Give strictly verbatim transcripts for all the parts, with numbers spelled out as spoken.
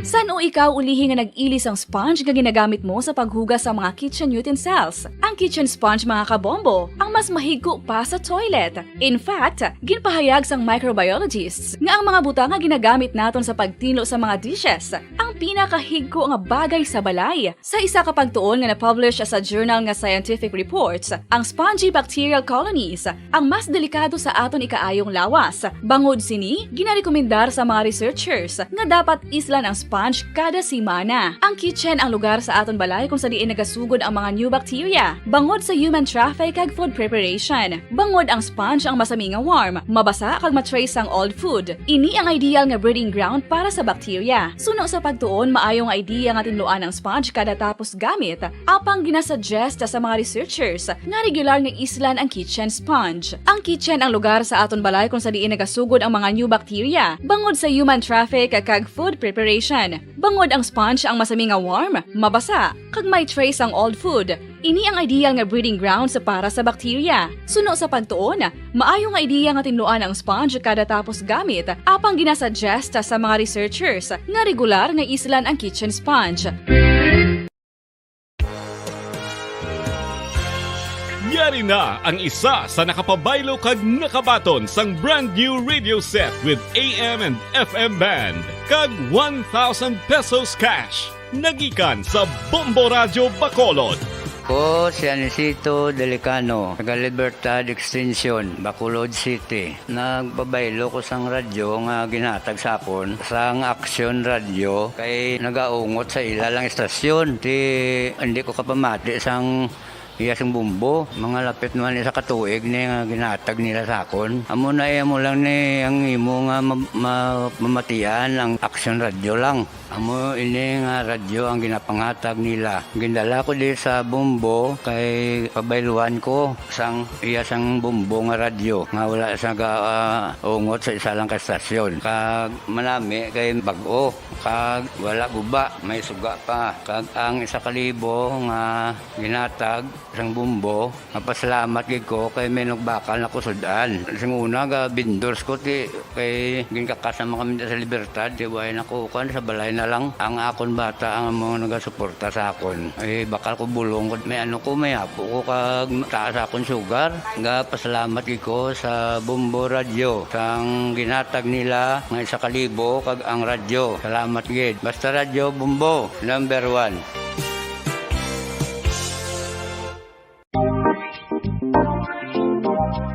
San-o ikaw ulihi nga nag-ili sang sponge nga ginagamit mo sa paghugas sa mga kitchen utensils? Ang kitchen sponge, mga kabombo, ang mas mahigko pa sa toilet. In fact, ginpahayag sang microbiologists nga ang mga butang nga ginagamit naton sa pagtinlo sa mga dishes ang pinakahigko nga bagay sa balay. Sa isa ka pagtuon nga na-publish sa journal nga Scientific Reports, ang spongy bacterial colonies ang mas delikado sa aton ikaayong lawas. Bangod sini, ginarekomendar sa mga researchers nga dapat islan ang sponge kada semana. Ang kitchen ang lugar sa aton balay kung sa diin nagasugod ang mga new bacteria bangod sa human traffic kag food preparation. Bangod ang sponge ang masami nga warm, mabasa kag ma-trace sang old food. Ini ang ideal nga breeding ground para sa bacteria. Suno sa pagtuon, maayo nga idea nga tinluan ang sponge kada tapos gamit. Apang ginasuggest sa mga researchers nga regular nga islan ang kitchen sponge. Ang kitchen ang lugar sa aton balay kung sa diin nagasugod ang mga new bacteria bangod sa human traffic kag food preparation. Bangod ang sponge ang masami nga warm, mabasa, kag may trace ang old food. Ini ang ideal nga breeding grounds para sa bacteria. Suno sa pagtuon, maayo nga idea nga tinluan ang sponge kada tapos gamit, apang ginasuggest sa mga researchers nga regular nga islan ang kitchen sponge. Yari na ang isa sa nakapabaylo kag nakabaton sang brand new radio set with A M and F M band kag one thousand pesos cash. Nagikan sa Bombo Radyo Bacolod. Ko si Anisito Delicano, taga Libertad Extension, Bacolod City. Nagpabaylo ko sang radyo nga ginhatag sa akon sang Aksyon Radyo kay nagaungot sa ila lang istasyon. Ti hindi ko kapamati sang iya sing bumbo. Mga lapit naman isa ka tuig ni nga ginhatag nila sa akon. Amo na iya mo lang ni ang imo nga ma- ma- mamatian ang Aksyon Radyo lang. Amo ini nga radyo ang ginapanghatag nila. Gindala ko di sa Bombo kay pabayluan ko sang iya sang Bombo nga radyo nga wala sa ga, ah, ungot sa isa lang ka estasyon. Kag manami kay bag-o kag wala guba, may suga pa. Kag ang isa ka libo nga ginatag sang Bombo, mapasalamat gid ko kay may nagbakal na ko sud-an. Sing una ga vendors ko ti kay ginkakas naman kami sa Libertad, ti way na ko kan sa balay na lang. Ang akon bata ang mga nagasuporta sa akon. Eh, bakal ko bulong ko, may ano ko, may apo ko kag taas akon sugar. Ga pasalamat gid ko sa Bombo Radyo sang ginatag nila nga isa ka libo kag ang radyo. Salamat gid. Basta Radyo Bombo, number one.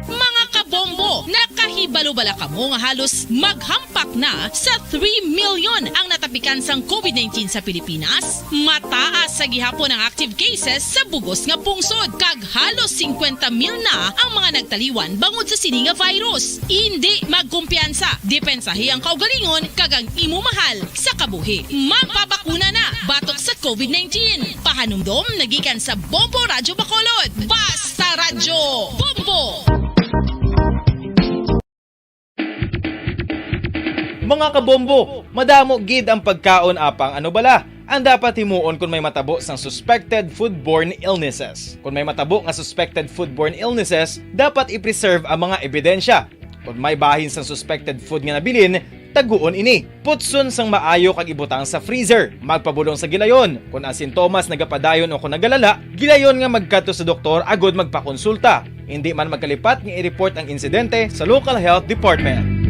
Mga kabombo, nakahibalo bala kamo nga halos maghampak na sa three million ang natapikan sang COVID nineteen sa Pilipinas? Mataas sa gihapon ang active cases sa bugos nga pungsod, kag halos singkwenta mil na ang mga nagtaliwan bangod sa sini nga virus. Indi magkumpiyansa, depensahi ang kaugalingon kag ang imo mahal sa kabuhi. Magpabakuna na batok sa COVID nineteen. Pahanumdom nagikan sa Bombo Radyo Bacolod. Basta Radyo Bombo! Mga kabombo, madamo gid ang pagkaon, apang ano bala ang dapat himuon kon may matabo sang suspected foodborne illnesses? Kon may matabo nga suspected foodborne illnesses, dapat i-preserve ang mga ebidensya. Kon may bahin sang suspected food nga nabilin, taguon ini. Putson sang maayo kag ibutang sa freezer. Magpabulong sa gilayon. Kon ang sintomas nagapadayon o kon nagalala, gilayon nga magkadto sa doktor agud magpakonsulta. Indi man magkalipat nga i-report ang insidente sa local health department.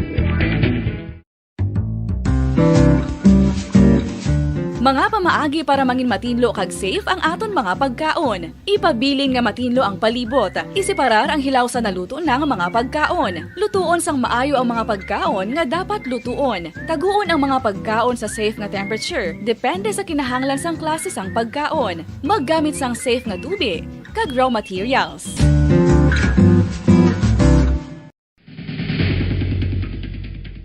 Mga pamaagi para mangin matinlo kag safe ang aton mga pagkaon. Ipabilin nga matinlo ang palibot. Iseparar ang hilaw sa naluto na nga mga pagkaon. Lutuon sang maayo ang mga pagkaon nga dapat lutuon. Taguon ang mga pagkaon sa safe nga temperature, depende sa kinahanglan sang klase sang pagkaon. Maggamit sang safe nga tubig kag raw materials.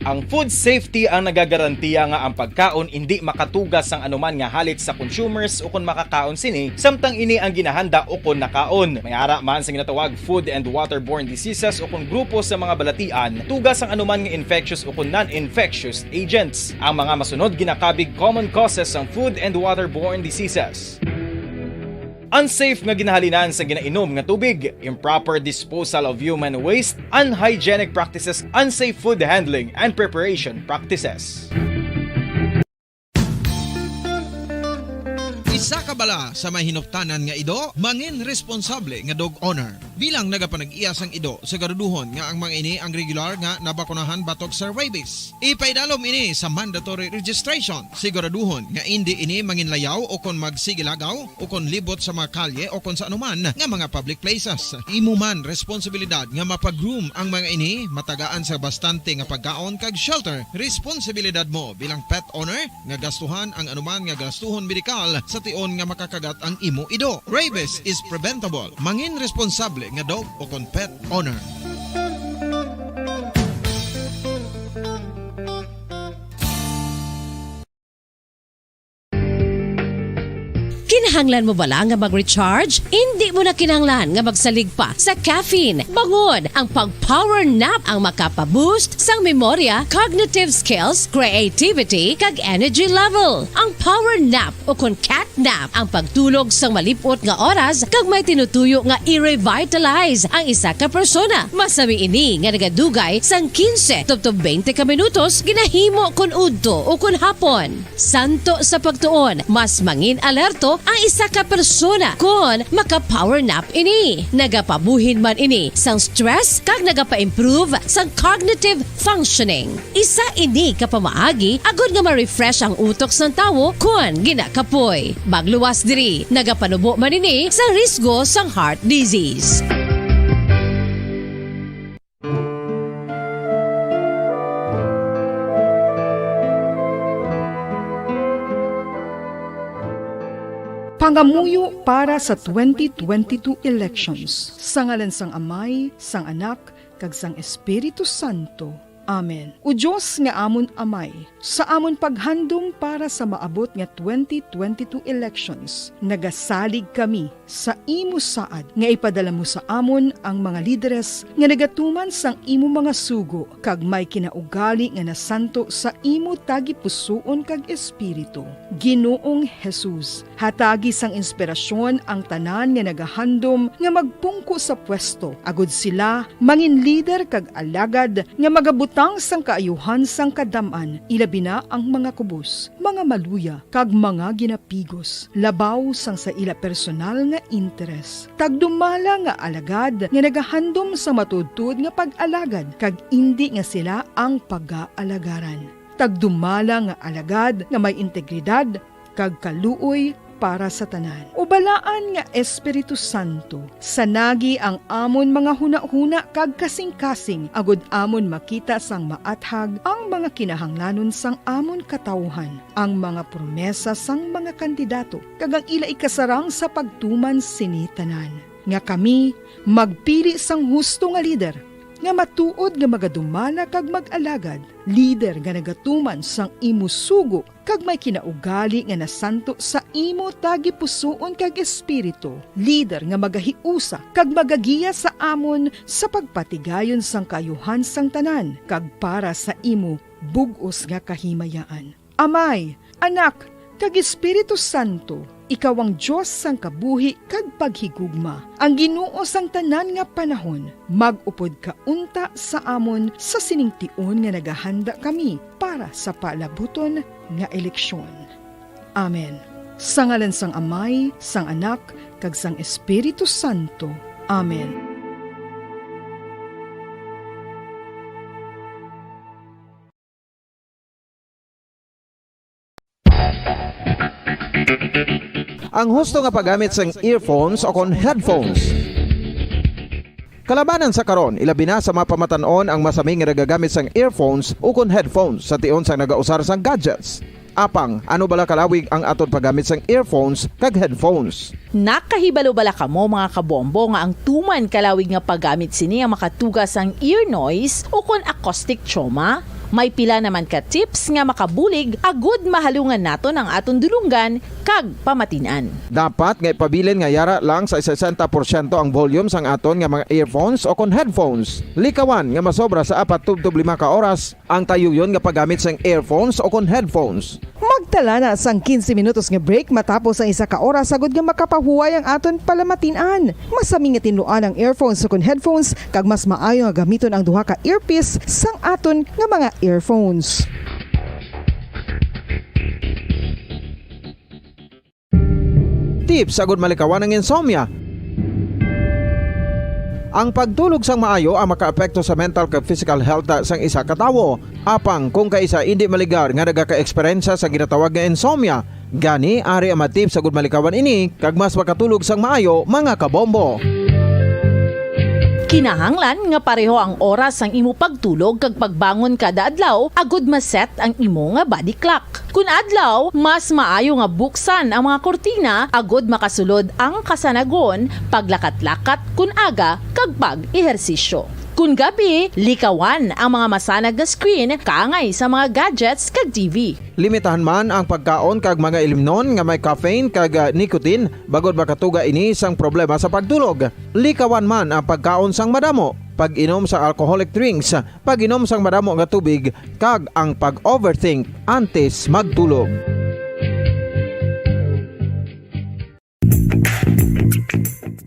Ang food safety ang nagagarantiya nga ang pagkaon indi makatuga sang anuman nga halit sa consumers ukon makakaon sini, samtang ini ang ginahanda ukon nakaon. May ara man sa ginatawag food and waterborne diseases ukon grupo sa mga balatian, tuga sang anuman nga infectious ukon non-infectious agents. Ang mga masunod ginakabig common causes sang food and waterborne diseases. Unsafe nga ginahalinan sa ginainom nga tubig, improper disposal of human waste, unhygienic practices, unsafe food handling and preparation practices. Isa ka bala sa may hinuptanan nga ido, mangin responsable nga dog owner. Bilang nagapanag-iya sang ido, siguraduhon nga ang mga ini ang regular nga nabakunahan batok sa rabies. Ipaidalom ini sa mandatory registration. Siguraduhon nga indi ini manginlayaw o kon magsigilagaw o kon libot sa mga kalye o kon sa anuman nga mga public places. Imo man responsibilidad nga mapag-groom ang mga ini, matagaan sa bastante nga pagkaon kag shelter. Responsibilidad mo bilang pet owner nga gastuhan ang anuman nga gastuhon medikal sa tion nga makakagat ang imo ido. Rabies is preventable. Mangin responsable nga dog o kon pet owner. Kinahanglan mo bala nga mag-recharge? Indi mo na kinahanglan nga magsalig pa sa caffeine. Bangod ang pag-power nap ang makapa-boost sang memorya, cognitive skills, creativity, kag energy level. Ang power nap o kon cat nap ang pagtulog sang malip-ot nga oras kag may tinutuyo nga i-revitalize ang isa ka persona. Masami ini nga nagadugay sang quince tubtob twenty ka minutos ginahimo kon udto o kon hapon. Santo sa pagtuon, mas mangin-alerto ang isa ka persona kon maka-power nap ini. Nagapabuhin man ini sang stress kag nagapa-improve sang cognitive functioning. Isa ini ka pamaagi agod nga ma-refresh ang utok sang tawo kon ginakapoy. Magluwas diri, nagapanubo man ini sa risgo sang heart disease. Pangamuyo para sa twenty twenty-two elections. Sa ngalan sang Amay, sang Anak, kag sang Espiritu Santo. Amen. O Dios nga amon Amay, sa amon paghandom para sa maabot nga twenty twenty-two elections, nagasalig kami sa imo saad nga ipadala mo sa amon ang mga lideres nga nagatuman sang imo mga sugo kag may kinaugali nga nasanto sa imo tagipusoon kag espiritu. Ginoong Jesus, hatagi sang inspirasyon ang tanan nga nagahandom nga magpungko sa pwesto, agod sila mangin lider kag alagad nga magabutang sang kaayuhan sang kadam-an, ilabi na ang mga kubos, mga maluya, kag mga ginapigos, labaw sang sa ila personal nga interes. Tagdumala nga alagad nga nagahandom sa matuodtuod nga pag-alagad, kag indi nga sila ang pagaalagaran. Tagdumala nga alagad nga may integridad kag kaluoy para sa tanan. O Balaan nga Espiritu Santo, sanagi ang amon mga hunahuna kag kasingkasing, agod amon makita sang maathag ang mga kinahanglanon sang amon katawuhan, ang mga promesa sang mga kandidato, kag ang ila ikasarang sa pagtuman sini tanan. Nga kami magpili sang husto nga lider, nga matuod nga magadumala kag mag-alagad, lider nga nagatuman sang imo sugo kag may kinaugali nga nasanto sa imo tagipusoon kag espiritu, lider nga magahiusa kag magagiya sa amon sa pagpatigayon sang kaayuhan sang tanan kag para sa imo bug-os nga kahimayaan. Amay, Anak, kag Espiritu Santo, ikaw ang Dios sang kabuhi kag paghigugma, ang Ginoo sang tanan nga panahon. Mag-upod ka unta sa amon sa sining tion nga nagahanda kami para sa palabuton nga eleksyon. Amen. Sa ngalan sang Amay, sang Anak, kag sang Espiritu Santo. Amen. Ang husto nga paggamit sang earphones o kon headphones. Kalabanan sa karon, ilabi na sa mga pamatan-on ang masami nga nagagamit sang earphones o kon headphones sa tion sang nagausar sang gadgets. Apang, ano bala kalawig ang aton paggamit sang earphones kag headphones? Nakahibalo bala kamo, mga kabombo, nga ang tuman kalawig nga paggamit sini ang makatuga sang ear noise o kon acoustic trauma? May pila naman ka tips nga makabulig agud mahalungan naton ang aton dulonggan kag pamatin-an. Dapat nga ipabilin nga yara lang sa sesenta porsyento ang volume sang aton nga mga earphones o kon headphones. Likawan nga masobra sa apat tubtob lima ka oras ang tayuyon nga paggamit sang earphones o kon headphones. Magtala na sang quince minutos nga break matapos ang isa ka oras, agud nga makapahuway ang aton palamatin-an. Masami nga tinluan ang earphones o kon headphones, kag mas maayo nga gamiton ang duha ka earpiece sang aton nga mga earphones. tips agud malikawan ang insomnia. Ang pagtulog sang maayo ang makaapekto sa mental kag physical health sang isa ka tawo. Apang kung kaisa indi maligar nga nagaka-eksperyensya sa ginatawag nga insomnia, gani ari ang mga tips agud malikawan ini kag mas makatulog sang maayo, mga kabombo. Kinahanglan nga pareho ang oras sang imo pagtulog kag pagbangon kada adlaw agud ma-set ang imo nga body clock. Kun adlaw, mas maayo nga buksan ang mga kurtina agud makasulod ang kasanagon, paglakat-lakat kun aga, kag pag-ehersisyo. Kun gabi, likawan ang mga masanag nga screen kaangay sa mga gadgets kag T V. Limitahan man ang pagkaon kag mga ilimnon nga may caffeine kag, ah, nicotine, bangod makatuga ini sang problema sa pagtulog. Likawan man ang pagkaon sang madamo, pag-inom sa alcoholic drinks, pag-inom sang madamo nga tubig, kag ang pag-overthink antes magtulog.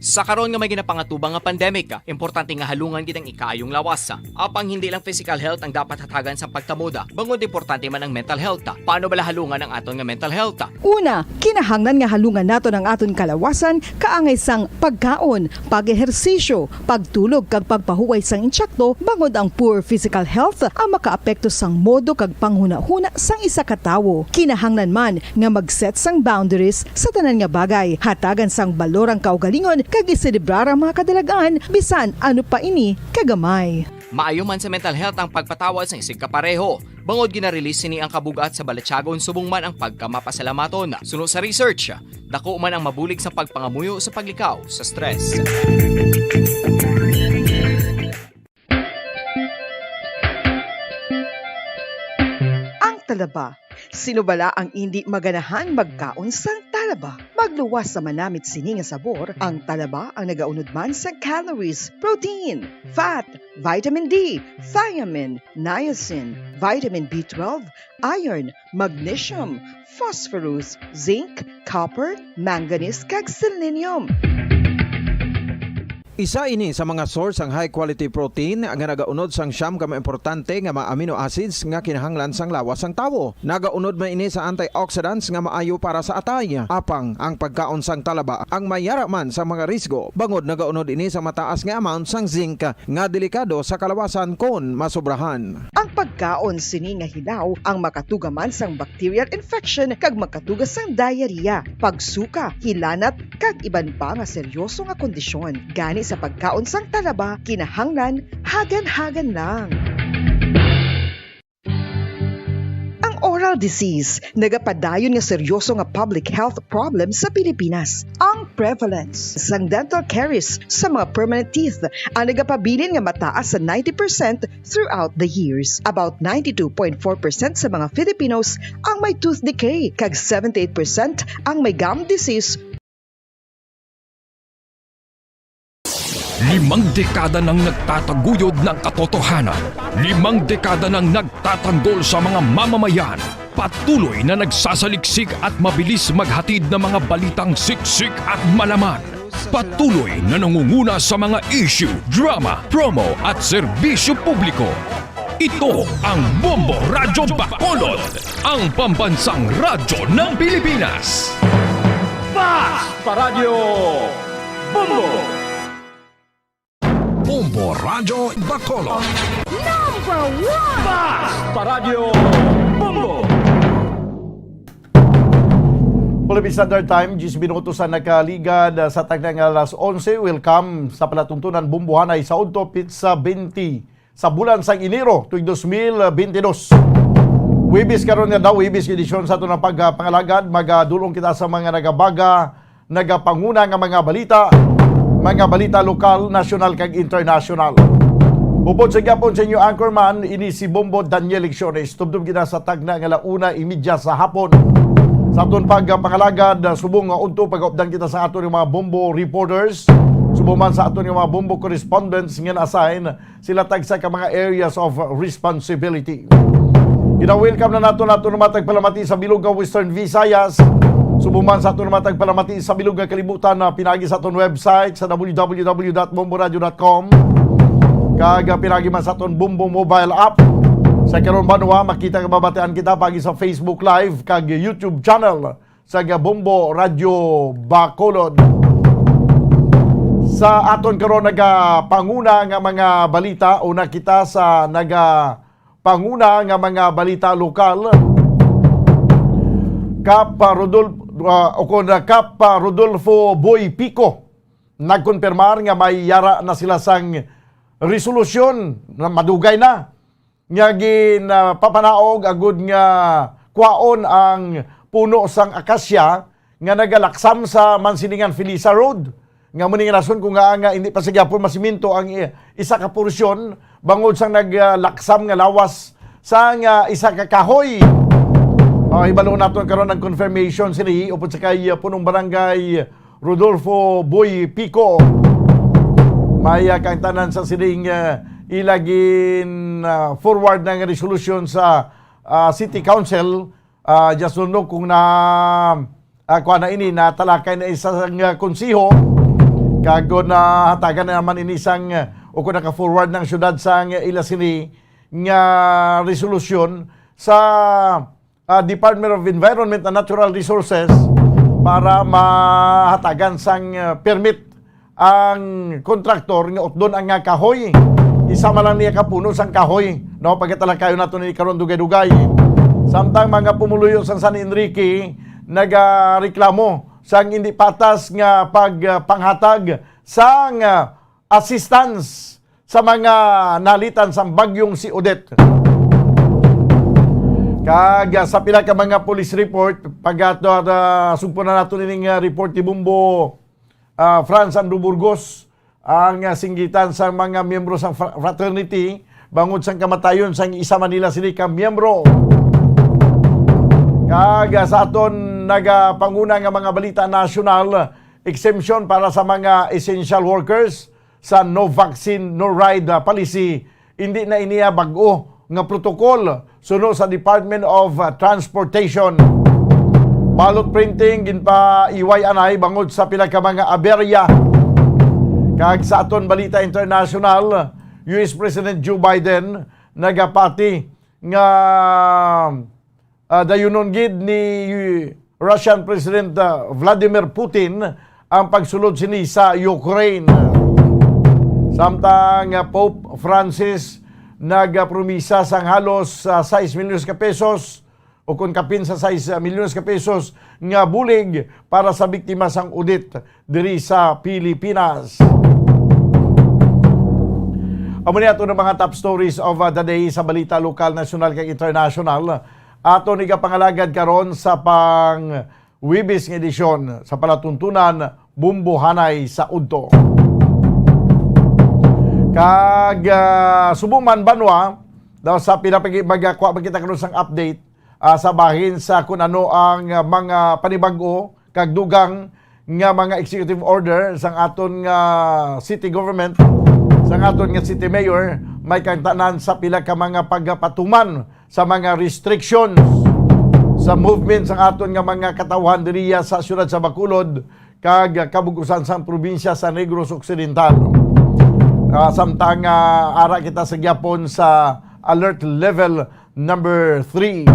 Sa karon nga may ginapangatubang nga pandemic, importante nga halungan gid ang ikaayong lawas. Apang hindi lang physical health ang dapat hatagan sang pagtamod, bangod importante man ang mental health. Paano bala halungan ang aton nga mental health? Una, kinahanglan nga halungan naton ang aton kalawasan kaangay sang pagkaon, pag-ehersisyo, pagtulog kag pagpahuway sang intsakto, bangod ang poor physical health ang makaapekto sang modo kag panghunahuna sang isa ka tawo. Kinahanglan man nga mag-set sang boundaries sa tanan nga bagay, hatagan sang balor ang kaugalingon kag iselebrar ang mga kadalag-an bisan ano pa ini kagamay. Maayo man sa mental health ang pagpatawad sang isigkapareho, bangod gina-release sini ang kabug-at sa balatyagon subong man ang pagkamapasalamaton. Suno sa research, dako man ang mabulig sa pagpangamuyo sa paglikaw sa stress. Ang talaba. Sino bala ang indi maganahan magkaon sang talaba? Magluwas sa manamit sini nga sabor, ang talaba ang nagaunod man sa calories, protein, fat, vitamin D, thiamine, niacin, vitamin B twelve, iron, magnesium, phosphorus, zinc, copper, manganese, kag selenium. Isa ini sa mga source sang high quality protein nga nagaunod sang siyam ka mga importante nga mga amino acids nga kinahanglan sang lawas sang tawo. Nagaunod man ini sa antioxidants nga maayo para sa atay. Apang ang pagkaon sang talaba ang may yara man sa mga risgo, bangod nagaunod ini sa mataas nga amount sang zinc nga delikado sa kalawasan kon masobrahan. Ang pagkaon sini nga hilaw ang makatuga man sang bacterial infection kag makatuga sang diarrhea, pagsuka, hilanat, kag iban pa nga seryoso nga kondisyon. Gani sa pagkaon sang talaba, kinahanglan hagan-hagan lang. Ang oral disease nagapadayon nga seryoso nga public health problem sa Pilipinas. Ang prevalence sang dental caries sa mga permanent teeth ang nagapabilin nga mataas sa ninety percent throughout the years. About ninety-two point four percent sa mga Filipinos ang may tooth decay, kag seventy-eight percent ang may gum disease. Limang dekada nang nagtataguyod ng katotohanan. Limang dekada nang nagtatanggol sa mga mamamayan. Patuloy na nagsasaliksik at mabilis maghatid ng mga balitang siksik at malaman. Patuloy na nangunguna sa mga issue, drama, promo at serbisyo publiko. Ito ang Bombo Radyo Bacolod, ang pambansang radyo ng Pilipinas. Fast Paradyo Bombo! Bombo Radyo Bacolod. Number one! Fast Paradyo Bombo! Philippine Standard Time, diyes minutos ang nakaligad, ah, sa takna nga alas onse. Welcome sa palatuntunan Bombohanay sa udto, pitsa twenty sa bulan sang Enero, tuig dos mil bentidós. Huwebes karon nga daw, Huwebes nga edisyon sa aton nga pagpangalagad. Magadul-ong kita sa mga nagabaga, nagapanguna nga mga balita, mga balita lokal, nasyonal, kag internasyonal. Upod sa gihapon sa inyo anchorman, ini si Bombo Daniel Lecciones. Tubtob kita sa takna nga ala una imedya sa hapon. Sa aton pagpangalagad, subong nga udto, pagaupdan kita sa aton nga mga Bombo reporters, subong man sa aton nga mga Bombo correspondents nga na-assign sila tagsa ka mga areas of responsibility. Gina-welcome na nato nato nga mga tagpalamati sa bilog nga Western Visayas. Subong man sa aton nga mga tagpalamati sa bilog nga kalibutan, na pinaagi sa aton website sa W W W dot bomboradio dot com, kag pinaagi man sa aton Bombo mobile app. Sa karon banwa, makita kag mabatian kita paagi sa Facebook Live kag YouTube channel sa Gabombo Radyo Bacolod. Sa aton karon nagapanguna nga mga balita, una kita sa nagapanguna nga mga balita lokal. Kap Rodolfo, ah, o kon Kap Rodolfo Boy Pico nagkonfirmar nga may yara na sila sang resolusyon na madugay na nga ginapapanaog agud nga kwaon ang puno sang akasya nga nagalaksam sa Mansilingan Felisa Road. Nga mo ning rason kung nga, nga hindi pa sa gyapon masiminto ang i-, isa ka porsyon bangod sang naglaksam nga lawas sang, ah, isa ka kahoy. Oh, ibalo naton karon ang confirmation sini upod sa kay, ah, punong barangay Rodolfo Boy Pico. May, ah, kang tanan sa sining, ah, ila gin, ah, forward ng resolusyon sa, ah, City Council. Ah, just don't know kung na, ah, kuha na ini, natalakay na isa nga konsiho. Kago na hatagan na naman ini sang, ah, o kung naka-forward ng syudad sang ila sini nga resolusyon sa ah, Department of Environment and Natural Resources para mahatagan sang, ah, permit ang kontraktor nga utdon ang nga kahoy. Isa man lang niya ka puno sang kahoy, no? Pagkatalakayon nato ni karon dugay-dugay. Samtang mga pumuluyo sang San Enrique nagareklamo sang hindi patas nga pagpanghatag sang, ah, assistance sa mga nalitan sang bagyong si Odette. Kag, ah, sa pila ka mga police report, pag ato, ah, sugpo na nato nining, ah, report ni Bombo, ah, Franz Andrew Burgos, ang, ah, singgitan sa mga miyembro sa fra-, fraternity bangod sang kamatayon sang isa man nila sini ka miyembro. Kag, ah, sa aton nagapanguna nga mga balita nasyonal, exemption para sa mga essential workers sa no vaccine, no ride, ah, policy, hindi na iniya bag-o nga protocol suno sa Department of, ah, Transportation. Ballot printing ginpaiway anay bangod sa pila ka mga aberya. Kag sa aton balita international, U S President Joe Biden nagapati nga ah, dayunon gid ni Russian President, ah, Vladimir Putin ang pagsulod sini sa Ukraine. Samtang, ah, Pope Francis nagpromisa sang halos, ah, sais milyones ka pesos o kon kapin sa sais milyones ka pesos nga bulig para sa biktima sang Odette diri sa Pilipinas. Amo ni ato nga mga top stories of, uh, the day sa balita lokal, nasyonal, kag international. Ato ni kapangalagad karon sa pang Huwebes nga edisyon sa palatuntunan Bumbohanay sa Udto. Kag, uh, subong man banwa, daw sa pinapagi-, magkuha pa kita karon sang update ah, sa bahin sa kun ano ang, ah, mga panibag-o kag dugang nga mga executive order sang aton nga city government, sang aton nga city mayor, may kang tanan sa pila ka mga pagapatuman sa mga restrictions sa movement sang aton nga mga katawhan diriya sa siyudad sa Bacolod kag kabug-usan sang probinsya sa Negros Occidental. Ah, samtang, ah, ara kita sa gyapon sa alert level number three.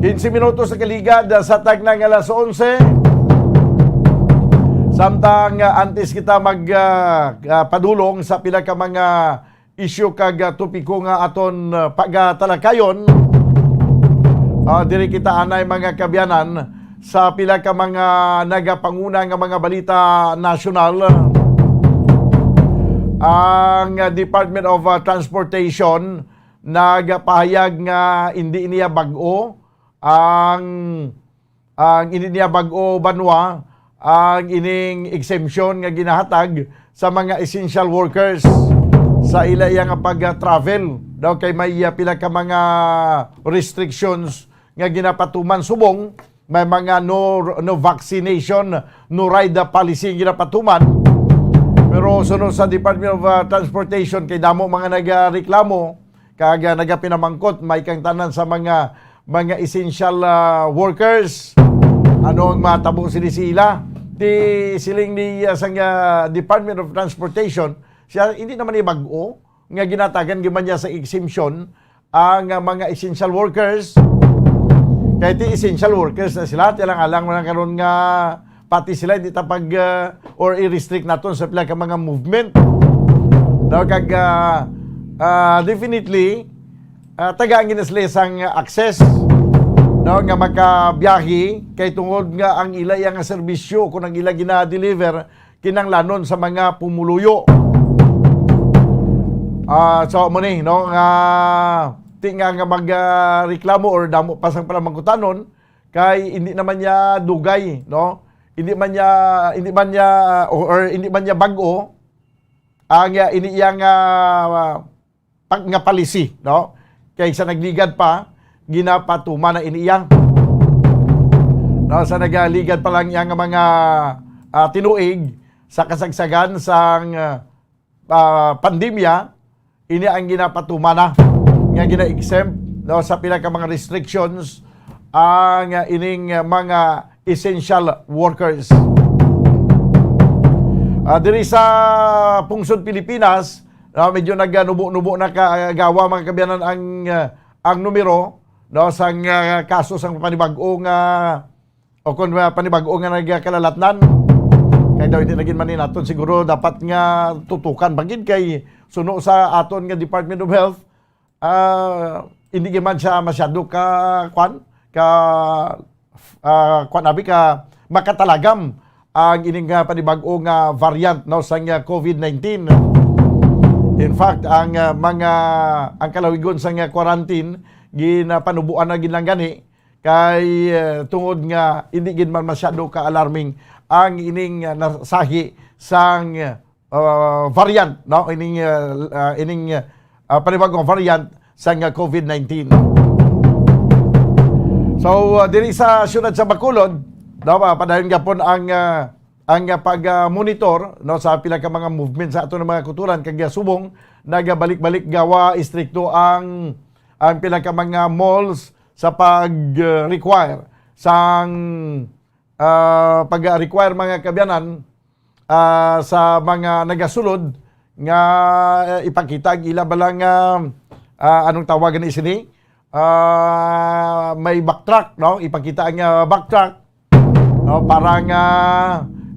Quince minutos sa kaligad, ah, sa tagna nga alas onse. Samtang, ah, antes kita mag, ah, ah, padulong sa pila ka mga isyu kag, ah, topiko nga aton, ah, pagatalakayon, ah, diri kita anay, mga kaabyanan, sa pila ka mga nagapanguna nga mga balita nasyonal. Ang, ah, Department of, ah, Transportation nagapahayag nga indi niya bag-o ang, ang indi niya bag-o banwa ang ining exemption nga ginahatag sa mga essential workers sa ila iya nga pag-travel. Daw kay may, ah, pila ka mga restrictions nga ginapatuman subong may mga no, no vaccination, no ride policy nga ginapatuman. Pero sunod sa Department of, ah, Transportation, kay damo mga nagareklamo, kag, ah, nagapinamangkot, may kang tanan sa mga, mga essential, ah, workers. Ano ang matabo sini sila? Ti siling ni, ah, sang, ah, Department of Transportation, siya, hindi naman ni bag-o nga ginatagan gyud man niya sa exemption ang, ah, mga essential workers. Kay ti essential workers na sila, ti alang-alang man karon nga pati sila hindi ta pag, ah, or i-restrict naton sa pila ka mga movement. No, kag, ah, ah, definitely, ah, tagaan gid na sila sang access, no, nga makabiyahe kay tungod nga ang ila iya nga serbisyo kung ang ila gina-deliver kinahanglanon sa mga pumuluyo. Ah, so mo ni, no, nga ti nga, nga mag, ah, reklamo or damo pa sang palamangkutanon kay hindi naman niya dugay, no? Hindi man niya, hindi man niya, or, or hindi man niya bag-o ang, ah, ini iyang, ah, pag, nga palisi, no? Kay sa nagligad pa, ginapatuman na ini iya. No, sa nagligad pa lang iya nga mga, ah, tinuig sa kasagsagan sang, ah, ah, pandemya, ini ang ginapatuman na nga gina-exempt, no, sa pila ka mga restrictions ang, ah, ining, ah, mga essential workers. Ah, diri sa pungsod Pilipinas, ah, medyo naganubo-nubo na ka, ah, gawa, mga kaabyanan, ang, ah, ang numero, no, sang, ah, kaso sang panibag-o nga, o kung, ah, panibag-o nga nagkalalatnan. Kay daw hindi na gid man ni naton siguro dapat nga tutukan pa gid kay suno sa aton nga Department of Health, ah, hindi gid man siya masyado ka, kwan, ka, ah, kwan, abi ka, makatalagam ang ining, ah, panibag-o nga variant, no, sang, ah, covid nineteen. In fact, ang, ah, mga, ang kalawigon sang, ah, quarantine, ginapanubuan na gid lang gani kay, ah, tungod nga hindi gid man masyado ka alarming ang ining, ah, nasahi sang, ah, variant, no, ining, ah, ah, ining, ah, panibagong variant sang, ah, covid nineteen. So, ah, diri sa siyudad sa Bacolod, no, ah, padayon gapon ang, ah, ang, ah, pag, ah, monitor, no, sa pila ka mga movement sa aton mga kautoran, kag, ah, subong nagabalik-balik gawa istrikto ang, ang pila ka mga malls sa pag, ah, require sang, ah, pag, ah, require, mga kaabyanan, ah, sa mga nagasulod nga, ah, ipakita ang ila bala nga, ah, anong tawag ni sini? Ah, may backtrack, no? Ipakita ang, ah, backtrack, no? Para nga,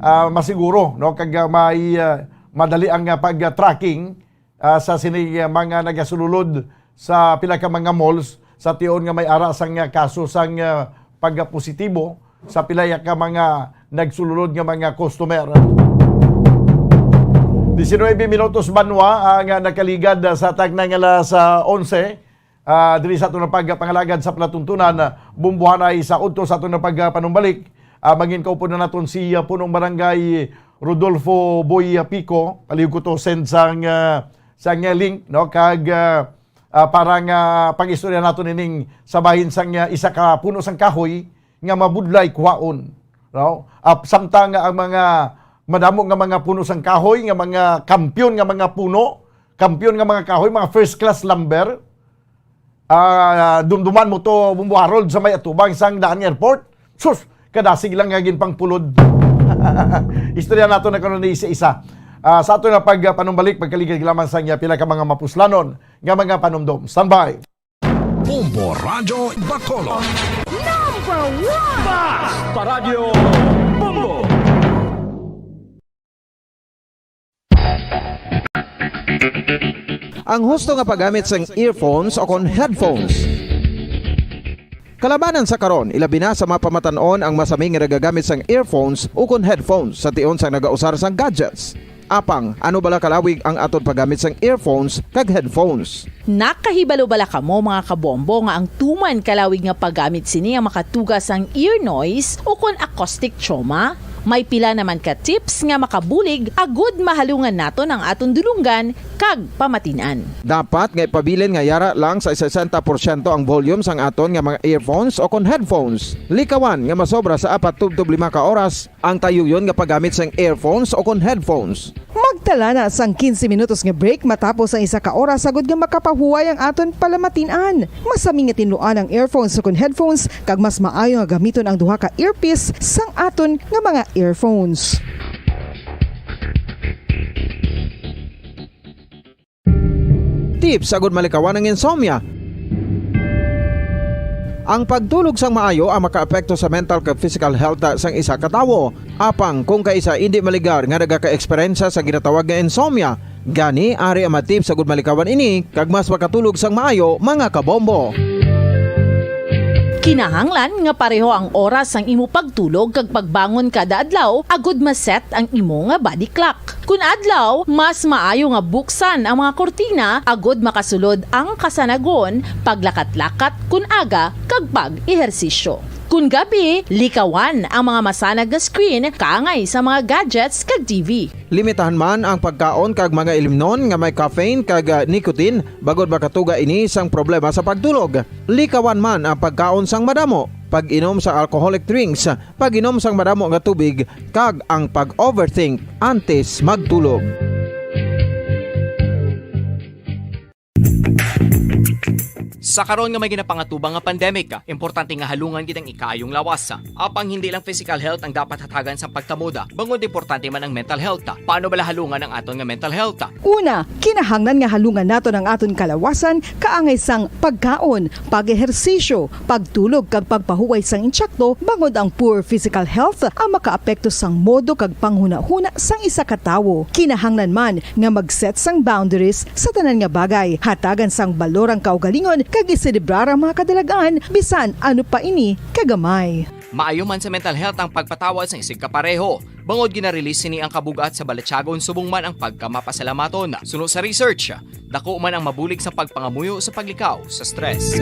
ah, masiguro, no? Kag, ah, may, ah, madali ang, ah, pag-tracking, ah, sa sini, ah, mga nagasululod sa pila ka mga malls sa tion nga may ara sang, ah, kaso sang, ah, pagpositibo sa pila ka mga nagsululod nga mga customer. Diecinuebe minutos banwa ang, ah, nakaligad, ah, sa tagna nga alas, ah, onse, ah, diri sa aton pagpangalagad sa palatuntunan, ah, bumbuhanay sa udto sa aton pagpanumbalik. Ah, mangin kaupod na naton si, ah, Punong Barangay Rodolfo Boy, ah, Pico, palihog ko to send sang, ah, sang, ah, link, no? Kag, ah, ah, para nga pag-istorya naton ining sa bahin sang, ah, isa ka puno sang kahoy nga mabudlay kuhaon, no? Ah, samtang nga ang mga madamo nga mga puno sang kahoy, nga mga kampiyon nga mga puno, kampiyon nga mga kahoy, mga first class lumber, ah, dumduman mo to, Bumbo Harold, sa may atubang sang Daan Airport. Sus, kadasig lang nga ginpangpulod. Istorya nato na karon ni isa-isa. Ah, sa ato na pagpanumbalik, pagkaligid lamang sa iya pila ka mga mapuslanon nga mga panumdom. Standby. Bombo Radyo Bacolod. Number one! Bas Paradyo Bombo! Ang husto nga paggamit sang earphones o kon headphones. Kalabanan sa karon, ilabi na sa mga pamatan-on ang masami nga nagagamit sang earphones o kon headphones sa tion sang nagausar sang gadgets. Apang, ano bala kalawig ang aton paggamit sang earphones kag headphones? Nakahibalo bala kamo, mga kabombo, nga ang tuman kalawig nga paggamit sini ang makatuga sang ear noise o kon acoustic trauma? May pila naman ka tips nga makabulig agud mahalungan naton ang aton dulonggan kag pamatin-an. Dapat nga ipabilin nga yara lang sa sesenta porsyento ang volume sang aton nga mga earphones o kon headphones. Likawan nga masobra sa apat tubtob lima ka oras ang tayuyon nga paggamit sang earphones o kon headphones. Magtala na sang quince minutos nga break matapos ang isa ka oras, agud nga makapahuway ang aton palamatin-an. Masami nga tinluan ang earphones o kon headphones, kag mas maayo nga gamiton ang duha ka earpiece sang aton nga mga earphones. Tips agud malikawan ang insomnia. Ang pagtulog sang maayo ang makaapekto sa mental kag physical health sang isa ka tawo. Apang kung kaisa indi maligar nga nagakaeksperyensya sa ginatawag nga insomnia, gani ari ang mga tips agud malikawan ini kag mas makatulog sang maayo, mga kabombo. Kinahanglan nga pareho ang oras sang imo pagtulog kag pagbangon kada adlaw agud ma-set ang imo nga body clock. Kun adlaw, mas maayo nga buksan ang mga kurtina agud makasulod ang kasanagon, paglakat-lakat kun aga, kag pag-ehersisyo. Kun gabi, likawan ang mga masanag nga screen kaangay sa mga gadgets kag T V. Limitahan man ang pagkaon kag mga ilimnon nga may caffeine kag, ah, nicotine, bangod makatuga ini sang problema sa pagtulog. Likawan man ang pagkaon sang madamo, pag-inom sa alcoholic drinks, pag-inom sang madamo nga tubig, kag ang pag-overthink antes magtulog. Sa karon nga may ginapangatubang nga pandemic, importante nga halungan gid ang ikaayong lawas. Apang hindi lang physical health ang dapat hatagan sang pagkamoda, bangod importante man ang mental health. Paano bala halungan ang aton nga mental health? Una, kinahanglan nga halungan naton ang aton kalawasan kaangay sang pagkaon, pag-ehersisyo, pagtulog kag pagpahuway sang insakto, bangod ang poor physical health ang makaapekto sang modo kag panghunahuna sang isa ka tawo. Kinahanglan man nga mag-set sang boundaries sa tanan nga bagay, hatagan sang balor ang kaugalingon kag iselebrar ang mga kadalagan, bisan ano pa ini kagamay. Maayo man sa mental health ang pagpatawad sang isigkapareho, bangod gina-release sini ang kabug-at sa balatyagon subong man ang pagkamapasalamaton. Suno sa research, dako man ang mabulig sa pagpangamuyo sa paglikaw sa stress.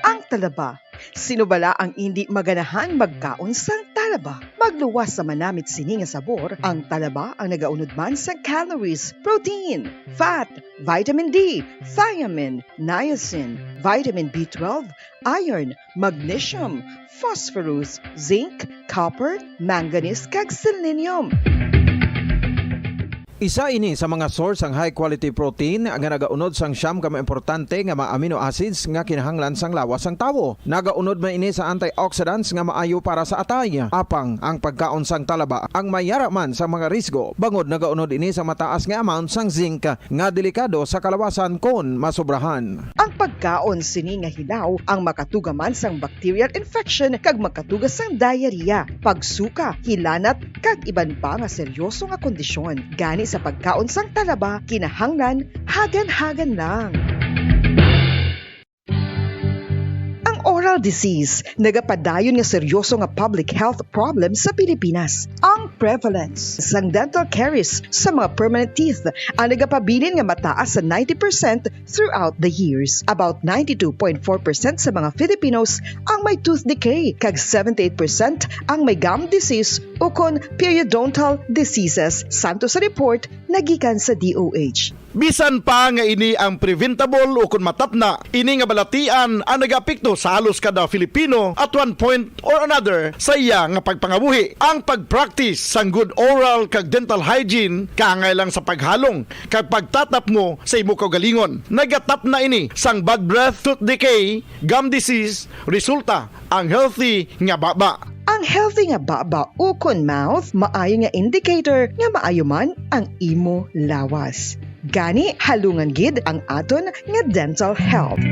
Ang talaba. Sino bala ang indi maganahan magkaon sang talaba? Magluwas sa manamit sini nga sabor, ang talaba ang nagaunod man sang calories, protein, fat, vitamin D, thiamine, niacin, vitamin B twelve, iron, magnesium, phosphorus, zinc, copper, manganese, kag selenium. Isa ini sa mga source sang high quality protein nga nagaunod sang siyam ka mga importante nga mga amino acids nga kinahanglan sang lawas sang tawo. Nagaunod man ini sa antioxidants nga maayo para sa atay. Apang ang pagkaon sang talaba ang may yara man sa mga risgo, bangod nagaunod ini sa mataas nga amount sang zinc nga delikado sa kalawasan kon masobrahan. Ang pagkaon sini nga hilaw ang makatuga man sang bacterial infection kag makatuga sang diarrhea, pagsuka, hilanat, kag iban pa nga seryoso nga kondisyon. Gani sa pagkaon sang talaba, kinahanglan hagan-hagan lang. Ang oral disease nagapadayon nga seryoso nga public health problem sa Pilipinas. Ang prevalence sang dental caries sa mga permanent teeth ang nagapabilin nga mataas sa ninety percent throughout the years. About ninety-two point four percent sa mga Filipinos ang may tooth decay, kag seventy-eight percent ang may gum disease ukon periodontal diseases, santo sa report nga gikan sa D O H. Bisan pa nga ini ang preventable ukon matapna, ini nga balatian ang nagaapekto sa halos kada Filipino at one point or another sa iya nga pagpangabuhi. Ang pag-practice sang good oral kag dental hygiene kaangay lang sa paghalong kag pagtatapmo sa imo kaugalingon. Nagatapna ini sang bad breath, tooth decay, gum disease, resulta ang healthy nga baba. Ang healthy nga baba ukon mouth maayo nga indicator nga maayo man ang imo lawas. Gani, halungan gid ang aton nga dental health.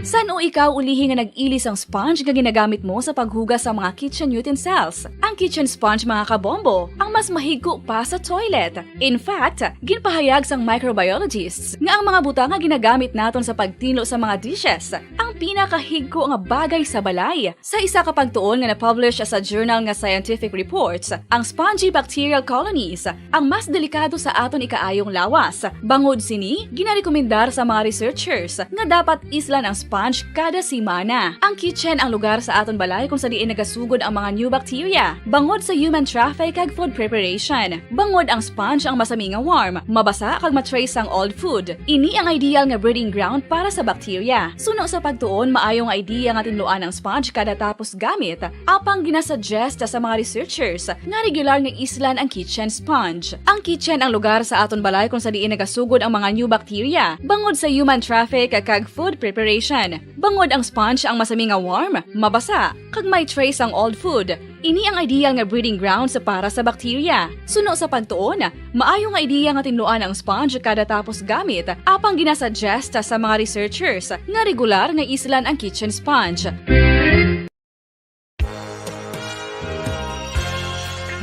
Sa Ano ikaw ulihi nga nag-ili sang sponge nga ginagamit mo sa paghugas sa mga kitchen utensils? Ang kitchen sponge, mga kabombo, ang mas mahigko pa sa toilet. In fact, ginpahayag sang microbiologists nga ang mga butang nga ginagamit naton sa pagtinlo sa mga dishes ang pinakahigko nga bagay sa balay. Sa isa ka pagtuon nga na-publish sa journal nga Scientific Reports, ang spongy bacterial colonies ang mas delikado sa aton ikaayong lawas. Bangod sini, ginarekomendar sa mga researchers nga dapat islan ang sponge kada semana. Ang kitchen ang lugar sa aton balay kung sa diin nagasugod ang mga new bacteria, bangod sa human traffic kag food preparation. Bangod ang sponge ang masami nga warm, mabasa kag ma-trace ang old food. Ini ang ideal nga breeding ground para sa bacteria. Suno sa pagtuon, maayo nga idea nga tinluan ang sponge kada tapos gamit, apang ginasuggest sa mga researchers nga regular nga islan ang kitchen sponge. Ang kitchen ang lugar sa aton balay kung sa diin nagasugod ang mga new bacteria, bangod sa human traffic kag food preparation. Bangod ang sponge ang masami nga warm, mabasa, kag may trace ang old food. Ini ang ideal nga breeding grounds para sa bacteria. Suno sa pagtuon, maayo nga ideya nga tinluan ang sponge kada tapos gamit, apang ginasuggest sa mga researchers nga regular nga islan ang kitchen sponge.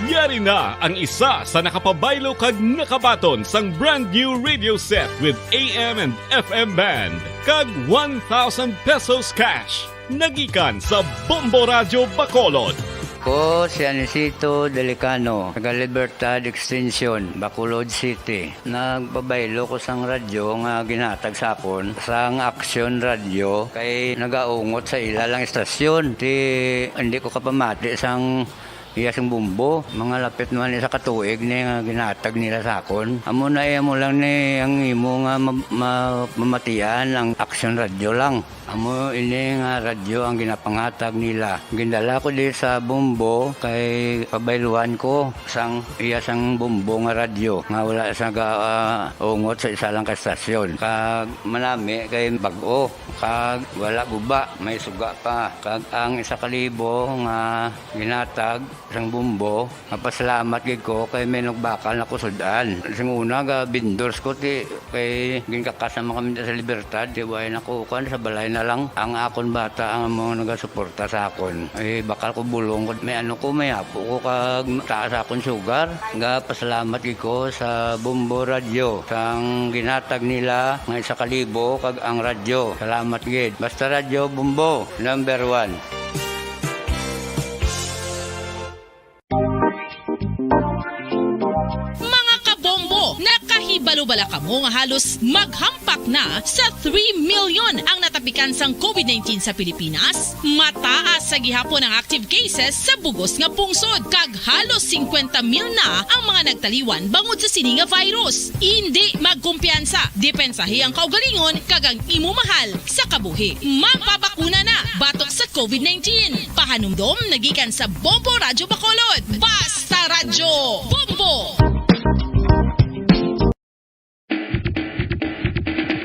Yari na ang isa sa nakapabaylo kag nakabaton sang brand new radio set with A M and F M band kag one thousand pesos cash. Nagikan sa Bombo Radyo Bacolod. Ko si Anisito Delicano, taga Libertad Extension, Bacolod City. Nagpabaylo ko sang radyo nga ginhatag sa akon sang Action Radio kay nagaungot sa ila lang istasyon. Ti hindi ko kapamati sang iya sing bumbo. Mga lapit man isa ka tuig ni nga ginhatag nila sa akon. Amo na iya mo lang ni ang imo nga ma- ma- mamatian ang Action Radio lang. Amo ini nga radyo ang ginapangatag nila. Gindala ko di sa Bombo kay pabayluan ko sang iya sang Bombo nga radyo nga wala sa gaungot sa isa lang ka estasyon. Kag manami kay bag-o kag wala guba, may suga pa. Kag ang isa ka libo nga ginatag sang Bombo, mapasalamat gid ko kay may nagbakal na ko sud-an. Sing una ga vendors ko ti kay ginkakas naman kami sa Libertad, ti way na ko kuan sa balay na lang. Ang akon bata ang amo nagasuporta sa akon. Ay bakal ko bulong ko may ano ko may apo ko kag taas akon sugar. Ga pasalamat gid ko sa Bombo Radyo sang ginatag nila nga isa ka libo kag ang radyo. Salamat gid. Basta Radyo Bombo, number one. Mga kabombo, nakahibalo bala kamo nga halos maghampak na sa three million ang natapikan sang COVID nineteen sa Pilipinas? Mataas sa gihapon ang active cases sa bugos nga pungsod, kag halos singkwenta mil na ang mga nagtaliwan bangod sa sini nga virus. Indi magkumpiyansa, depensahi ang kaugalingon kag ang imo mahal sa kabuhi. Magpabakuna na batok sa COVID nineteen. Pahanumdom nagikan sa Bombo Radyo Bacolod. Basta Radyo Bombo!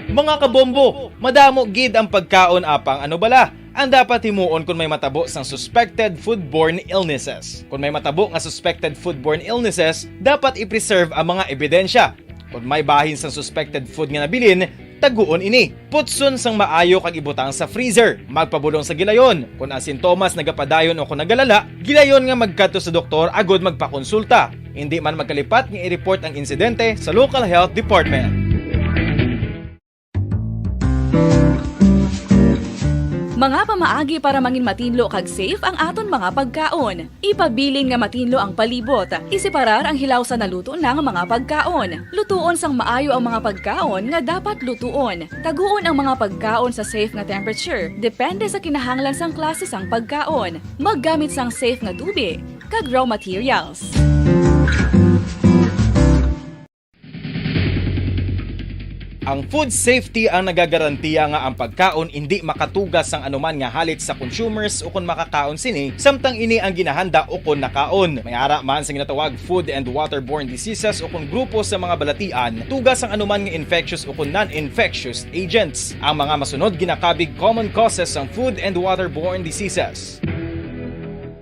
Mga kabombo, madamo gid ang pagkaon apang ano bala ang dapat himuon kon may matabo sang suspected foodborne illnesses. Kon may matabo nga suspected foodborne illnesses, dapat i-preserve ang mga ebidensya. Kon may bahin sang suspected food nga nabilin, taguon ini. Putson sang maayo kag ibutang sa freezer. Magpabulong sa gilayon. Kon ang sintomas nagapadayon o kon nagalala, gilayon nga magkadto sa doktor agud magpakonsulta. Indi man magkalipat nga i-report ang insidente sa local health department. Mga pamaagi para mangin matinlo kag safe ang aton mga pagkaon. Ipabilin nga matinlo ang palibot. Iseparar ang hilaw sa naluto na nga mga pagkaon. Lutuon sang maayo ang mga pagkaon nga dapat lutuon. Taguon ang mga pagkaon sa safe nga temperature, depende sa kinahanglan sang klase sang pagkaon. Maggamit sang safe nga tubi kag raw materials. Ang food safety ang nagagarantiya nga ang pagkaon indi makatuga sang anuman nga halit sa consumers ukon makakaon sini, samtang ini ang ginahanda ukon nakaon. May ara man sa ginatawag food and waterborne diseases ukon grupo sa mga balatian, tuga sang anuman nga infectious ukon non-infectious agents. Ang mga masunod ginakabig common causes sang food and waterborne diseases.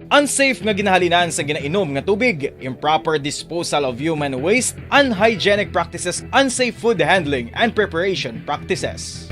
Unsafe nga ginahalinan sa ginainom nga tubig, improper disposal of human waste, unhygienic practices, unsafe food handling and preparation practices.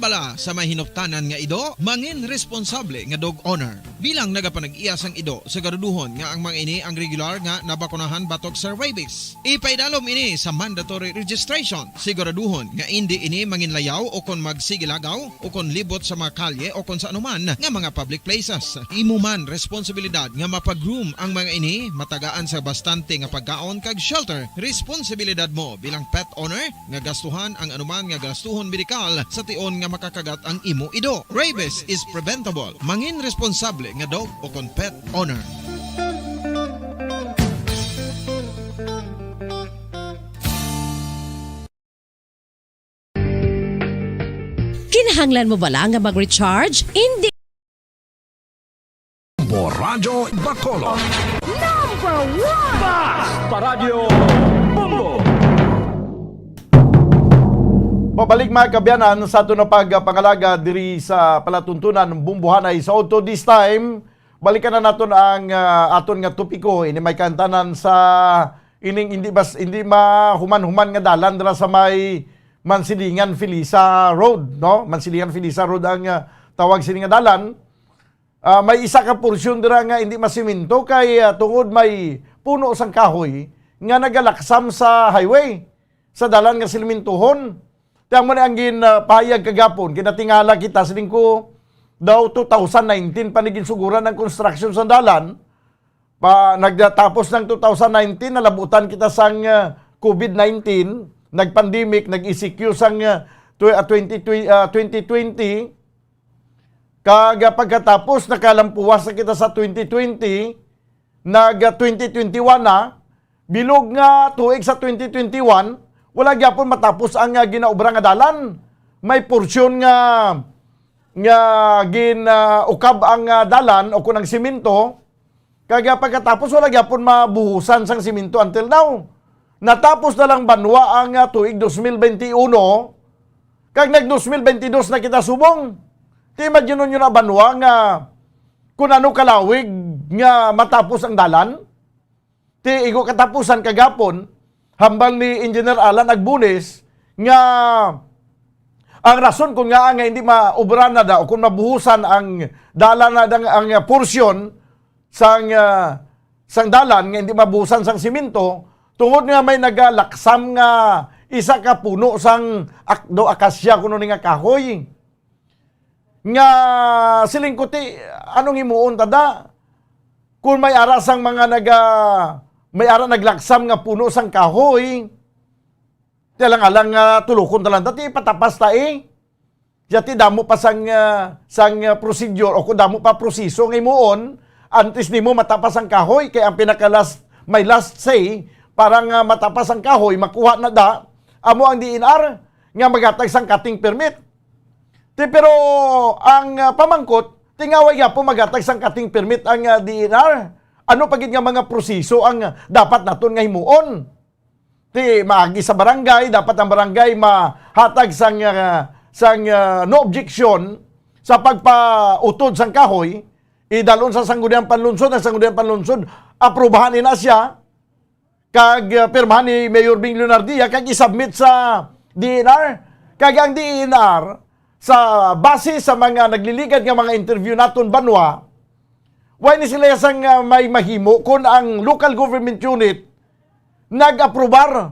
Bala sa may hinuptanan nga ido, mangin responsable nga dog owner. Bilang nagapanag-iya sang ido, siguraduhon nga ang mga ini ang regular nga nabakunahan batok sa rabies. Ipaidalom ini sa mandatory registration. Siguraduhon nga indi ini manginlayaw o kon magsigilagaw o kon libot sa mga kalye o kon sa anuman nga mga public places. Imo man responsibilidad nga mapag-groom ang mga ini, matagaan sa bastante nga pagkaon kag shelter. Responsibilidad mo bilang pet owner nga gastuhan ang anuman nga gastuhon medikal sa tion nga makakagat ang imo ido. Rabies is preventable. Mangin responsable nga dog o kon pet owner. Kinahanglan mo bala nga mag-recharge? Hindi. Bombo Radyo Bacolod. Number one! Basta Radyo Bombo! Pabalik, mga kaabyanan, sa aton na pagpangalaga diri sa palatuntunan Bombohanay sa Auto. This time, balikan na naton ang, ah, aton nga topiko. Ini may kaantanan sa ining hindi bas-, hindi mahuman-human nga dalan dira sa may Mansilingan Felisa Road, no? Mansilingan Felisa Road ang, ah, tawag sini nga dalan. Ah, may isa ka porsyon dira nga hindi masiminto kay, ah, tungod may puno sang kahoy nga nagalaksam sa highway, sa dalan nga simintuhon. Ti amo ni ang gin, ah, pahayag kagapon, kinatingala kita, siling ko, daw two thousand nineteen pa ni ginsuguran ang construction sa dalan. Pa, nagtapos ng two thousand nineteen, nalabutan kita sang, ah, covid nineteen, nag-pandemic, nag-E C Q sang, ah, tw-, ah, twenty twenty, ah, twenty twenty. Kag, ah, pagkatapos, nakalampuwas na kita sa twenty twenty, nag, ah, twenty twenty-one na. Bilog nga tuig sa twenty twenty-one, wala gyapon matapos ang, ah, ginaobra nga dalan. May porsyon nga, nga gin, ah, ukab ang, ah, dalan o kun ang simento. Kag, ah, pagkatapos, wala gyapon mabuhusan sang simento until now. Natapos na lang banwa ang, ah, tuig dos mil bente uno, kag nag dos mil bente dos na kita subong. Ti imagine nyo na banwa nga kung ano kalawig nga matapos ang dalan. Ti igo katapusan kagapon, hambal ni Engineer Alan Agbunes nga ang rason kung ngaa nga hindi maobra na daw, kung mabuhusan ang dalan na dang, ang, ah, porsyon sang, ah, sang dalan nga hindi mabuhusan sang simento, tungod nga may nagalaksam nga isa ka puno sang ak-, daw akasya kuno ni nga kahoy. Nga siling ko, ti, anong himuon ta da? Kung may ara sang mga naga-, may ara naglaksam nga puno sang kahoy, ti alang-alang nga tulukon ta lang ta, ti ipatapas ta, eh. Ti damo pa sang, ah, sang, ah, procedure o kung damo pa proseso nga himuon antes nimo matapas ang kahoy, kay ang pinaka last, may last say para nga matapas ang kahoy, makuha na da, amo ang D N R nga maghatag sang cutting permit. Ti, pero ang, ah, pamangkot, ti ngaa wala gyapon maghatag sang cutting permit ang, ah, D N R? Ano pa gid nga mga proseso ang, ah, dapat naton nga himuon? Ti, maagi sa barangay, dapat ang barangay mahatag sang, ah, sang, ah, no objection sa pagpautod sang kahoy, idalon sa Sangguniang Panlunsod, ang Sangguniang Panlunsod, aprubahan ina siya, kag, ah, pirmahan ni Mayor Bing Leonardia, kag isubmit sa D N R. Kag ang D N R, sa base sa mga nagliligad nga mga interview naton banwa, wala ni sila sang, ah, may mahimo kon ang local government unit nag-aprobar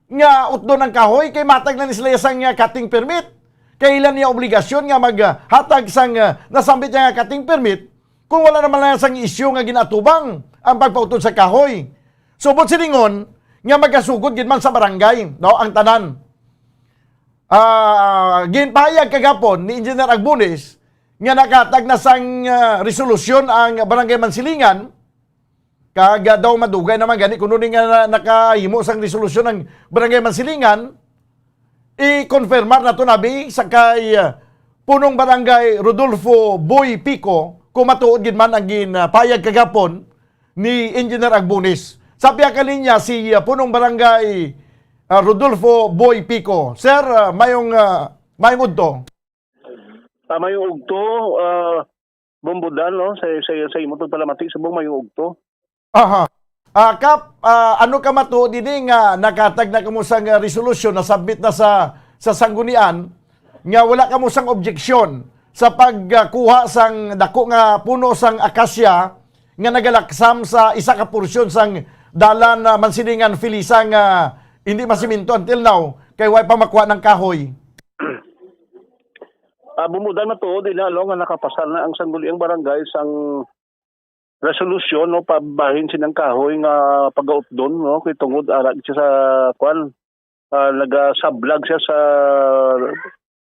nga utdon ang kahoy, kay matag na ni sila sang, ah, cutting permit. Kay ila niya obligasyon nga maghatag sang, ah, nasambit niya nga cutting permit kung wala naman lang sang isyu nga ginatubang ang pagpautod sa kahoy. Subot silingon nga magasugod gid man sa barangay, no, ang tanan. Ah, ginpahayag kagapon ni Engineer Agbunes nga nakahatag na sang, ah, resolusyon ang Barangay Mansilingan, kag, ah, daw madugay naman gani kuno ni nga na-, nakahimo sang resolusyon ang Barangay Mansilingan. I-confirmar nato na bi sa kay, ah, Punong Barangay Rodolfo Boy Pico kung matuod gid man ang ginpahayag kagapon ni Engineer Agbunes. Sa pihak ka linya si, ah, Punong Barangay, ah, Rodolfo Boy Pico. Sir, ah, mayong, ah, mayong udto. Ah, mayong udto, ah, Bombo Dan, no? Sa, sa, sa imo tong palamati subong, mayong udto. Aha. Ah, Kap, ah, ano ka matuod ini nga nakahatag na kamo sang, ah, resolusyon, na-submit na sa, sa sanggunian? nga wala kamo sang objeksyon sa pagkuha sang dako nga puno sang akasya nga nagalaksam sa isa ka porsyon sang dalan, ah, Mansilingan, Felisa nga hindi masimento until now kay way pa makuha ng kahoy. Ah, bumuda na tuod ina, no, nga nakapasar na ang sangguniang barangay sang resolusyon, no, pabahin sinang kahoy nga pagautdon, no, kay tungod ara siya sa, kwan, ah, nagasablag siya sa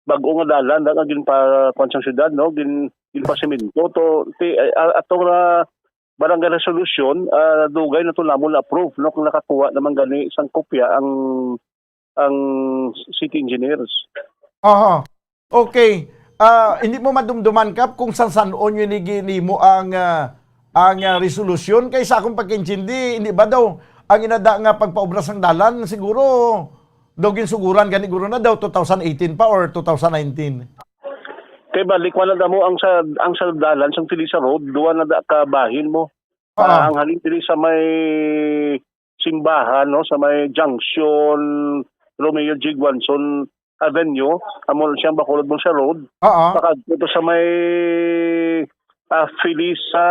bag-o nga dalan nga ginpa, kwan, sang syudad, no, gin ginpasemento to ti, ah, ato nga barangay resolusyon, ah, dugay na to namon na-approve, no, kung nakakuha naman gani sang kopya ang ang city engineers. Aha. Okay. Ah, hindi mo madumduman, Kap, kung san-sanon yun ni ginimo ang, ah, ang, ah, resolusyon? Kay sa akong pagkaintindi, hindi ba daw ang inada nga pagpaubra sang dalan, siguro daw ginsuguran gani guro na daw two thousand eighteen pa or two thousand nineteen? Kay balik wala na mo ang sa ang sa dalan sang Felisa Road, duwa na da ka bahin mo. Oo. Ah, ang halin diri sa may simbahan, no, sa may junction Romeo G. Guanzon Avenue, amo siyang Bacolod Bulsa Road. Oo. Pakadto to sa may, ah, Felisa,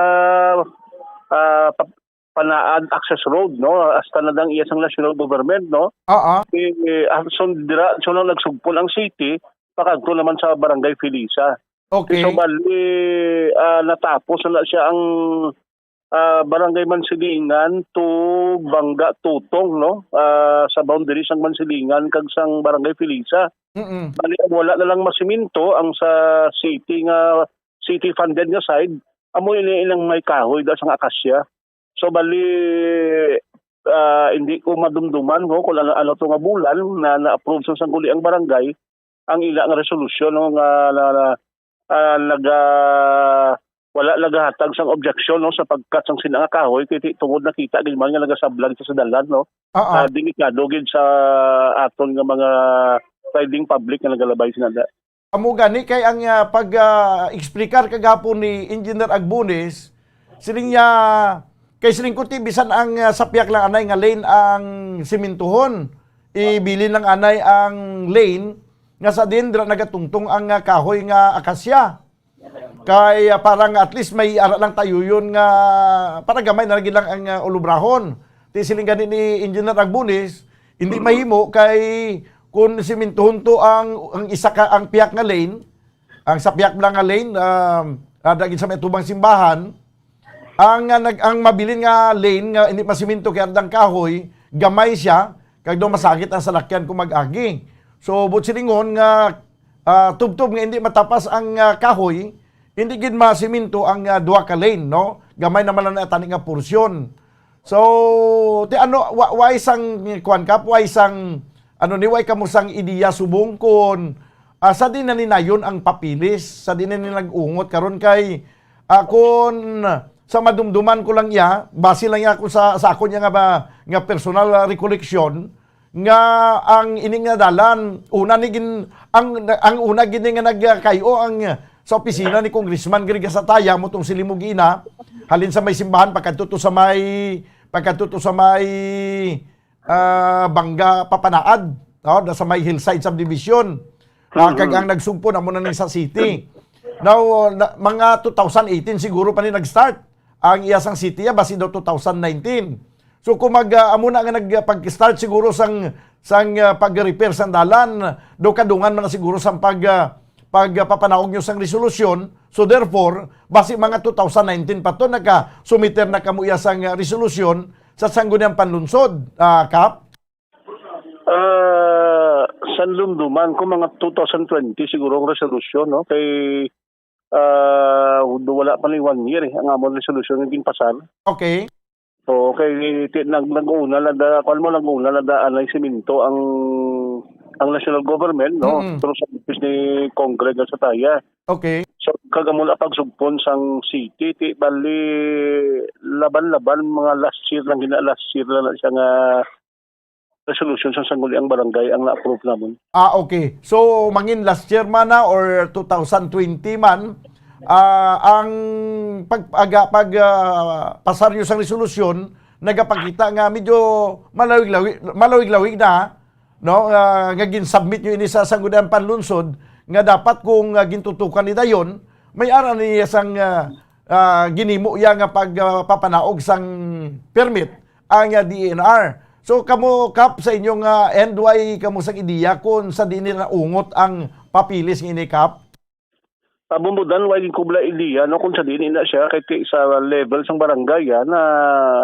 ah, pa- Panaad Access Road, no, hasta na dang iya sang national government, no. Oo. Eh, ah, so dira so nang nagsugpon ang city, pakadto naman sa Barangay Felisa. Okay. So bali, ah, natapos na siya ang, ah, Barangay Mansilingan to Bangga Tutong, no? Ah, sa boundary sang Mansilingan kag sang Barangay Felisa. Mm-mm. Bali, ang wala na lang masimento ang sa city nga, city funded nga side, amo ini ilang may kahoy da sang akasya. So bali, ah, hindi ko madumduman, no, kung ano, ano to nga bulan na na-approve sa sangguniang barangay ang ila nga resolusyon, no, nga na, na, ah, naga wala nagahatag sang objeksyon, no, sa pagkat sang sina nga kahoy kay ti- tungod nakita gid man nga nagasablag sa dalan, no. Oo. Ah, delikado gid sa aton nga mga riding public nga nagalabay sinada. Amo gani kay ang, ah, pag, ah, explicar kagapon ni Engineer Agbunis, siling niya, kay siling ko ti bisan ang, ah, sapyak lang anay nga lane ang simintuhon, ibilin lang anay ang lane nga sa din dira nagatungtong ang, ah, kahoy nga akasya. Kay, ah, parang at least may ara lang tayuyon nga para gamay na lagi lang ang, ah, ulubrahon. Ti siling gani ni Engineer Agbunis, hindi mahimo kay kun simintuhon to ang, ang isa ka, ang piyak nga lane, ang sa piyak lang nga lane, um, ah, dagit sa may tubang simbahan, ang, ah, nag, ang mabilin nga lane nga hindi masiminto kay andang kahoy, gamay siya, kag daw masakit ang salakyan kung mag-agi. So, buot silingon nga, ah, tubtob nga hindi matapas ang, ah, kahoy, hindi gid masiminto ang, ah, duha ka lane, no? Gamay naman lang na tani nga porsyon. So, ti ano, wa, wa isang, kuwan ka, wa isang, ano ni, wa kamo sang ideya subong kon, ah, sa di na ni nayon ang papilis, sa di na ni nag-ungot karon kay, ah, kon sa madumduman ko lang iya, base lang iya ako sa, sa akon iya nga ba, nga personal, ah, recollection, nga ang ini nga dalan, una ni gin-, ang, ang una gid ni nga nagkay-o ang sa opisina ni Congressman Greg Gasataya mo tong siling mo gina, halin sa may simbahan, pagkadto to sa may, pagkadto to sa may, ah, Bangga Papanaad, no? Da sa may Hillside Subdivision. Ah, kag ang nagsugpo na mo na ni sa city. Now, na, mga two thousand eighteen siguro pa ni nag-start ang iya sang city, ah, basi daw two thousand nineteen. So kung mag, ah, amo na nga nag, ah, pag-start siguro sang, sang, ah, pag-repair sang dalan, do kadungan man na siguro sang pag, ah, pag, ah, papanaog nyo sang resolusyon. So therefore, basi mga two thousand nineteen pa to naka-sumiter na kamo iya sang, ah, resolusyon sa Sangguniang Panlunsod, ah, Kap? Ah, sa lumduman ko mga two thousand twenty siguro ang resolusyon, no? Kay, ah, wala pa ni one year, eh, ang amon resolusyon nga ginpasar. Okay. So, kay ti-, nag-, nag-una na da, kuwan mo, nag-una na da anay siminto ang, ang national government, no? Mm. Pero sa office ni Congreg Gasataya. Okay. So, kag amo na pagsugpon sang city, ti bali laban-laban, mga last year lang, gina last year lang na siya nga resolution sa sangguniang barangay ang na-approve namon. Ah, okay. So, mangin last year man na or two thousand twenty man, ah, ang pag, aga, pag, ah, pasar nyo sang resolusyon, nagapakita nga medyo malawig-lawig, malawig-lawig na, no? Ah, nga gin-submit nyo ini sa Sangguniang Panlunsod, nga dapat kung, ah, gintutukan ni dayon, may ara niya sang, ah, ah, ginhimo iya nga pag, ah, papanaog sang permit ang, ah, D E N R. So, kamo, Kap, sa inyong, ah, end, way kamo sang ideya kung sa diin nila naungot ang papeles nga ini, Kap? Ah, bumbudan, way gid ko bala ideya, no, kung sa diin na siya, kay ti-, sa level sang barangay, ah, na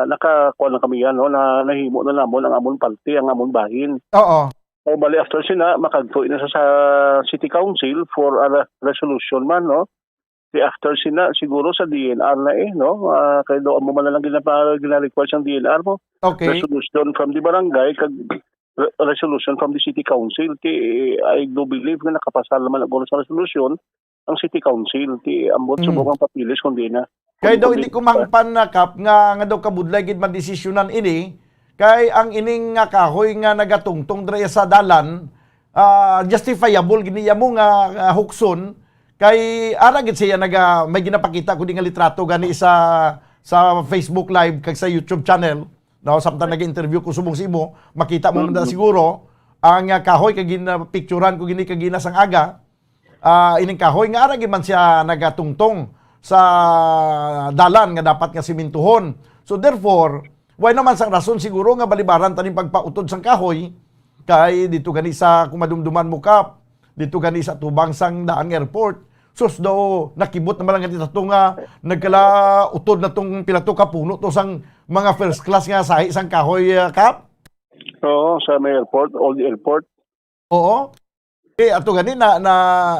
nakakuha na kami yan, no, na nahimo na namon ang amon parte, ang amon bahin. Oo. O, bali, after sina, makagtuy na sa, sa City Council for a re-, resolution man, no? Di after sina, siguro sa D E N R na eh, no? Ah, kay do, amo man na lang ginapa-, gina-request ang D E N R mo. Okay. Resolution from the barangay, kag re-, resolution from the City Council. Ti, I do believe nga nakapasar naman ang sa resolution ang City Council. Ti, ambot Mm. subong ang papeles kung di na. Kay daw Kung hindi ko mahangpan na, Kap, nga, nga daw kabudlay gid madesisyonan ini, kay ang ining nga kahoy nga nagatungtong dira sa dalan, ah, justifiable gid niya mo nga, ah, hukson, kay ara gid siya naga-, may ginapakita ko di nga litrato gani sa, sa Facebook Live kag sa YouTube channel, no? Samtang nag-interview ko subong sa imo, makita mo man na Mm. siguro ang, ah, kahoy kay ginapicturan ko gini kagina sang aga. Ah, ining kahoy nga ara gid man siya nagatungtong sa dalan nga dapat nga simintuhon. So therefore, way naman sang rason siguro nga balibaran taning pagpautod sang kahoy kay dito gani sa kumadumduman mo, Kap, dito gani sa tubang sang daan nga airport. Sus, daw nakibot naman lang dito nga nagkalautod na tong pila to ka puno to sang mga first class nga sahi sang kahoy, ah, Kap? Oo, sa may airport, old airport. Oo. Eh, ato gani na, na,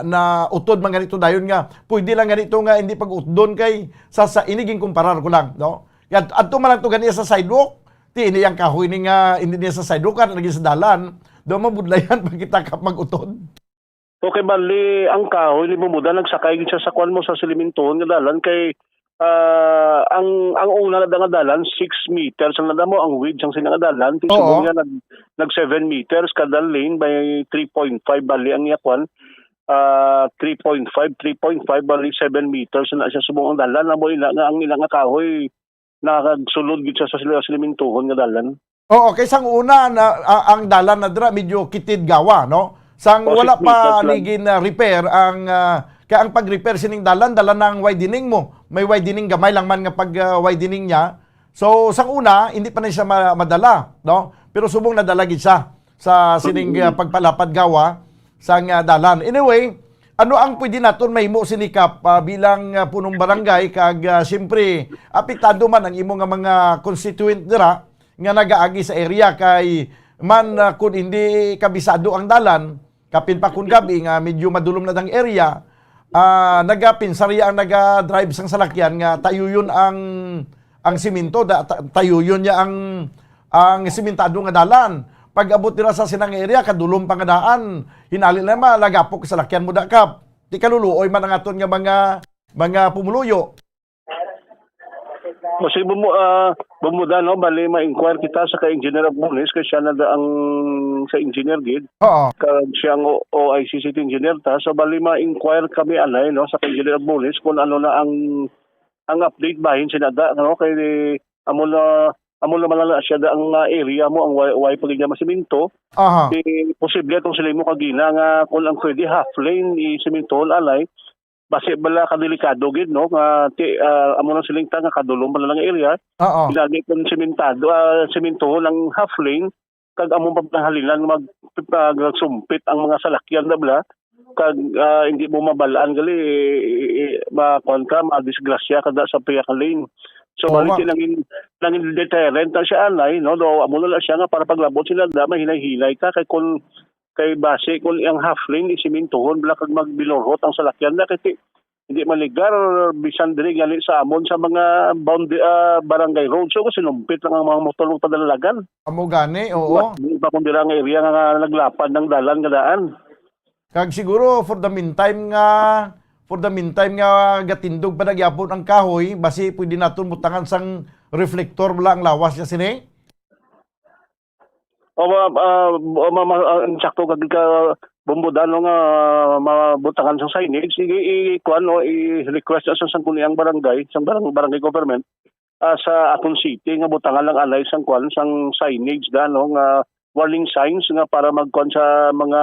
na utod man ganito dayon nga pwede lang ganito nga hindi pag-utdon kay sa, sa ini ginkumparar ko lang, no? At, adto man lang to gani sa sidewalk, ti ini ang kahoy ni nga hindi niya sa sidewalk, kan lagi sa dalan. Daw mabudlayan pag kita ka mag-utod. Okay, bali, ang kahoy ni Bumuda nagsakay gid siya sa kwan mo sa silimintuhon nga dalan kay, ah, ang, ang una na nga dalan, six meters ang nada mo, ang width sang sila nga dalan. Ti Oo. Subong niya nag, nag seven meters kada lane by three point five, bali ang iya kwan, ah, three point five, three point five, bali seven meters na siya subong ang dalan. Amo ina nga, ang ila nga kahoy, nakagsulod gid siya sa sila, silimintuhon nga dalan. Oo, kay sang una na, a-, ang dalan na dira medyo kitid gawa, no? Sang O, wala six pa meters lang. Ligin na repair ang, ah, kay ang pag-repair sining dalan, dalan ang widening mo. May widening gamay lang man nga pag, ah, widening niya. So, sang una, hindi pa na siya ma-, madala, no? Pero subong nadala gid siya sa sining, Mm. ah, pagpalapad gawa sang, ah, dalan. Anyway, ano ang pwede naton mahimo sini, Kap, ah, bilang, ah, punong barangay kag, ah, siyempre, apektado man ang imo nga mga constituent dira nga nagaagi sa area kay man, ah, kun hindi kabisado ang dalan, kapin pa kun gabi nga medyo madulom na dang area, ah, nagapinsarya ang naga-drive sang salakyan nga tayuyon ang, ang simento, da-, ta-, tayuyon niya ang, ang simentado nga dalan. Pag-abot nila sa sinang area, kadulom pa nga daan, hinali na malagapok sa salakyan mo da, Kap. Di kaluluoy man ang aton nga mga, mga pumuluyo. O, sige, bumu-, ah, bumuda, no? Bali, ma-inquire kita sa kay Engineer Abunis, kay siya na da ang sa engineer gid. Oo. Kag siya ang O-, O I C City Engineer ta. So, bali, ma-inquire kami, anay, no, sa kay Engineer Abunis kung ano na ang, ang update bahin sinada, no? Kay amo na, amo na man na siya da ang, ah, area mo, ang way, way pa gid niya masiminto. Aha. Di posible atong sila mo kagina nga kung ang pwede half lane, isimintohon, anay, basi bala ka delikado gid, no, nga ti-, ah, amo nang siling ta nga kadulom pa lang area. Oo. Gani kung simentado, ah, simintuhon ang half lane, kag amo pa panghalinan mag-, ah, magsumpit ang mga salakyan na bala, kag, ah, hindi mo mabalaan gali, eh, eh, eh, ma-, kuwan ka, madisgrasya ka da sa pihak lane. So, Oo, bali nga. Nangin, nangin deterrent na siya, anay, no? Do, amo na lang siya nga para paglabot sila da, mahinay-hinay ka, kay kung kay basi kung ang half lane, isimintuhon bala kag magbilurhot ang salakyan na, kay ti-, hindi maligar, bisan diri gani sa amon sa mga bound-, ah, barangay road. So, sinumpit lang ang mga motor magpadalagan. Amo gani, oo. Wa-, di pa kung dira nga area nga, nga naglapad ng dalan nga daan. Kag siguro, for the meantime nga, for the meantime nga gatindog pa na gyapon ang kahoy, basi pwede naton butangan sang reflector bala ang lawas niya sini? O, ma-, ah, o, ma-, ma-, ah, insakto ka, ka bumbudan, no, nga mabutangan sa signage, i, i, kuwan, no, i-request na sa Sangguniang Barangay, sa barang-, barangay government, ah, sa aton city, nga butangan lang anay sang kuwan, sang signage da, no, nga warning signs nga para magkuwan sa mga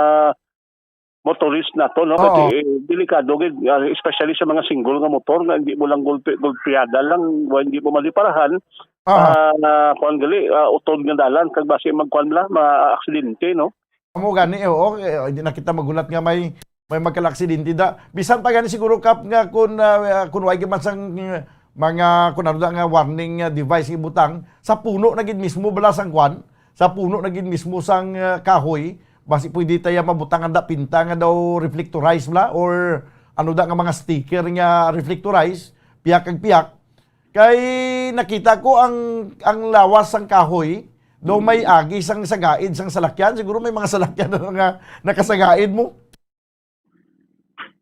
motorist nato, no? Oo. Kasi, eh, delikado gid, ah, especially sa mga single nga motor nga hindi mo lang gulpi-, gulpiyada lang, wa-, hindi mo maliparahan. Oo. Ah, na, kuwan gali, ah, utod nga dalan, kag basi magkuwan la, ma-aksidente, no? Amo gani, oo, eh, hindi na kita maghulat nga may, may magkalaaksidente da. Bisan pa gani siguro, Kap, nga kun, ah, kun way man sang, eh, mga, kun ano da nga warning, ah, device ibutang, sa puno na gid mismo bala sang kwan, sa puno na gid mismo sang, ah, kahoy, basi pwede taya mabutang ang dapinta nga daw reflectorize bala, or ano da nga mga sticker nga reflectorize, piyak kag piyak. Kay nakita ko ang, ang lawas sang kahoy, daw may agi sang sagaid sang salakyan. Siguro may mga salakyan na nga nakasagaid mo.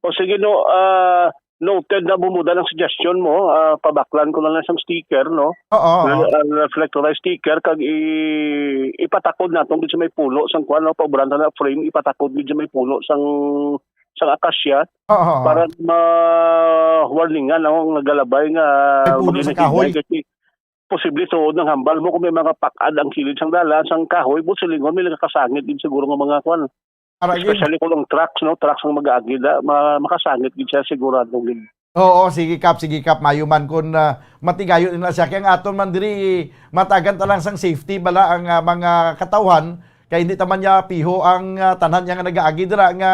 O sige, no, ah, noted na, Bumbudan, ang suggestion mo. Ah, pabaklan ko na lang sang sticker, no? Oo, oo. Re-, ah, reflectorized sticker, kag i-, ipatakod naton gid sa may puno sang kuwan, no? Paubrahan ta na frame, ipatakod gid sa may puno sang, sang akasya, Oo, oo. para ma-warningan, no, ang nagalabay nga May puno sa maghinay-hinay kahoy. Kasi posible tuod ang hambal mo kung may mga pak-ad ang kilid sang dalan, sang kahoy, buot silingon may nagakasangit gid siguro nga mga kwan. Para gid. Especially kung ang trucks, no? Trucks ang mag-aagi, da, ma-, makasangit gid siya, sigurado gid. Oo, sige, Kap, sige, Kap, mayo man kun, ah, matigayon na siya. Kay ang aton man diri, matagan ta lang sang safety bala ang, ah, mga katawhan, kay hindi ta man niya piho ang, ah, tanan niya nga nagaagi dira nga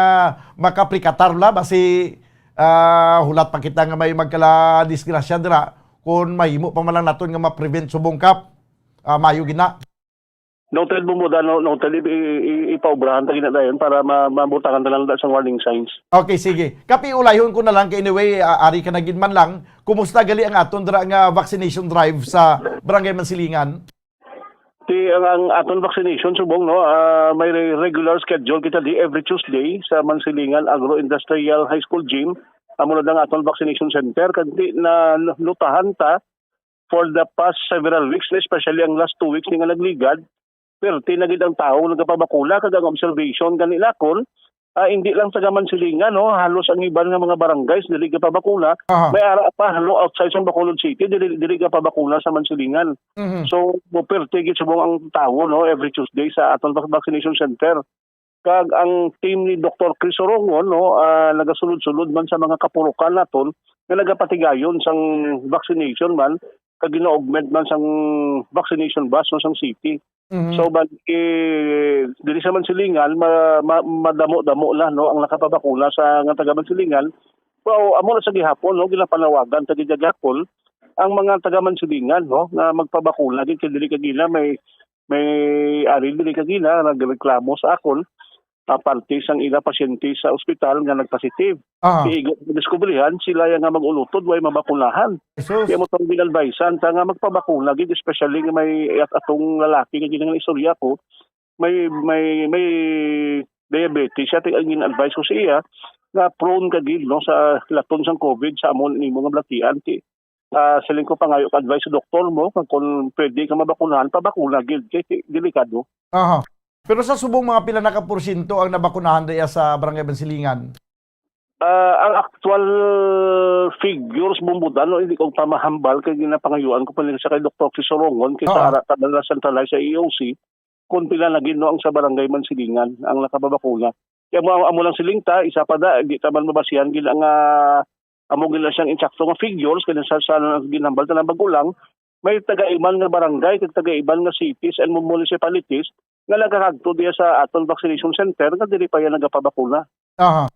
makaprikatar la, basi, ah, hulat pa kita nga may magkala disgrasya dira, kun mahimo pa man lang naton nga ma-prevent subong, Kap. Ah, mayo gina. Noted, Bumbudan, no, noted, i-, i-, i-, ipaubrahan ta gina dayon para ma-, mabutangan ta lang da sang warning signs. Okay, sige. Kap, iulayhon ko na lang kay anyway, ah, ari ka na gid man lang. Kumusta gali ang aton dira nga vaccination drive sa Barangay Mansilingan? Ti, ang, ang aton vaccination subong, no, ah, may re-, regular schedule kita di every Tuesday sa Mansilingan Agro-Industrial High School Gym. Amo na ang aton vaccination center, kag di na lutahan ta for the past several weeks, especially ang last two weeks ni nga nagligad, perti na gid ang tawo nagapabakuna, kag ang observation gani nakon, ah, hindi lang taga Mansilingan, no, halos ang iban nga mga barangays dili gapabakuna, Aha. may ara pa, halo, outside sa Bacolod City, dili, dili gapabakuna sa Mansilingan. Mhm. So, perti gid subong ang tawo, no, every Tuesday sa aton vac-, vaccination center. Kag ang team ni Doktor Chris Orongon, no, ah, nagasulod-sulod man sa mga kapulokan naton nga nagapatigayon sang vaccination man, kag gina-augment man sang vaccination bus, no, sang city. Mhm. So, bali, diri sa Mansilingan, ma-, ma-, madamo-damo na, no, ang nakapabakuna sa, nga taga Mansilingan. Well, amo na sa gihapon, no, ginapanawagan ta gid gihapon ang mga taga Mansilingan, no, nga magpabakuna gid, kay diri kagina may, may ari diri kagina nagreklamo sa akon, ah, parte sang ila pasyente sa ospital nga nagpositive. Aha. Kay igo diskubrihan sila ya nga mag-ulutod, way mabakunahan. Jesus. Kaya mo tong ginadvisean ta nga magpabakuna gid, especially nga may at-, atong lalaki nga gid nga istorya ko, may, may, may diabetes siya. Ti ang gin-advise ko sa iya nga prone ka gid, no, sa laton sang COVID sa amo nimo nga balatian. Ti, ah, siling ko, pangayo ka advice sa doktor mo, kag kung pwede ka mabakunahan, pabakuna gid, kay ti-, delikado. Aha. Pero sa subong, mga pila na ka porsyento ang nabakunahan diya sa Barangay Bansilingan? Ah, ang actual figures, Bumbudan, no, hindi ko pa mahambal, kay ginapangayuan ko pa nila siya kay Doktor Chris Orongon, kay sa Oo. ara, kadala centralize sa E O C, kung pila na gid, no, ang sa Barangay Mansilingan ang nakapabakuna. Kaya mo, amo lang siling ta, isa pa da, di ta man mabasihan gid ang, ah, amo gid lang siyang insakto nga figures, kaya sa, sa ginhambal ta lang bago lang, may taga-iban nga barangay, kag taga-iban nga cities and municipalities nga nagakagto diya sa aton vaccination center nga diri pa yan nagapabakuna. Aha.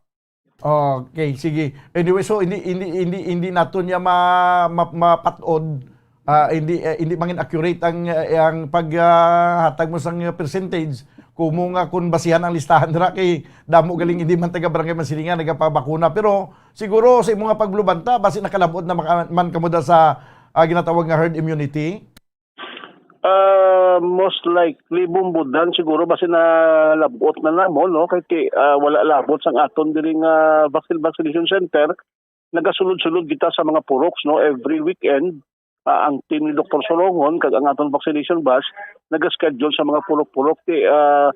Okay, sige. Anyway, so hindi, hindi, hindi, hindi nato niya ma-, ma-, mapatod, ah, hindi, eh, hindi mangin accurate ang, eh, ang pag, ah, hatag mo sang percentage. Kumo nga kung basihan ang listahan dira kay damo galing hindi man taga Barangay Mansilingan nagapabakuna. Pero siguro sa imo nga paglubanta, basi nakalabot na maka-, man kamo da sa, ah, ginatawag nga herd immunity? Ah, most likely, Bumbudan, siguro basi nalabot na namon, no? Kay ti-, ah, wala labot sang aton diri nga vaccine, vaccination center. Nagasulod-sulod kita sa mga puroks, no? Every weekend, ah, ang team ni Doktor Solongon kag ang aton vaccination bus nagaschedule sa mga purok-purok. Ti, ah,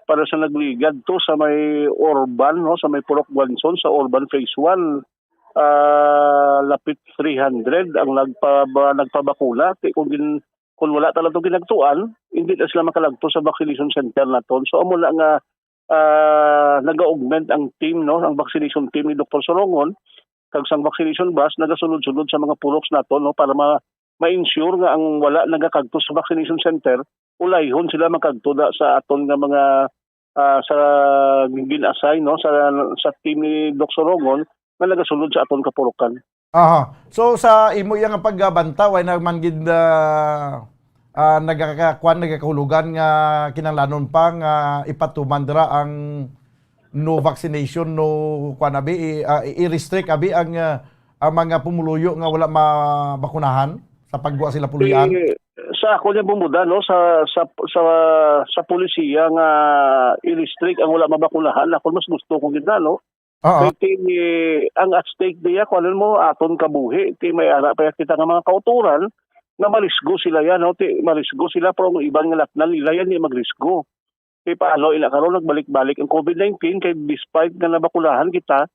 para sa nagligad to sa may urban, no? Sa may Purok Guanzon, sa urban phase one, ah, lapit three hundred ang nagpaba-, nagpabakuna. Ti, kung gin-, kung wala talaga to ginagtuan, hindi na sila makalagto sa vaccination center naton. So, amo na nga ah, nag-augment ang team, no, ang vaccination team ni Doktor Sorongon, kag sang vaccination bus nagasulod-sulod sa mga puloks nato, no, para ma-, ma-ensure nga ang wala nagakadto sa vaccination center, ulayhon sila makadto da sa aton nga mga, ah, sa gin-assign, no, sa, sa team ni Doc Sorongon nga nagasulod sa aton kapulokan. Aha. So, sa imo iya nga pagbanta, way na man gid, ah, ah, nagaka-, kwan, nagakahulugan nga kinahanglanon pa nga ipatuman dira ang no vaccination, no, kwan, abi, i-, ah, i-restrict, abi, ang, ah, ang mga pumuluyo nga wala mabakunahan sa pagguwa sila puloy-an? Eh, sa ako niya bumuda, no, sa, sa, sa, sa polisiya nga i-restrict ang wala mabakunahan, ako mas gusto kong gid na, no? Oo. Kay ti-, ang at stake diya, kung ano mo, aton kabuhi, ti may ara pa kita nga mga kauturan, nga marisgo sila yan, no? Ti marisgo sila, pero ang iban nga natnan nila yan, di magrisgo. Ti paano ila karon nagbalik-balik ang COVID nineteen, kay despite nga nabakunahan kita,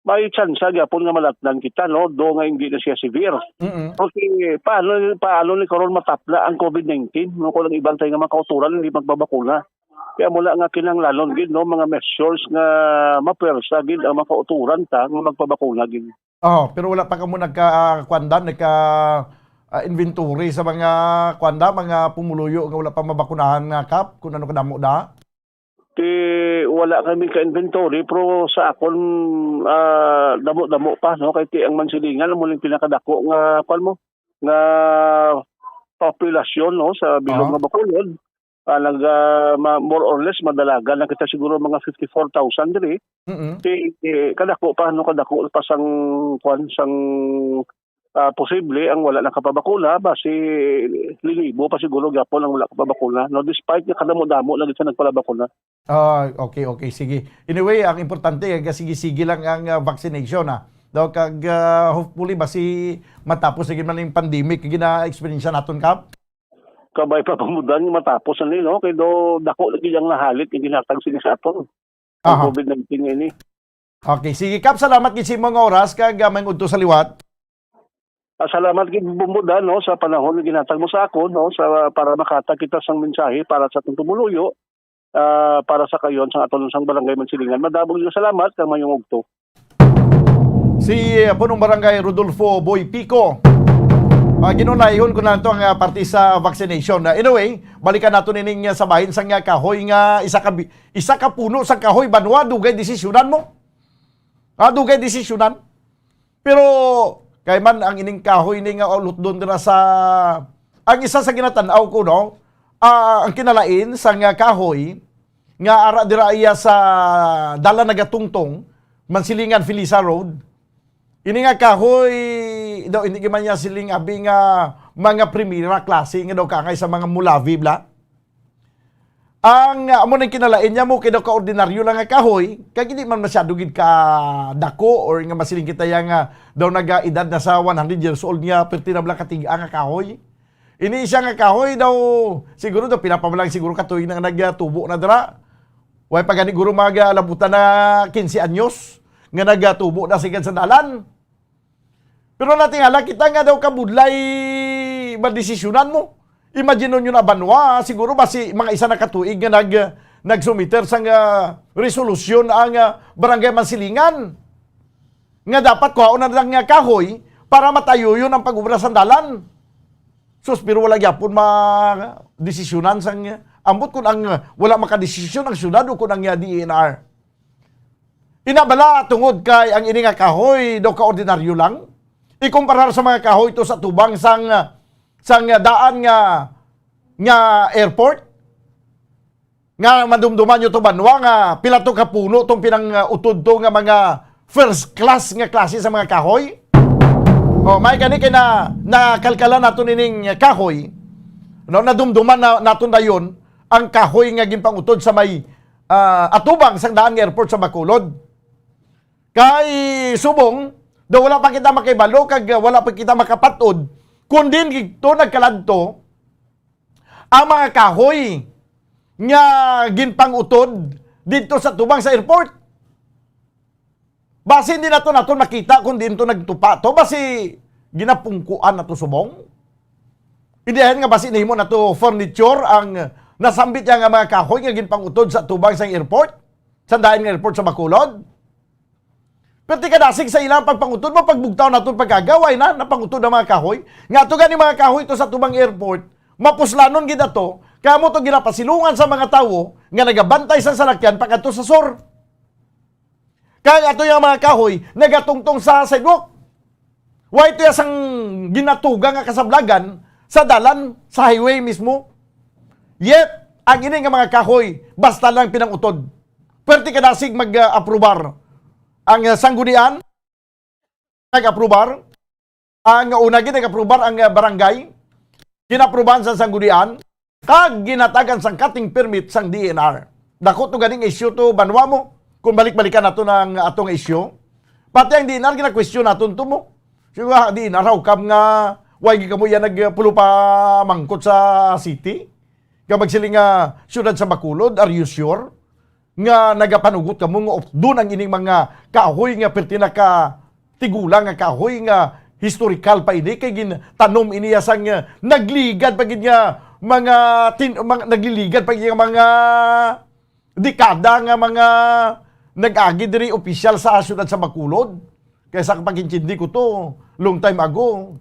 may tsansa gyapon nga malatnan kita, no? Do nga hindi na siya severe. Mm-mm. Okay, paano, paano ni karon matapla ang COVID nineteen, no? Kung ang iban tayo nga mga kauturan hindi magbabakuna. Kaya mula nga kinahanglanon gid, no, mga measures nga mapwersa gid ang mga kauturan ta nga magpabakuna gid. Oh, pero wala pa kamo nagka, ah, kwan da, nagka, ah, inventory sa mga, kwan da, mga pumuluyo nga wala pa mabakunahan nga, Kap, kung ano kadamo da? Ti wala kami ka inventory, pero sa akon, ah, damo-damo pa, no, kay ti ang Mansilingan mo ning pinakadako nga, kwan mo, nga populasyon, no, sa bilog, ah, nga Bacolod. Ah, nag, ah, ma-, more or less, madalagan na kita siguro mga fifty-four thousand diri. Mm-mm. Ti, eh, kadako pa, no, kadako pa sang, kwan, sang, ah, posible ang wala nakapabakuna, basi linibo pa siguro gyapon ang wala kapabakuna, no, despite nga kadamo-damo na gid sa nagpalabakuna. Ah, okay, okay, sige. Anyway, ang importante, sige-sige lang ang, ah, vaccination, ah. Daw kag, ah, hopefully, basi matapos lagi man ang pandemic nga gina-experience naton, Kap. Kabay pa pamudan nga matapos ani, no? Kay do dako lagi ang nahalit nga ginhatag sini sa aton. Ang Aha. COVID nineteen nga ini. Okay, sige, Kap, salamat gid sa imong oras kag, ah, may udto sa liwat. Ah, salamat gid, Bumbudan, no, sa panahon nga ginhatag mo sa akon, no, sa, para makatag kita sang mensahe para sa atong pumuluyo, ah, para sa kayon sang aton sang Barangay Mansilingan. Madamo nga salamat kag mayong udto. Si, uh, Punong Barangay Rodolfo Boy Pico. Uh, ginunayhon ko na ito ang, uh, parte sa vaccination. Uh, anyway, balikan nato nining, uh, sa bahin sang, uh, kahoy nga isa ka bi-, isa ka puno sang kahoy, banwa, dugay desisyonan mo. Ah, dugay desisyonan. Pero kay man ang ining kahoy ni nga ulotdon dira sa, ang isa sa ginatan-aw ko, no, ah, ang kinalain sang, ah, kahoy nga ara dira iya sa Dalan Nagatungtong, Mansilingan, Felisa Road. Ini nga kahoy daw, hindi man niya siling abi nga mga primera klase nga daw kangay sa mga mulavi bla. Ang, ah, amo nang kinalain niya mo kay daw ka ordinaryo lang nga kahoy, kag hindi man masyado gid ka dako or nga masiling kita ya nga daw naga-edad na sa one hundred years old nga perti na bala katiga nga kahoy. Ini siya nga kahoy daw, siguro daw pila pa lang siguro ka tuig na nga nagtubo na dira. Way pa gani guro mga labutan na quince anyos nga nagtubo na sigad sa dalan. Pero natingala kita nga daw kabudlay madesisyonan mo. Imagine ninyo na banwa, siguro basi mga isa na ka tuig nga nag-, nagsumiter sang, ah, resolusyon ang, ah, Barangay Mansilingan nga dapat kuhaon na lang nga kahoy para matayuyon ang pag-obra sang dalan. Sus, pero wala gyapon ma-, desisyonan sang, ambot kung ang, ah, wala makadesisyon ang syudad o kung ang, ah, D E N R. Ina bala, tungod kay ang ini nga kahoy daw ka ordinaryo lang, ikumparar sa mga kahoy to sa tubang sang, sang daan nga, nga airport, nga madumduman nyo to banwa nga pila to ka puno tong pinang-, uh, utod to nga mga first class nga klase sa mga kahoy. Oh, may gani kay na, nakalkalan nato nining kahoy. No, nadumduman na naton dayon ang kahoy nga ginpangutod sa may ah, atubang sang daan nga airport sa Bacolod. Kay subong, daw wala pa kita makahibalo kag, ah, wala pa kita makapat-od kung diin didto nagkaladto ang mga kahoy nga ginpang-utod didto sa tubang sa airport. Basi hindi nato, naton makita kung diin to nagtupa to. Basi ginapungkuan nato subong. Hindi ayan nga basi nahimo nato furniture ang nasambit niya nga mga kahoy nga ginpangutod sa tubang sang airport. Sa dain nga airport sa Bacolod. Perti kadasig sa ilang pagpangutod mo, pagbugtaw naton pag-aga, way na napangutod ang mga kahoy. Nga ato gani mga kahoy to sa tubang airport, mapuslanon gid ato, kay amo to ginapasilungan sa mga tawo nga nagabantay sa salakyan pag-adto sa sur. Kay ato yung mga kahoy nagatungtong sa sidewalk. Way to sang ginatuga nga kasablagan sa dalan, sa highway mismo. Yet, ang ini nga mga kahoy, basta lang pinangutod. Perti kadasig mag-aprobar ang, ah, sanggunian, nag-aprobar. Ang una gid nag-aprobar ang, ah, barangay. Ginaprobahan sa sanggunian kag ginatagan sang cutting permit sang D E N R. Dako to ganing issue to, banwa mo. Kung balik-balikan nato ang atong issue, pati ang D E N R gina-question naton to mo. Siguro, ah, D E N R, how come nga why gid kamo yan nagpulo pa mangkot sa city? Nga magsiling nga siyudad sa Bacolod, are you sure? Nga nagapanugot kamo nga updon ang ining mga kahoy nga perti na ka tigulang nga kahoy nga historical pa ini, kay gintanom ini ya sang, ah, nagligad pa gid nga mga tin-, mga, nagliligad pa gid nga mga dekada nga mga nag-agi diri opisyal sa siyudad sa Bacolod. Kay sa pag-intindi ko to, long time ago,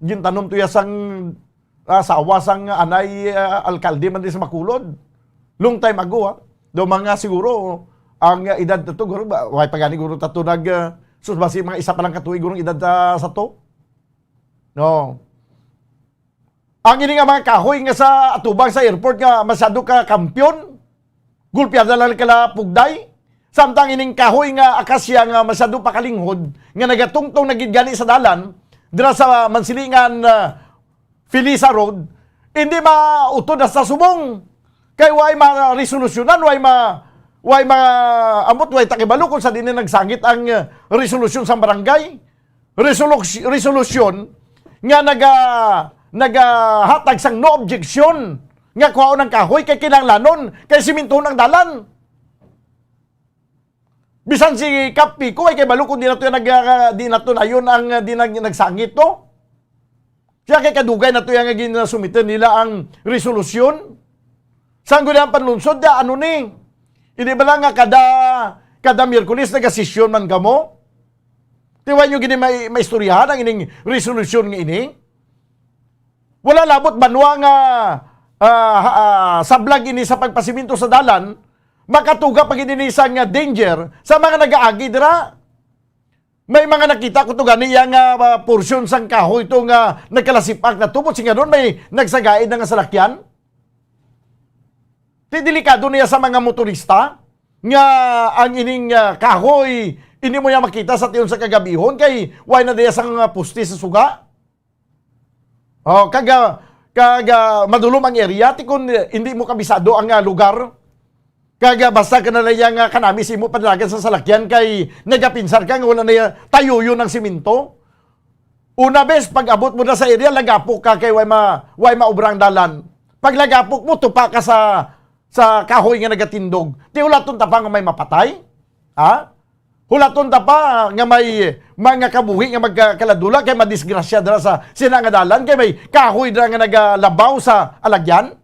gintanom to ya sang, ah, asawa sang anay, ah, alkalde man din sa Bacolod. Long time ago, ha. Do mga siguro, ang, ah, edad to, guro, ba, way pa gani guro tato nag, ah, sus, basi mga isa pa lang katuig guro ang edad sa, sa to. No. Ang ini nga mga kahoy nga sa atubang sa airport nga masyado ka kampiyon, gulpiada lang kala pugday. Samtang ining kahoy nga akasya nga masyado pa kalinghod, nga nagatungtong na gid gani sa dalan, dira sa Mansilingan, ah, Felisa Road, hindi mautod hasta subong. Kay way ma-resolusyonan, way ma-, way ma-, ambot, way takibalo kung sa din nagsangit ang, ah, resolusyon sang barangay. Resolus-, resolusyon nga naga-, nagahatag sang no objection nga kuhaon ang kahoy kay kinahanglanon kay simintuhon ang dalan. Bisan si Kap Pico ay kay balo kung di na to nag-, di na to nayon ang, di nag-, nagsangit to. Siya kay kadugay na to yang ginasumite nila ang resolusyon. Sang guli ang panlunsod, da, ano ni? Hindi ba lang nga kada, kada Miyerkules nagasesyon man kamo? Tiwa nyo gini may, maistoryahan ang ining resolusyon nga ini? Wala labot banwa nga, ah, ha-, ah, sablag ini sa pagpasiminto sa dalan, makatuga pa gid ini sang danger sa mga nagaagi dira. May mga nakita ko to gani ya nga, ah, portion sang kahoy to nga nagkalasipak na tubot, singanon may nagsagaid na nga salakyan. Ti delikado niya sa mga motorista nga ang ining, ah, kahoy, hindi mo niya makita sa tion sa kagabihon kay way na diya sa nga poste sa suga. Oh, kag, ah, kag, ah, madulom ang area, ti kun, eh, hindi mo kabisado ang, ah, lugar. Kag, ah, basta ka na lang yang, ah, kanami sa imo padalagan sa salakyan kay nagapinsar ka nga wala na ya-, tayuyo ng simento. Una bes, pag abot mo na sa area, lagapok ka kay way ma-, way maubra ang dalan. Pag lagapok mo, tupa ka sa, sa kahoy nga nagatindog. Ti hulaton ta pa nga may mapatay? Ha? Hulaton ta pa nga may mga kabuhi nga magkakaladula kay madisgrasya dira sa sina nga dalan kay may kahoy dira nga nagalabaw sa alagyan?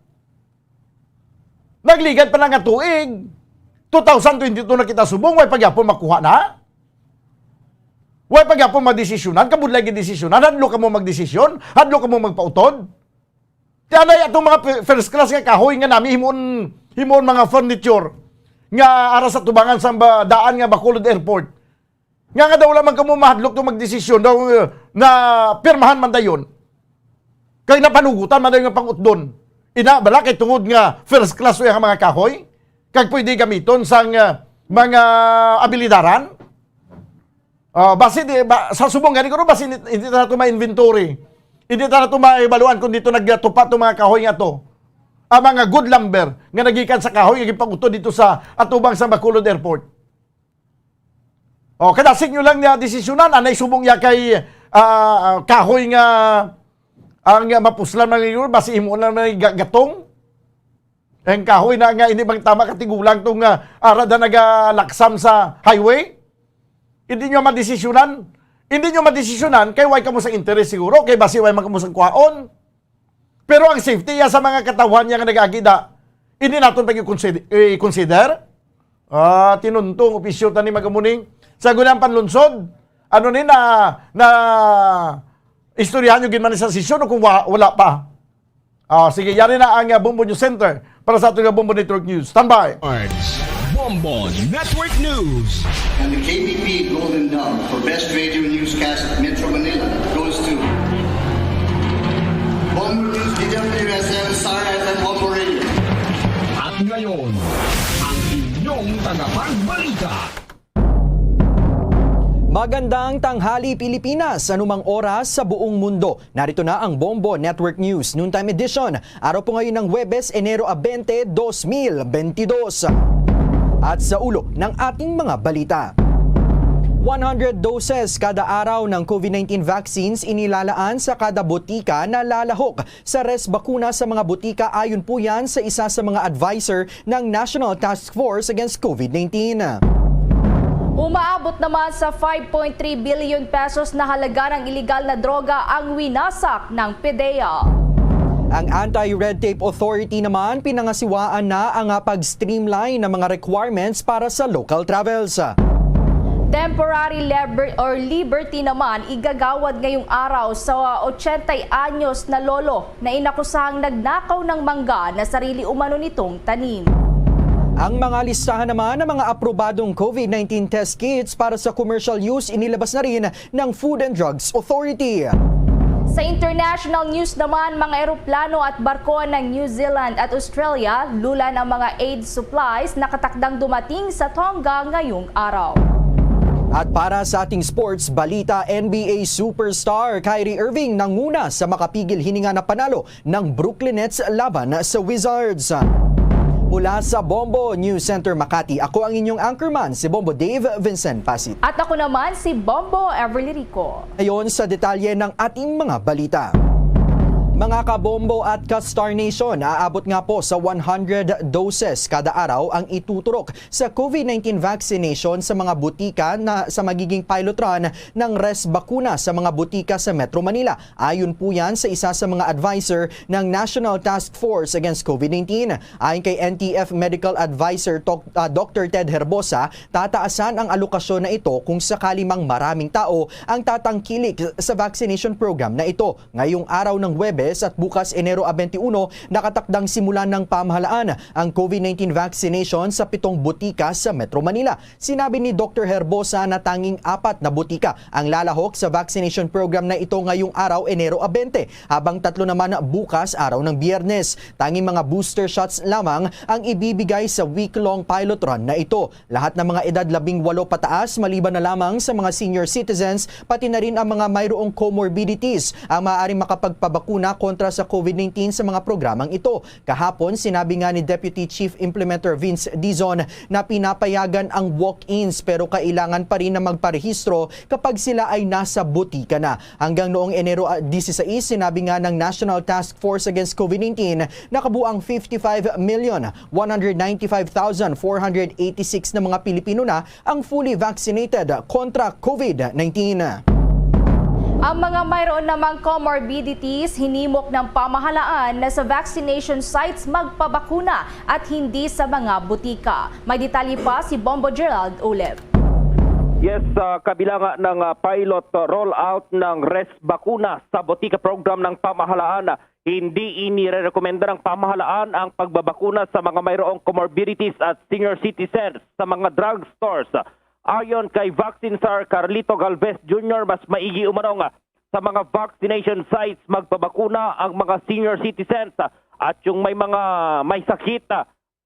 Nagligad pa na nga tuig. Two thousand twenty-two na kita subong, way pa gyapon makuha na. Way pa gyapon madesisyonan, kabudlay gid desisyonan, hadlok kamo magdesisyon, hadlok kamo magpautod. Ti anay atong mga fi-, first class nga kahoy nga nami himuon, himuon mga furniture nga ara sa tubangan sa ba-, daan nga Bacolod Airport. Nga, nga daw lamang kamo mahadlok to magdesisyon daw, eh, na pirmahan man dayon. Kay napanugutan man dayon nga pangutdon. Ina, bala kay tungod nga first class ang mga kahoy, kag pwede gamiton sang, eh, mga abilidaran. Ah, basi di, ba, sa subong gani ko, basi hindi, hindi ta nato ma-inventory. Hindi ta nato maibaluan kung dito nagtupa to mga kahoy nga to. Ang mga good lumber nga nagikan sa kahoy nga gipangutod dito sa atubang sa Bacolod Airport. O, kadasig nyo lang niya desisyonan, anay subong ya kay, ah, kahoy nga ang mapuslan man ninyo, basi imo na may ga-, gatong. Ang kahoy na nga, hindi bang tama katigulang tong, ah, arada nagalaksam sa highway? Hindi nyo madesisyonan. Hindi nyo madesisyonan, kay way kamo sa interes siguro, kay basi way man kamo sa kuhaon. Pero ang safety ya sa mga katawhan niya nga nag-agida, hindi naton pag i-consider, i-consider. Ah, tinuntong opisyo tani magamuning. Sa gunang panlunsod, ano ni na, na istoryahan nyo gid man sa sesyon o kung wa-, wala pa? Ah, sige, yari na ang, ah, Bombo News Center para sa ating, ah, Bombo Network News. Standby! Bombo Network News. And the K B P Golden Dove for Best Radio Newscast at Metro Manila goes to Bombo News, D W S M, Star F M, Bombo Radio. At ngayon, ang inyong tagapagbalita. Magandang tanghali, Pilipinas, anumang oras sa buong mundo. Narito na ang Bombo Network News Noontime Edition. Araw po ngayon ng Huwebes, Enero a twenty, dos mil bentidós. At sa ulo ng ating mga balita. One hundred doses kada araw ng COVID nineteen vaccines inilalaan sa kada botika na lalahok sa Res Bakuna sa mga botika, ayon po yan sa isa sa mga adviser ng National Task Force Against COVID nineteen. Umaabot naman sa five point three billion pesos na halaga ng iligal na droga ang winasak ng PDEA. Ang Anti-Red Tape Authority naman pinangasiwaan na ang, ah, pag-streamline ng mga requirements para sa local travels. Temporary liber-, or liberty naman igagawad ngayong araw sa ochenta anyos na lolo na inakusahang nagnakaw ng mangga na sarili umano nitong tanim. Ang mga listahan naman ng mga aprobadong COVID nineteen test kits para sa commercial use inilabas na rin ng Food and Drugs Authority. Sa international news naman, mga eroplano at barko ng New Zealand at Australia, lulan ang mga aid supplies nakatakdang dumating sa Tonga ngayong araw. At para sa ating sports balita, N B A superstar Kyrie Irving nanguna sa makapigil hininga na panalo ng Brooklyn Nets laban sa Wizards. Mula sa Bombo News Center Makati, ako ang inyong anchorman, si Bombo Dave Vincent Pasit. At ako naman si Bombo Everly Rico. Ngayon sa detalye ng ating mga balita. Mga kabombo at ka-Star Nation, aabot nga po sa one hundred doses kada araw ang ituturok sa COVID nineteen vaccination sa mga butika na sa magiging pilot run ng Res Bakuna sa mga butika sa Metro Manila. Ayon po yan sa isa sa mga adviser ng National Task Force Against COVID nineteen. Ayon kay N T F Medical Advisor Tok-, ah, Doctor Ted Herbosa, tataasan ang alokasyon na ito kung sakali mang maraming tao ang tatangkilik sa vaccination program na ito. Ngayong araw ng Huwebes at bukas, Enero a twenty-uno, nakatakdang simulan ng pamahalaan ang COVID nineteen vaccination sa pitong butika sa Metro Manila. Sinabi ni Doctor Herbosa na tanging apat na butika ang lalahok sa vaccination program na ito ngayong araw, Enero a twenty, habang tatlo naman bukas, araw ng Biyernes. Tanging mga booster shots lamang ang ibibigay sa week-long pilot run na ito. Lahat ng mga edad labing walo pataas, maliban na lamang sa mga senior citizens, pati na rin ang mga mayroong comorbidities, ang maaaring makapagpabakuna kontra sa COVID nineteen sa mga programang ito. Kahapon, sinabi nga ni Deputy Chief Implementer Vince Dizon na pinapayagan ang walk-ins, pero kailangan pa rin na magparehistro kapag sila ay nasa butika na. Hanggang noong Enero, ah, dieciséis, sinabi nga ng National Task Force Against COVID nineteen na kabuang fifty-five million one hundred ninety-five thousand four hundred eighty-six na mga Pilipino na ang fully vaccinated kontra COVID nineteen. Ang mga mayroon namang comorbidities, hinimok ng pamahalaan na sa vaccination sites magpabakuna at hindi sa mga butika. May detalye pa si Bombo Gerald Ulep. Yes, sa kabilang ng, ah, pilot rollout ng Res Bakuna sa Botika program ng pamahalaan, hindi inirerekomenda ng pamahalaan ang pagbabakuna sa mga mayroong comorbidities at senior citizens sa mga drugstores. Ayon kay Vaccine Czar Carlito Galvez Junior, mas maigi umano nga sa mga vaccination sites magpabakuna ang mga senior citizens at yung may mga may sakit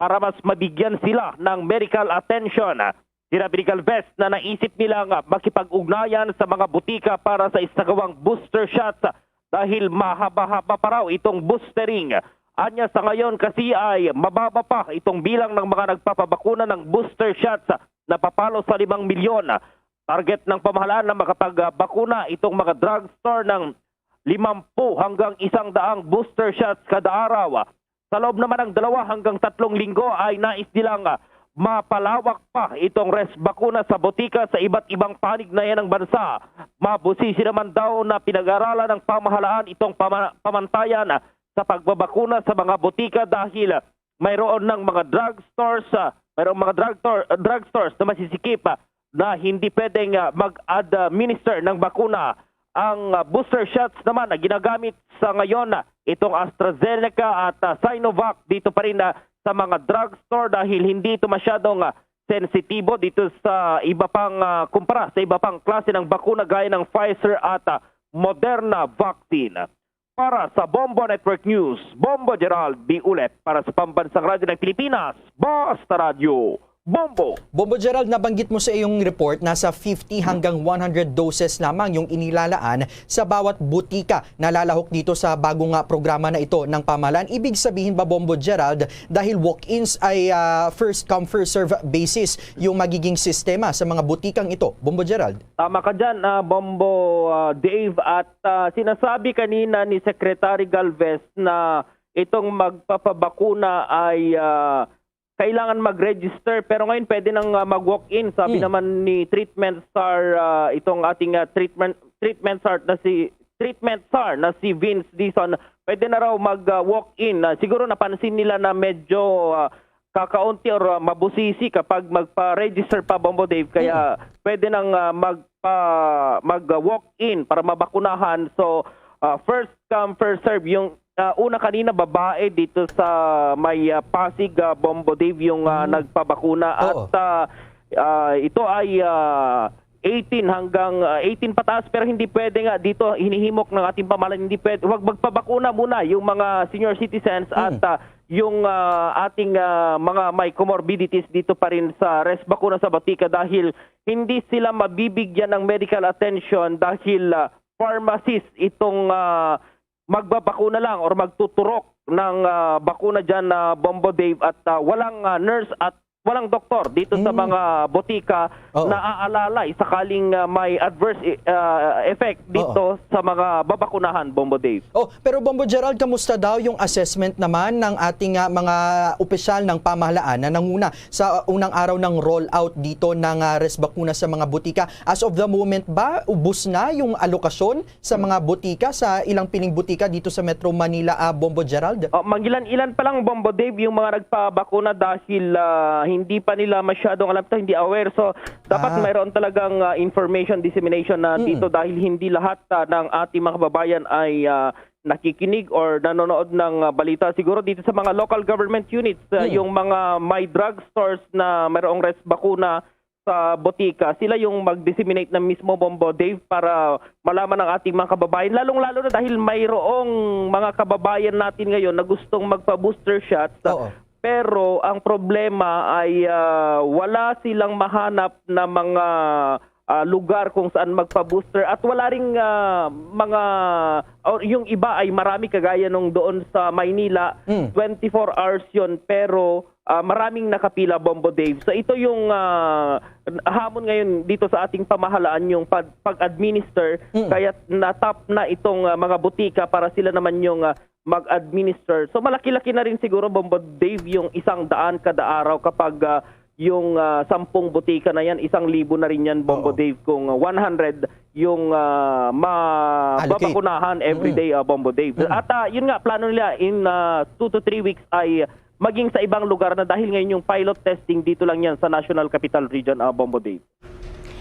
para mas mabigyan sila ng medical attention. Sinabi ni Galvez na naisip nila nga makipag-ugnayan sa mga butika para sa isagawang booster shots dahil mahaba-haba pa raw itong boostering. Anya, sa ngayon kasi ay mababa pa itong bilang ng mga nagpapabakuna ng booster shots na papalo sa limang milyon. Target ng pamahalaan na makapagbakuna itong mga drugstore ng limampu hanggang isang daang booster shots kada araw. Sa loob naman ng dalawa hanggang tatlong linggo ay nais nilang, ah, mapalawak pa itong Res Bakuna sa botika sa iba't ibang panig na yan ng bansa. Mabusisi naman daw na pinag-aralan ng pamahalaan itong pama-, pamantayan, ah, sa pagbabakuna sa mga botika dahil, ah, mayroon ng mga drugstores, ah, mayroong mga drug tor-, drugstores na masisikip, ah, na hindi pwedeng, ah, mag-administer ng bakuna. Ang, ah, booster shots naman na ginagamit sa ngayon, ah, itong AstraZeneca at, ah, Sinovac dito pa rin, ah, sa mga drugstore dahil hindi ito masyadong, ah, sensitibo dito sa iba pang, ah, kumpara sa iba pang klase ng bakuna gaya ng Pfizer at, ah, Moderna vaccine. Para sa Bombo Network News, Bombo Gerald B. Ulet para sa Pambansang Radyo ng Pilipinas, Basta Radyo, Bombo! Bombo Gerald, nabanggit mo sa iyong report, nasa fifty hanggang one hundred doses lamang yung inilalaan sa bawat butika. Nalalahok dito sa bago nga programa na ito ng pamahalaan. Ibig sabihin ba, Bombo Gerald, dahil walk-ins ay, ah, first come, first serve basis yung magiging sistema sa mga butikang ito, Bombo Gerald? Tama ka dyan, ah, Bombo, ah, Dave. At, ah, sinasabi kanina ni Secretary Galvez na itong magpapabakuna ay, ah, kailangan mag-register. Pero ngayon pwede nang, ah, mag-walk-in. Sabi Hmm. naman ni treatment czar, ah, itong ating, ah, treatment, treatment czar na si, treatment czar na si Vince Dizon, pwede na raw mag, ah, walk-in. Ah, siguro napansin nila na medyo, ah, kakaunti or, ah, mabusisi kapag magpa-register pa, Bombo Dave. Kaya Mm. pwede nang, ah, magpa-, mag, ah, walk-in para mabakunahan. So, ah, first come, first serve. Yung, ah, una kanina, babae dito sa may, ah, Pasig, ah, Bombo Dave, yung, ah, Mm. nagpabakuna. Oo. At, ah, ah, ito ay, ah, eighteen hanggang, ah, eighteen pataas, pero hindi pwede nga dito, hinihimok ng ating pamahalaan, hindi pwede, wag magpabakuna muna yung mga senior citizens Mm. at, ah, yung, ah, ating, ah, mga may comorbidities dito pa rin sa Res Bakuna sa Botica dahil hindi sila mabibigyan ng medical attention dahil, ah, pharmacist itong, ah, magbabakuna lang or magtuturok ng, ah, bakuna dyan na Bombo Dave at, ah, walang, ah, nurse at walang doktor dito sa Mm. mga botika Oo. na aalalay sakaling, ah, may adverse, eh, ah, effect dito Oo. sa mga babakunahan, Bombo Dave. Oh, pero Bombo Gerald, kamusta daw yung assessment naman ng ating, ah, mga opisyal ng pamahalaan na nanguna sa unang araw ng rollout dito ng, ah, Res Bakuna sa mga botika? As of the moment ba, ubos na yung alokasyon sa mga botika, sa ilang piling botika dito sa Metro Manila, ah, Bombo Gerald? Oh, mangilan-ilan pa lang, Bombo Dave, yung mga nagpabakuna dahil, ah, hindi pa nila masyadong alam to, hindi aware. So, dapat Ah. mayroon talagang, ah, information dissemination na Mm. dito dahil hindi lahat, ah, ng ating mga kababayan ay, ah, nakikinig or nanonood ng, ah, balita. Siguro dito sa mga local government units, ah, Mm. yung mga may drugstores na mayroong Res Bakuna, sa botika, sila yung mag-disseminate na mismo, Bombo Dave, para malaman ng ating mga kababayan, lalong-lalo na dahil mayroong mga kababayan natin ngayon na gustong magpa-booster shots. Oo. Pero ang problema ay, ah, wala silang mahanap na mga, ah, lugar kung saan magpa-booster at wala ring, ah, mga, or yung iba ay marami kagaya nung doon sa Maynila, Mm. twenty-four hours yun, pero ah, maraming nakapila, Bombo Dave. So ito yung, ah, hamon ngayon dito sa ating pamahalaan, yung pag-, pag-administer. Mm. Kaya natap na itong, ah, mga butika para sila naman yung, ah, mag-administer. So malaki-laki na rin siguro, Bombo Dave, yung isang daan kada araw kapag, ah, yung, ah, sampung butika na yan, isang libo na rin yan, Bombo Oo. Dave, kung, ah, one hundred yung, ah, ma-, Allocate. babakunahan every Mm. day, ah, Bombo Dave. Mm. At, ah, yun nga, plano nila in, ah, two to three weeks ay maging sa ibang lugar na dahil ngayon yung pilot testing dito lang yan sa National Capital Region, ah, Bombo Dave.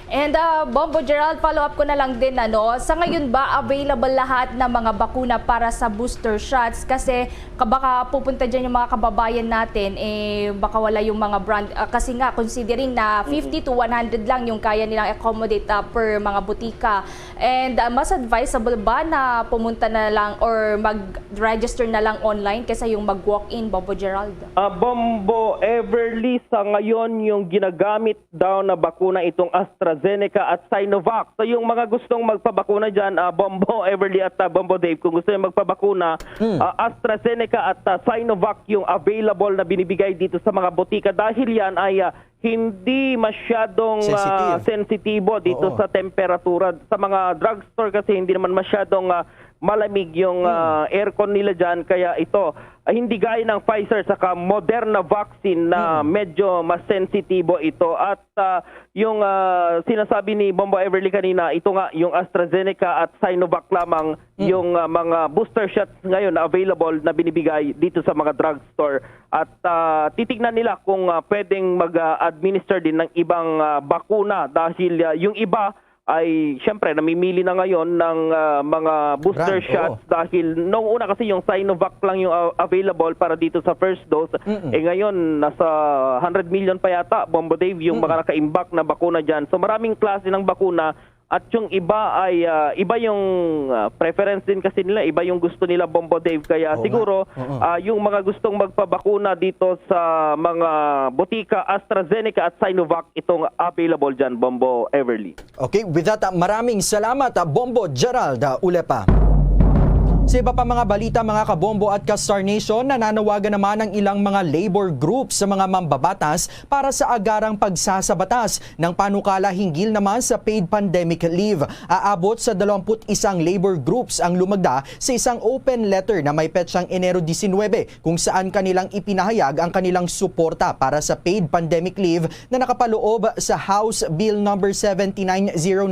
And, ah, Bombo Gerald, follow up ko na lang din, ano, sa ngayon ba available lahat ng mga bakuna para sa booster shots? Kasi ka-, baka pupunta dyan yung mga kababayan natin, eh, baka wala yung mga brand, ah, kasi nga, considering na Mm-mm. fifty to one hundred lang yung kaya nilang accommodate, ah, per mga butika. And, ah, mas advisable ba na pumunta na lang or mag-register na lang online kaysa yung mag-walk-in, Bombo Gerald? Ah, Bombo Everly, sa ngayon yung ginagamit daw na bakuna itong AstraZeneca at Sinovac. So yung mga gustong magpabakuna dyan, ah, Bombo Everly at, ah, Bombo Dave, kung gusto niyo magpabakuna, Hmm. ah, AstraZeneca at, ah, Sinovac yung available na binibigay dito sa mga botika. Dahil yan ay, ah, hindi masyadong, Sensitive. ah, sensitibo dito Oo. sa temperatura. Sa mga drugstore kasi hindi naman masyadong, ah, malamig yung, Hmm. ah, aircon nila dyan. Kaya ito, ah, hindi gaya ng Pfizer saka Moderna vaccine na Hmm. medyo mas sensitibo ito. At, ah, yung, ah, sinasabi ni Bombo Everly kanina, ito nga, yung AstraZeneca at Sinovac lamang Hmm. yung, ah, mga booster shots ngayon na available na binibigay dito sa mga drugstore. At, ah, titignan nila kung, ah, pwedeng mag-, ah, administer din ng ibang, ah, bakuna dahil, ah, yung iba ay, siyempre, namimili na ngayon ng, ah, mga booster Brand, shots oo. dahil nung una kasi yung Sinovac lang yung, ah, available para dito sa first dose. Mm-mm. Eh, ngayon, nasa hundred million pa yata, Bombo Dave, yung Mm-mm. mga nakaimbak na bakuna dyan. So, maraming klase ng bakuna at yung iba ay, ah, iba yung, ah, preference din kasi nila, iba yung gusto nila, Bombo Dave. Kaya Oo nga. siguro, Oo. ah, yung mga gustong magpabakuna dito sa mga botika, AstraZeneca at Sinovac, itong available dyan, Bombo Everly. Okay, with that, ah, maraming salamat, ah, Bombo Gerald, ah, Ulepa. Sa iba pa mga balita, mga kabombo at ka-Star Nation, nananawagan naman ang ilang mga labor groups sa mga mambabatas para sa agarang pagsasabatas ng panukala hinggil naman sa paid pandemic leave. Aabot sa dalawampu't isang labor groups ang lumagda sa isang open letter na may petsang Enero disinwebe, kung saan kanilang ipinahayag ang kanilang suporta para sa paid pandemic leave na nakapaloob sa House Bill Number seventy-nine zero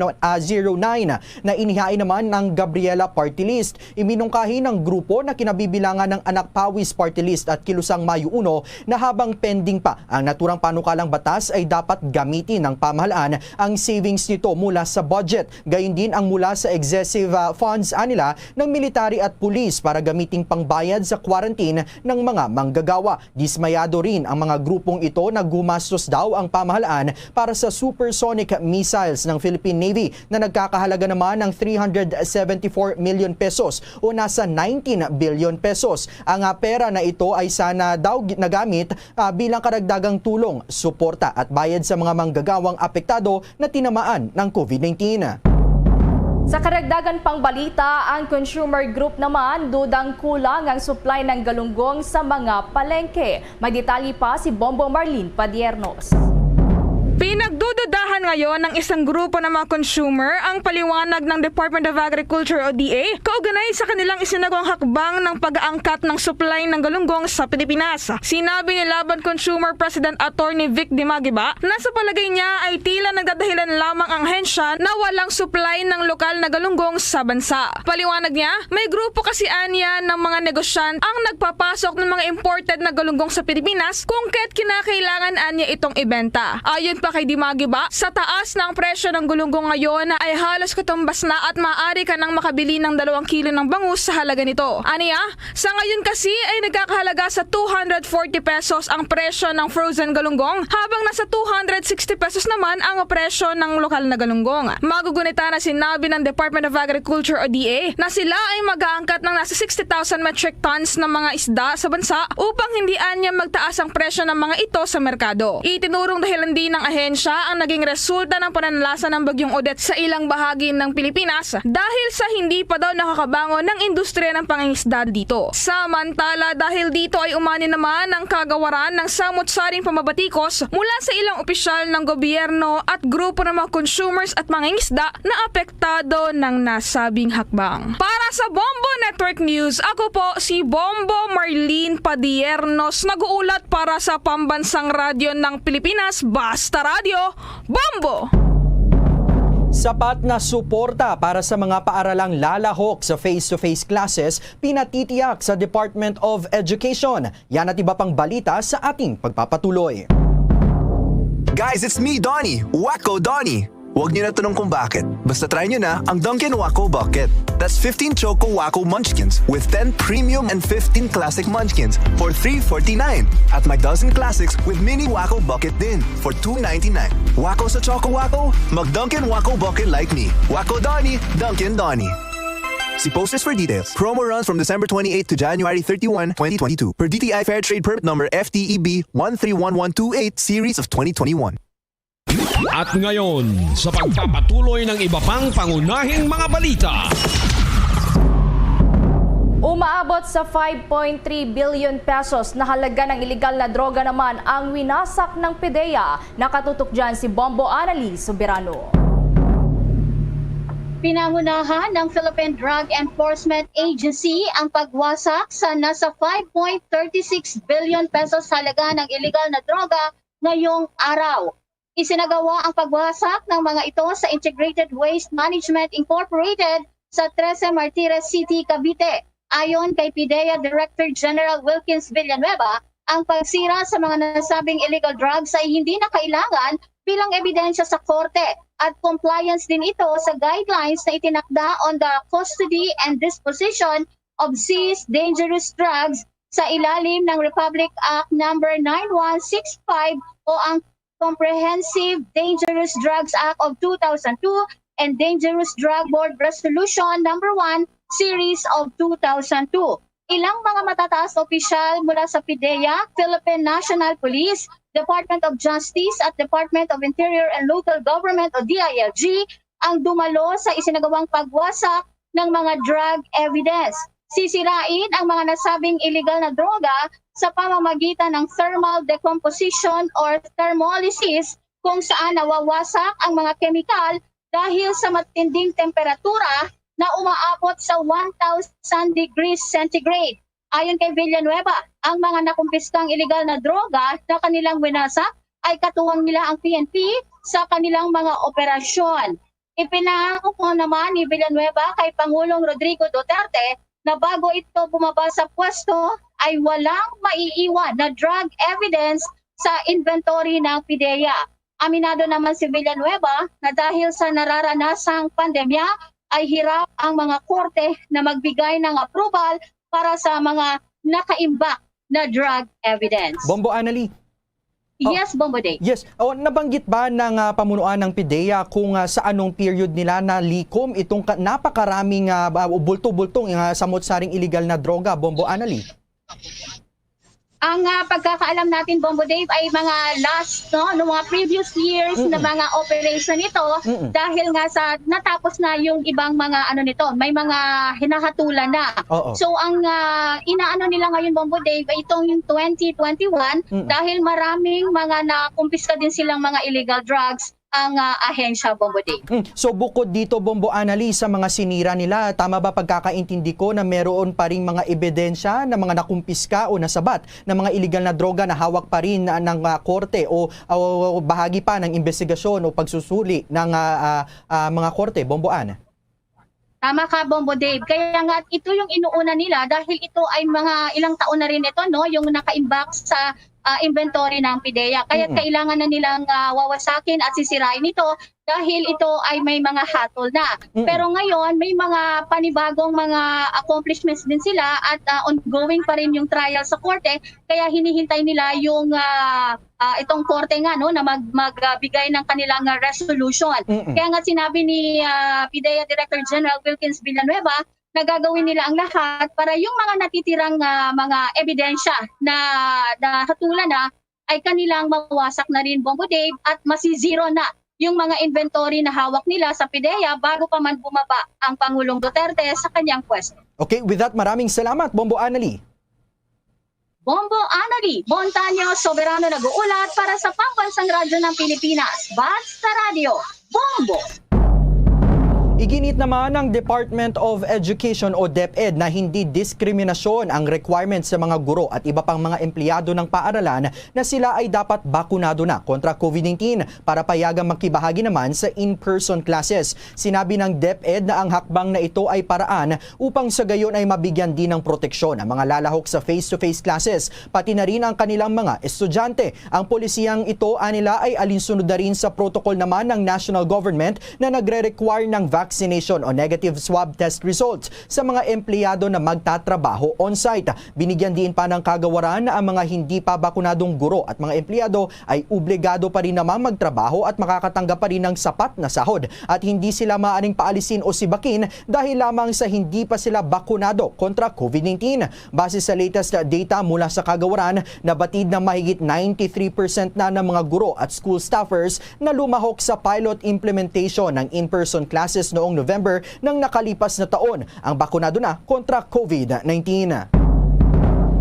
nine na inihain naman ng Gabriela Party List. Iminungkahi ng grupo na kinabibilangan ng Anak Pawis Party List at Kilusang Mayo Uno na habang pending pa ang naturang panukalang batas ay dapat gamitin ng pamahalaan ang savings nito mula sa budget, gayon din ang mula sa excessive, ah, funds anila ng military at pulis para gamiting pangbayad sa quarantine ng mga manggagawa. Dismayado rin ang mga grupong ito na gumastos daw ang pamahalaan para sa supersonic missiles ng Philippine Navy na nagkakahalaga naman ng three hundred seventy-four million pesos o nasa nineteen billion pesos. Ang, ah, pera na ito ay sana daw gi-, nagamit, ah, bilang karagdagang tulong, suporta at bayad sa mga manggagawang apektado na tinamaan ng COVID nineteen. Sa karagdagan pang balita, ang Consumer Group naman dudang kulang ang supply ng galunggong sa mga palengke. May detalye pa si Bombo Marlene Padiernos. Pinagdududahan ngayon ng isang grupo ng mga consumer ang paliwanag ng Department of Agriculture o D A kaugnay sa kanilang isinagawang hakbang ng pag-aangkat ng supply ng galunggong sa Pilipinas. Sinabi ni Laban Consumer President Attorney Vic Dimagiba na sa palagay niya ay tila nagdadahilan lamang ang ahensya na walang supply ng lokal na galunggong sa bansa. Paliwanag niya, may grupo kasi anya ng mga negosyante ang nagpapasok ng mga imported na galunggong sa Pilipinas kung kaya't kinakailangan anya itong ibenta. Ayon pa kay Dimagiba, sa taas na ang presyo ng galunggong ngayon ay halos katumbas na at maaari ka nang makabili ng dalawang kilo ng bangus sa halaga nito. Aniya, sa ngayon kasi ay nagkakahalaga sa two hundred forty pesos ang presyo ng frozen galunggong, habang nasa two hundred sixty pesos naman ang presyo ng lokal na galunggong. Magugunita na sinabi ng Department of Agriculture o D A na sila ay mag-aangkat ng nasa sixty thousand metric tons ng mga isda sa bansa upang hindi anya magtaas ang presyo ng mga ito sa merkado. Itinurong dahilan din ng ahensya ang naging resulta ng pananalasa ng Bagyong Odette sa ilang bahagi ng Pilipinas dahil sa hindi pa daw nakakabangon ng industriya ng pangingisda dito. Samantala, dahil dito ay umani naman ang kagawaran ng samot-saring pamabatikos mula sa ilang opisyal ng gobyerno at grupo ng mga consumers at mangingisda na apektado ng nasabing hakbang. Para sa Bombo Network News, ako po si Bombo Marlene Padiernos, nag-uulat para sa Pambansang Radyo ng Pilipinas, Basta Radyo, Bombo! Sapat na suporta para sa mga paaralang lalahok sa face-to-face classes, pinatitiyak sa Department of Education. Yan at iba pang balita sa ating pagpapatuloy. Guys, it's me, Donnie. Wacko Donnie. Huwag niyo na tanong kung bakit. Basta try niyo na ang Dunkin' Wacko Bucket. That's fifteen Choco Wacko Munchkins with ten premium and fifteen classic munchkins for three forty-nine. At may dozen classics with mini Wacko Bucket din for two ninety-nine. Wacko sa Choco Wacko? Mag Dunkin' Wacko Bucket like me. Wacko Donnie, Dunkin' Donnie. See posters for details. Promo runs from December twenty-eighth to January thirty-one, twenty twenty-two. Per D T I Fair Trade Permit Number F T E B one three one one two eight, Series of twenty twenty-one. At ngayon, sa pagpapatuloy ng iba pang pangunahing mga balita. Umaabot sa five point three billion pesos na halaga ng iligal na droga naman ang winasak ng PDEA. Nakatutok dyan si Bombo Anali Soberano. Pinangunahan ng Philippine Drug Enforcement Agency ang pagwasak sa nasa five point thirty six billion pesos halaga ng illegal na droga ngayong araw. Isinagawa ang pagwasak ng mga ito sa Integrated Waste Management Incorporated sa Trece Martires City, Cavite. Ayon kay PDEA Director General Wilkins Villanueva, ang pagsira sa mga nasabing illegal drugs ay hindi na kailangan bilang ebidensya sa korte at compliance din ito sa guidelines na itinakda on the custody and disposition of seized dangerous drugs sa ilalim ng Republic Act Number nine one six five o ang Comprehensive Dangerous Drugs Act of two thousand two and Dangerous Drug Board Resolution Number one Series of two thousand two. Ilang mga matataas na opisyal mula sa PDEA, Philippine National Police, Department of Justice at Department of Interior and Local Government o D I L G ang dumalo sa isinagawang pagwasak ng mga drug evidence. Sisirain ang mga nasabing illegal na droga sa pamamagitan ng thermal decomposition or thermolysis, kung saan nawawasak ang mga kemikal dahil sa matinding temperatura na umaabot sa one thousand degrees centigrade. Ayon kay Villanueva, ang mga nakumpiskang iligal na droga na kanilang winasak ay katuwang nila ang P N P sa kanilang mga operasyon. Ipinangako naman ni Villanueva kay Pangulong Rodrigo Duterte na bago ito bumaba sa pwesto ay walang maiiwan na drug evidence sa inventory ng PDEA. Aminado naman si Villanueva na dahil sa nararanasang pandemya ay hirap ang mga korte na magbigay ng approval para sa mga nakaimbak na drug evidence. Bombo Annalie. Yes, Bombo Dave. Yes. O, nabanggit ba ng ah, pamunuan ng PDEA kung ah, sa anong period nila nalikom itong ka- napakaraming ah, ba- bulto-bultong ah, samot-saring illegal na droga, Bombo Annalie? Ang ah, pagkakaalam natin, Bombo Dave, ay mga last, no, no mga previous years na mga operation ito. Dahil nga sa natapos na yung ibang mga ano nito, may mga hinahatulan na. Oo. So ang ah, inaano nila ngayon, Bombo Dave, ay itong yung twenty twenty-one. Dahil maraming mga nakumpiska din silang mga illegal drugs ang ah, ahensya, Bombo Dave. Mm. So bukod dito, Bombo Annalie, sa mga sinira nila, tama ba pagkakaintindi ko na meron pa ring mga ebidensya na mga nakumpiska o nasabat na mga iligal na droga na hawak pa rin ah, ng ah, korte o, o bahagi pa ng investigasyon o pagsusuli ng ah, ah, ah, mga korte, Bombo Ann? Tama ka, Bombo Dave. Kaya nga ito yung inuuna nila dahil ito ay mga ilang taon na rin ito, no, yung nakaimbak sa ah, inventory ng PDEA. Kaya kailangan na nilang ah, wawasakin at sisirain ito dahil ito ay may mga hatol na. Pero ngayon, may mga panibagong mga accomplishments din sila at ah, ongoing pa rin yung trial sa korte. Kaya hinihintay nila yung ah, ah, itong korte nga, no, na mag, magbigay ng kanilang ah, resolution. Kaya nga sinabi ni ah, PDEA Director General Wilkins Villanueva na gagawin nila ang lahat para yung mga natitirang ah, mga ebidensya na nahatulan na ay kanilang mawasak na rin, Bombo Dave, at masizero na yung mga inventory na hawak nila sa PDEA bago pa man bumaba ang Pangulong Duterte sa kanyang pwesto. Okay, with that, maraming salamat, Bombo Annalie. Bombo Annalie Montaño, Soberano nag-uulat para sa Pambansang Radyo ng Pilipinas, Basta Radyo, Bombo! Iginit naman ng Department of Education o DepEd na hindi diskriminasyon ang requirement sa mga guro at iba pang mga empleyado ng paaralan na sila ay dapat bakunado na kontra COVID nineteen para payagang makibahagi naman sa in-person classes. Sinabi ng DepEd na ang hakbang na ito ay paraan upang sa gayon ay mabigyan din ng proteksyon ang mga lalahok sa face-to-face classes, pati na rin ang kanilang mga estudyante. Ang polisiyang ito anila ay alinsunod na rin sa protocol naman ng national government na nagre-require ng vaccination o negative swab test results sa mga empleyado na magtatrabaho on-site. Binigyan diin pa ng kagawaran na ang mga hindi pa bakunadong guro at mga empleyado ay obligado pa rin namang magtrabaho at makakatanggap pa rin ng sapat na sahod at hindi sila maaaring paalisin o sibakin dahil lamang sa hindi pa sila bakunado kontra COVID nineteen. Base sa latest data mula sa kagawaran, nabatid na mahigit ninety-three percent na ng mga guro at school staffers na lumahok sa pilot implementation ng in-person classes noong November ng nakalipas na taon ang bakunado na kontra COVID nineteen.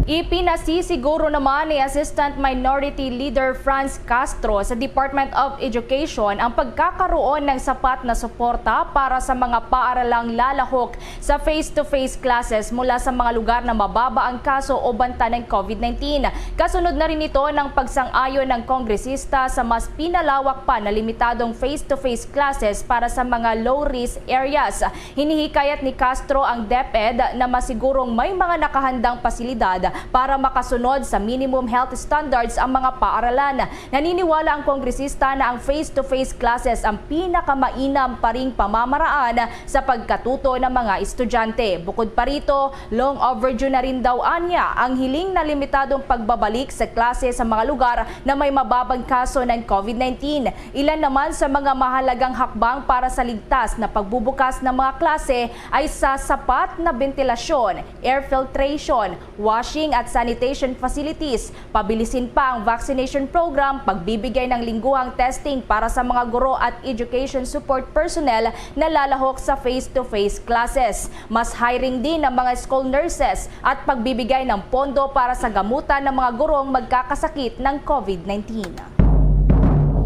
Ipinasisiguro naman ni Assistant Minority Leader Franz Castro sa Department of Education ang pagkakaroon ng sapat na suporta para sa mga paaralang lalahok sa face-to-face classes mula sa mga lugar na mababa ang kaso o banta ng COVID nineteen. Kasunod na rin ito ng pagsang-ayon ng kongresista sa mas pinalawak pa na limitadong face-to-face classes para sa mga low-risk areas. Hinihikayat ni Castro ang DepEd na masigurong may mga nakahandang pasilidad para makasunod sa minimum health standards ang mga paaralan. Naniniwala ang kongresista na ang face-to-face classes ang pinakamainam pa ring pamamaraan sa pagkatuto ng mga estudyante. Bukod pa rito, long overdue na rin daw anya ang hiling na limitadong pagbabalik sa klase sa mga lugar na may mababang kaso ng COVID nineteen. Ilan naman sa mga mahalagang hakbang para sa ligtas na pagbubukas ng mga klase ay sa sapat na bentilasyon, air filtration, washing at sanitation facilities. Pabilisin pa ang vaccination program, pagbibigay ng lingguhang testing para sa mga guro at education support personnel na lalahok sa face-to-face classes. Mas hiring din ng mga school nurses at pagbibigay ng pondo para sa gamutan ng mga gurong magkakasakit ng COVID nineteen.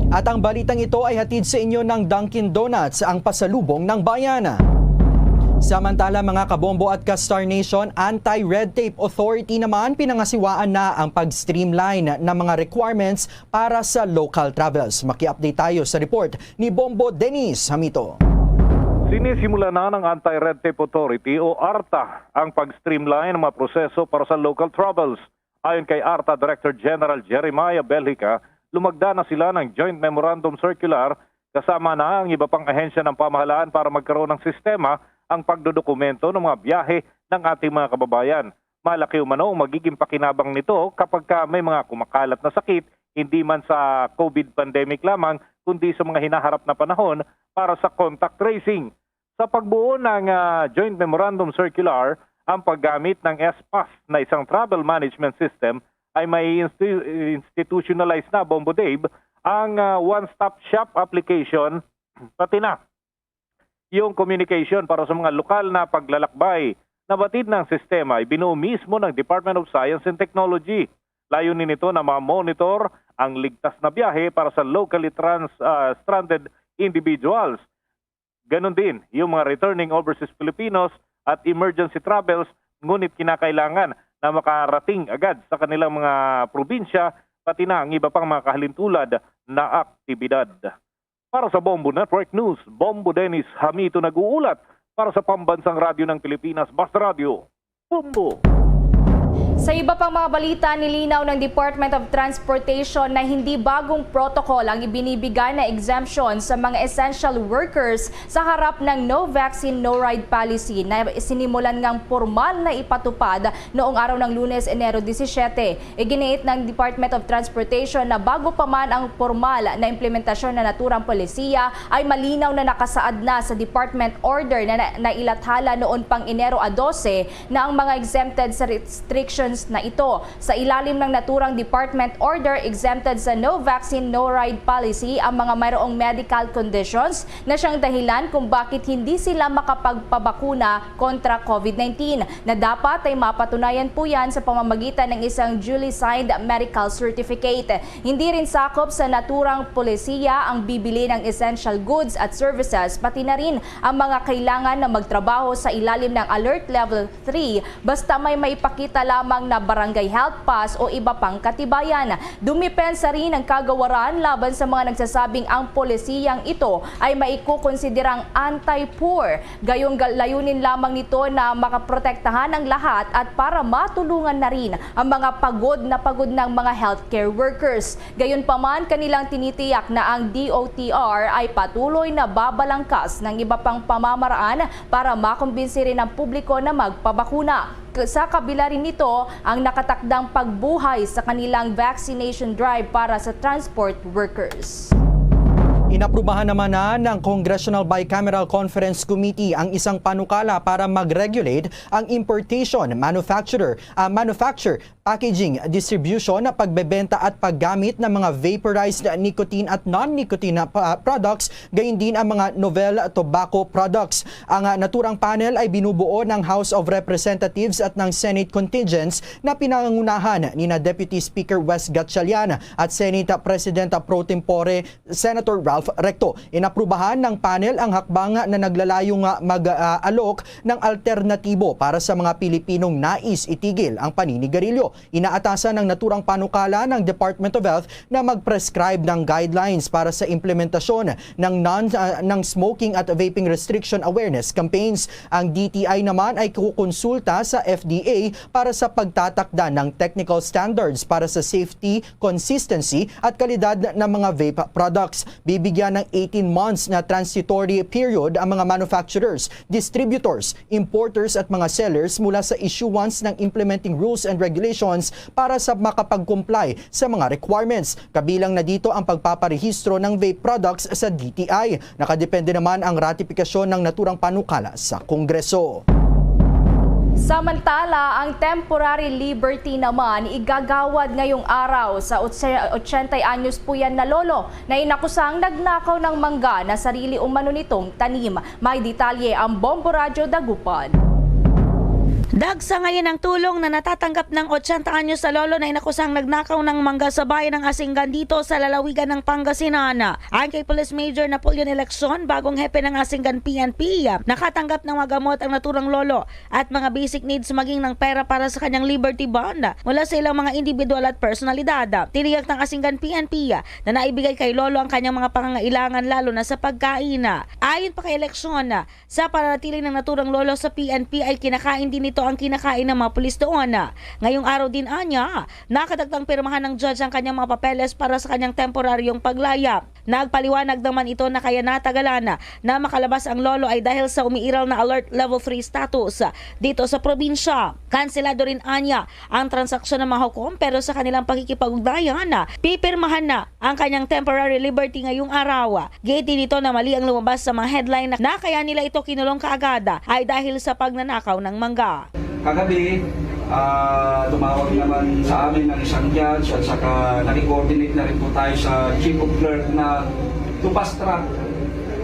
At ang balitang ito ay hatid sa inyo ng Dunkin' Donuts, ang pasalubong ng bayan. Samantala, mga kabombo at ka-Star Nation, Anti-Red Tape Authority naman pinangasiwaan na ang pag-streamline ng mga requirements para sa local travels. Maki-update tayo sa report ni Bombo Dennis Hamito. Sinisimula na ng Anti-Red Tape Authority o ARTA ang pag-streamline ng mga proseso para sa local travels. Ayon kay ARTA Director General Jeremiah Belhica, lumagda na sila ng Joint Memorandum Circular kasama na ang iba pang ahensya ng pamahalaan para magkaroon ng sistema ang pagdodokumento ng mga biyahe ng ating mga kababayan. Malaki umano ang magiging pakinabang nito kapag ka may mga kumakalat na sakit, hindi man sa COVID pandemic lamang, kundi sa mga hinaharap na panahon para sa contact tracing. Sa pagbuo ng ah, Joint Memorandum Circular, ang paggamit ng S-PASS na isang travel management system ay may insti- institutionalize na, Bombo Dave, ang ah, one-stop shop application, pati na yung communication para sa mga lokal na paglalakbay. Nabatid na ang sistema ay binuo mismo ng Department of Science and Technology. Layunin nito na ma-monitor ang ligtas na biyahe para sa locally trans, ah, stranded individuals. Ganon din yung mga returning overseas Filipinos at emergency travels, ngunit kinakailangan na makarating agad sa kanilang mga probinsya, pati na ang iba pang mga kahalintulad na aktibidad. Para sa Bombo Network News, Bombo Dennis Hamito nag-uulat para sa Pambansang Radyo ng Pilipinas, Basta Radyo, Bombo. Sa iba pang mga balita, nilinaw ng Department of Transportation na hindi bagong protocol ang ibinibigay na exemption sa mga essential workers sa harap ng no vaccine, no ride policy na sinimulan ngang pormal na ipatupad noong araw ng Lunes, Enero disisiete. Iginiit ng Department of Transportation na bago pa man ang pormal na implementasyon na naturang polisiya, ay malinaw na nakasaad na sa department order na, na nailathala noon pang Enero a dose na ang mga exempted sa restrictions na ito. Sa ilalim ng naturang department order, exempted sa no vaccine, no ride policy ang mga mayroong medical conditions na siyang dahilan kung bakit hindi sila makapagpabakuna kontra COVID nineteen, na dapat ay mapatunayan po yan sa pamamagitan ng isang duly signed medical certificate. Hindi rin sakop sa naturang polisiya ang bibili ng essential goods at services, pati na rin ang mga kailangan na magtrabaho sa ilalim ng Alert Level three, basta may maipakita lamang na barangay health pass o iba pang katibayan. Dumipensa rin ang kagawaran laban sa mga nagsasabing ang polisiyang ito ay maikukonsiderang anti-poor. Gayong gal-, layunin lamang nito na makaprotektahan ang lahat at para matulungan na rin ang mga pagod na pagod ng mga healthcare workers. Gayunpaman, kanilang tinitiyak na ang D O T R ay patuloy na babalangkas ng iba pang pamamaraan para makumbinsi rin ang publiko na magpabakuna. K-, sa kabila rin nito, ang nakatakdang pagbuhay sa kanilang vaccination drive para sa transport workers. Inaprubahan naman na ng Congressional Bicameral Conference Committee ang isang panukala para mag-regulate ang importation, manufacturer, ah, manufacture, packaging, distribution, pagbebenta at paggamit ng mga vaporized nicotine at non-nicotine na pa-, products, gayon din ang mga novel tobacco products. Ang, ah, naturang panel ay binubuo ng House of Representatives at ng Senate contingents na pinangunahan ni na Deputy Speaker Wes Gatchalian at Senate President Pro Tempore Senator Ralph Recto. Inaprubahan ng panel ang hakbang na naglalayong mag-alok ng alternatibo para sa mga Pilipinong nais itigil ang paninigarilyo. Inaatasan ng naturang panukala ng Department of Health na mag-prescribe ng guidelines para sa implementasyon ng non-, ah, ng smoking at vaping restriction awareness campaigns. Ang D T I naman ay kukonsulta sa F D A para sa pagtatakda ng technical standards para sa safety, consistency at kalidad ng mga vape products. Bibigyan ng eighteen months na transitory period ang mga manufacturers, distributors, importers at mga sellers mula sa issuance ng implementing rules and regulations para sa makapag-comply sa mga requirements. Kabilang na dito ang pagpaparehistro ng vape products sa D T I. Nakadepende naman ang ratifikasyon ng naturang panukala sa Kongreso. Samantala, ang temporary liberty naman igagawad ngayong araw sa otse-, ochenta anyos po yan na lolo na inakusang nagnakaw ng mangga na sarili umano nitong tanim. May detalye ang Bombo Radyo Dagupan. Dagsa ngayon ang tulong na natatanggap ng ochenta anyos sa lolo na inakusang nagnakaw ng mangga sa bayan ng Asingan dito sa lalawigan ng Pangasinan. Ayon kay Police Major Napoleon Eleccion, bagong hepe ng Asingan P N P, nakatanggap ng mga gamot ang naturang lolo at mga basic needs, maging ng pera para sa kanyang Liberty Bond mula sa ilang mga individual at personalidad. Tiniyak ng Asingan P N P na naibigay kay lolo ang kanyang mga pangangailangan, lalo na sa pagkain. Ayon pa kay Eleccion, sa pananatili ng naturang lolo sa P N P ay kinakain din nito ang kinakain ng mga pulis doon. Ngayong araw din, anya, nakadagtang pirmahan ng judge ang kanyang mga papeles para sa kanyang temporaryong paglayap. Nagpaliwanag naman ito na kaya natagalan na makalabas ang lolo ay dahil sa umiiral na alert level three status dito sa probinsya. Kanselado rin, anya, ang transaksyon ng mga hukom, pero sa kanilang pakikipag-ugnayan, pipirmahan na ang kanyang temporary liberty ngayong araw. Giit din nito na mali ang lumabas sa mga headline na, na kaya nila ito kinulong kaagad ay dahil sa pagnanakaw ng mangga. Kagabi, ah, tumawag naman sa amin ang isang judge at saka naki-coordinate na rin po tayo sa chief of clerk na to fast track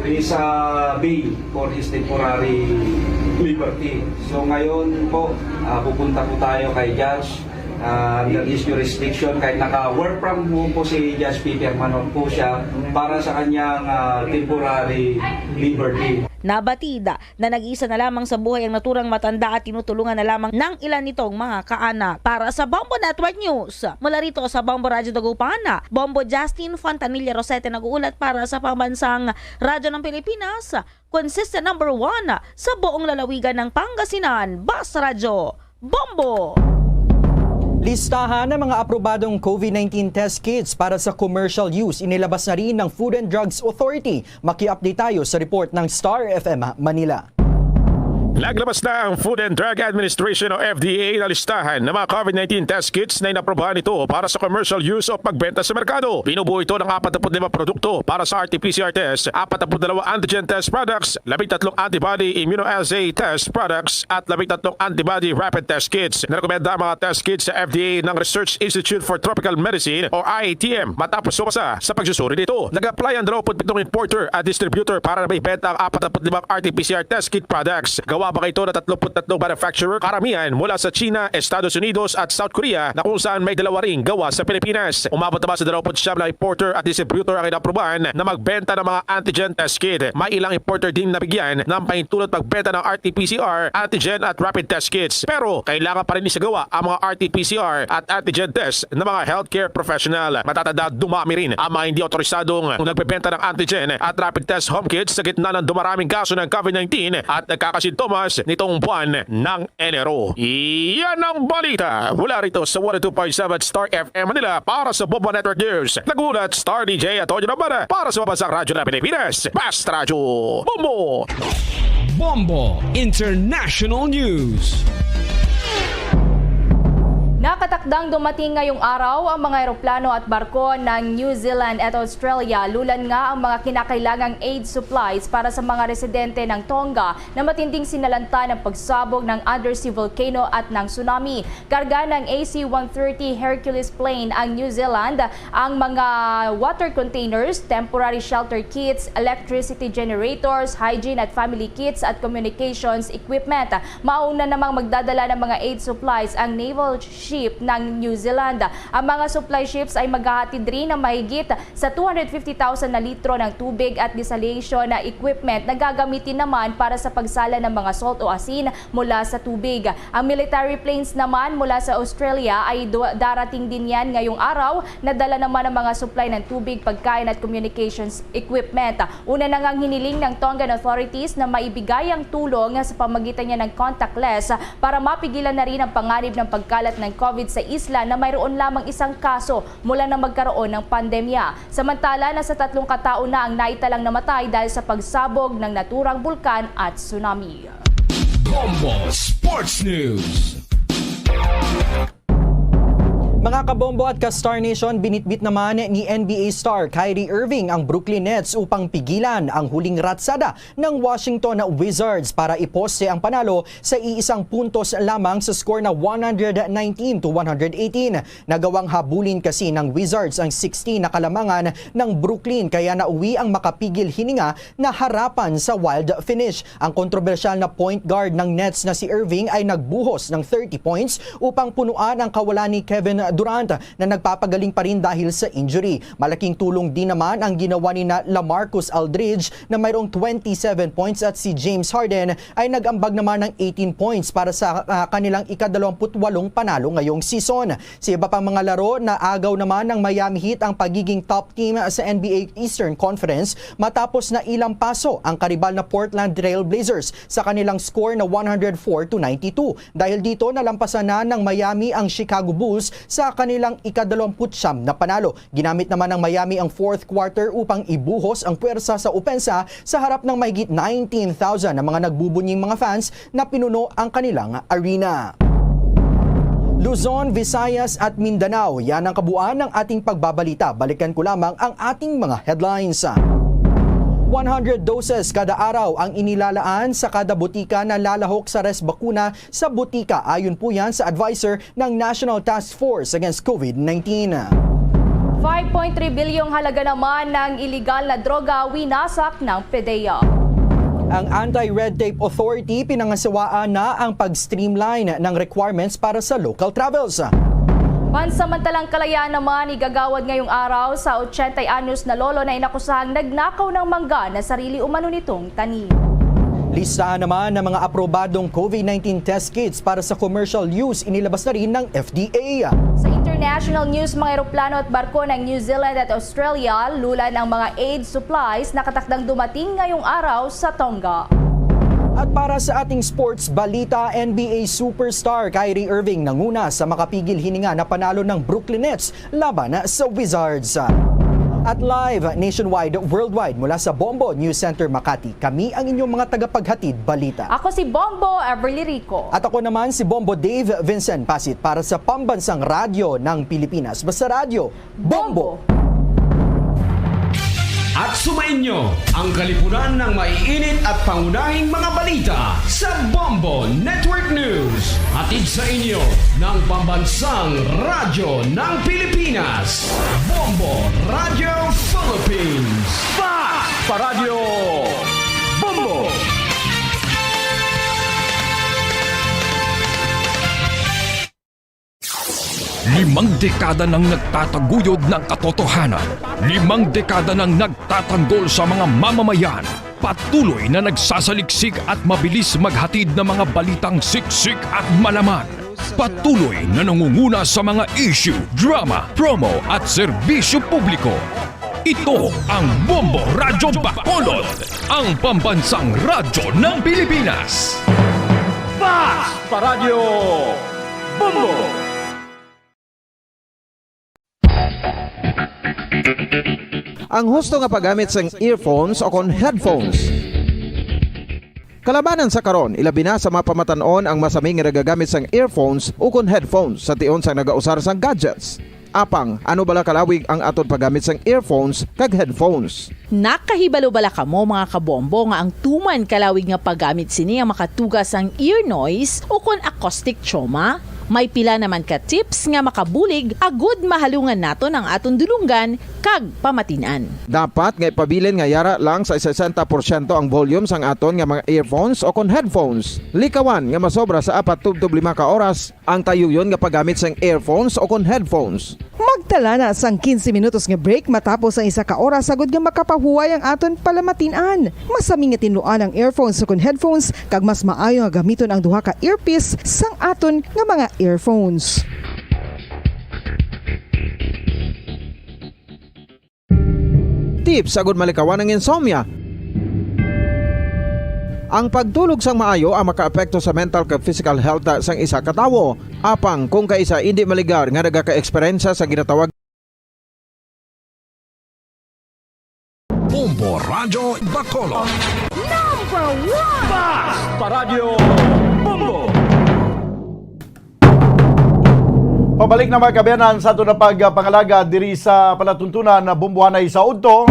his, ah, bail for his temporary liberty. So ngayon po, ah, pupunta po tayo kay judge, ah, under his jurisdiction, kahit naka-work from home po si Judge Peter, manood po siya para sa kanyang, ah, temporary liberty. Nabatid na nag-iisa na lamang sa buhay ang naturang matanda at tinutulungan na lamang ng ilan nitong mga kaanak. Para sa Bombo Network News, mula rito sa Bombo Radyo Dagupan, Bombo Justin Fontanilla Rosete nag-uulat para sa Pambansang Radyo ng Pilipinas, consistent number one sa buong lalawigan ng Pangasinan. Bas Radyo, Bombo! Listahan ng mga aprobadong COVID nineteen test kits para sa commercial use inilabas na rin ng Food and Drugs Authority. Maki-update tayo sa report ng Star F M Manila. Naglabas na ang Food and Drug Administration o F D A na listahan ng mga COVID nineteen test kits na inaprubahan nito para sa commercial use o pagbenta sa merkado. Binubuo ito ng apat na put lima produkto para sa R T P C R test, apat na put dalawa antigen test products, labing tatlong antibody immunoassay test products, at labing tatlong antibody rapid test kits. Narekomenda ang mga test kits sa F D A ng Research Institute for Tropical Medicine o I A T M matapos sumasa sa pagsusuri nito. Nag-apply ang dalawampu't pitong importer at distributor para na maibenta ang apat na put limang R T P C R test kit products. Gawa ba ito na tatlumpu't tatlong manufacturer, karamihan mula sa China, Estados Unidos at South Korea, na kung saan may dalawa ring gawa sa Pilipinas. Umabot naman sa dalawampu't siyam na importer at distributor ang inaprubahan na magbenta ng mga antigen test kit. May ilang importer din nabigyan ng pahintulot magbenta ng R T P C R, antigen at rapid test kits. Pero kailangan pa rin isagawa ang mga R T P C R at antigen test ng mga healthcare professional. Matatanda, dumami rin ang mga hindi autorisadong nagbebenta ng antigen at rapid test home kits sa gitna ng dumaraming kaso ng COVID nineteen at nagkakasintomas nitong buwan ng Enero. Iyan ang balita mula rito sa one oh two point seven Star F M Manila. Para sa Bombo Network News, nagulat Star D J Antonio Nabana. Para sa Pambansang Radyo ng Pilipinas, Basta Radyo, Bombo! Bombo International News. Nakatakdang dumating ngayong araw ang mga eroplano at barko ng New Zealand at Australia, lulan nga ang mga kinakailangang aid supplies para sa mga residente ng Tonga na matinding sinalanta ng pagsabog ng undersea volcano at ng tsunami. Karga ng A C one thirty Hercules plane ang New Zealand, ang mga water containers, temporary shelter kits, electricity generators, hygiene at family kits at communications equipment. Mauna namang magdadala ng mga aid supplies ang naval ship ng New Zealand. Ang mga supply ships ay maghahatid rin ng mahigit sa two hundred fifty thousand na litro ng tubig at desalination na equipment na gagamitin naman para sa pagsala ng mga salt o asin mula sa tubig. Ang military planes naman mula sa Australia ay du-, darating din yan ngayong araw. Nadala naman ang mga supply ng tubig, pagkain at communications equipment. Una na ngang hiniling ng Tongan authorities na maibigay ang tulong sa pamagitan niya ng contactless para mapigilan na rin ang panganib ng pagkalat ng COVID sa isla na mayroon lamang isang kaso mula nang magkaroon ng pandemya. Samantala, nasa tatlong katao na ang naitalang namatay dahil sa pagsabog ng naturang bulkan at tsunami. Bombo Sports News. Mga kabombo at ka-Star Nation, binitbit naman ni N B A star Kyrie Irving ang Brooklyn Nets upang pigilan ang huling ratsada ng Washington Wizards para ipose ang panalo sa iisang puntos lamang sa score na one hundred nineteen to one hundred eighteen. Nagawang habulin kasi ng Wizards ang sixteen na kalamangan ng Brooklyn, kaya nauwi ang makapigil hininga na harapan sa wild finish. Ang kontrobersyal na point guard ng Nets na si Irving ay nagbuhos ng thirty points upang punuan ang kawalan ni Kevin Durant na nagpapagaling pa rin dahil sa injury. Malaking tulong din naman ang ginawa ni na LaMarcus Aldridge na mayroong twenty-seven points at si James Harden ay nag-ambag naman ng eighteen points para sa, ah, kanilang ikadalawamput walong panalo ngayong season. Sa iba pang mga laro, naagaw naman ng Miami Heat ang pagiging top team sa N B A Eastern Conference matapos na ilampaso ang karibal na Portland Trail Blazers sa kanilang score na one hundred four to ninety-two. Dahil dito, nalampasan na ng Miami ang Chicago Bulls sa kanilang ikadalawamput siyam na panalo. Ginamit naman ng Miami ang fourth quarter upang ibuhos ang puwersa sa opensa sa harap ng mahigit nineteen thousand na mga nagbubunying mga fans na pinuno ang kanilang arena. Luzon, Visayas at Mindanao, yan ang kabuuan ng ating pagbabalita. Balikan ko lamang ang ating mga headlines. One hundred doses kada araw ang inilalaan sa kada botika na lalahok sa Resbakuna sa botika. Ayon po yan sa adviser ng National Task Force Against COVID nineteen. Five point three bilyong halaga naman ng iligal na droga winasak ng PDEA. Ang Anti-Red Tape Authority pinangasawaan na ang pag-streamline ng requirements para sa local travels. Pansamantalang kalayaan naman, igagawad ngayong araw sa ochenta anyos na lolo na inakusahang nagnakaw ng mangga na sarili umano nitong tanim. Listahan naman ng mga aprobadong COVID nineteen test kits para sa commercial use inilabas na rin ng F D A. Sa international news, mga eroplano at barko ng New Zealand at Australia, lulan ang mga aid supplies nakatakdang dumating ngayong araw sa Tonga. At para sa ating sports balita, N B A superstar Kyrie Irving nanguna sa makapigil hininga na panalo ng Brooklyn Nets laban sa Wizards. At live nationwide, worldwide, mula sa Bombo News Center Makati, kami ang inyong mga tagapaghatid balita. Ako si Bombo Everly Rico. At ako naman si Bombo Dave Vincent Pasit para sa Pambansang Radyo ng Pilipinas. Basta Radyo, Bombo! At sumainyo ang kalipunan ng maiinit at pangunahing mga balita sa Bombo Network News. Hatid sa inyo ng Pambansang Radyo ng Pilipinas, Bombo Radio Philippines. Fast Paradyo Bombo! Limang dekada nang nagtataguyod ng katotohanan. Limang dekada nang nagtatanggol sa mga mamamayan. Patuloy na nagsasaliksik at mabilis maghatid ng mga balitang siksik at malaman. Patuloy na nangunguna sa mga issue, drama, promo at serbisyo publiko. Ito ang Bombo Radyo Bacolod, ang pambansang radyo ng Pilipinas. Fast Paradyo Bombo! Ang husto nga paggamit sang earphones o kon headphones. Kalabanan sa karon, ilabi na sa mga pamatan-on ang masami nga nagagamit sang earphones ukon headphones sa tion sang nagausar sang gadgets. Apang, ano bala kalawig ang aton paggamit sang earphones kag headphones? Nakahibalo bala kamo, mga kabombo, nga ang tuman kalawig nga paggamit sini ang makatuga sang ear noise ukon acoustic trauma? May pila naman ka tips nga makabulig agud mahalungan naton ang aton dulonggan kag pamatin-an. Dapat nga ipabilin nga yara lang sa sesenta porsyento ang volume sang aton nga mga earphones ukon headphones. Likawan nga masobra sa apat tubtob lima ka oras ang tayuyon nga paggamit sang earphones ukon headphones. Magtala na sang quince minutos nga break matapos ang isa ka oras, agud nga makapahuway ang aton palamatin-an. Masami nga tinluan ang earphones ukon headphones, kag mas maayo nga gamiton ang duha ka earpiece sang aton nga mga earphones. Tips agud malikawan ang insomnia. Ang pagtulog sang maayo ang makaapekto sa mental kag physical health sang isa ka tawo. Apang kung kaisa indi maligar nga nagaka-eksperyensya sa ginatawag Bombo Radyo Bacolod. Number one! Basta Radyo Bombo! Pabalik na, mga kaabyanan, sa aton na pagpangalaga diri sa palatuntunan na Bombohanay sa Udto.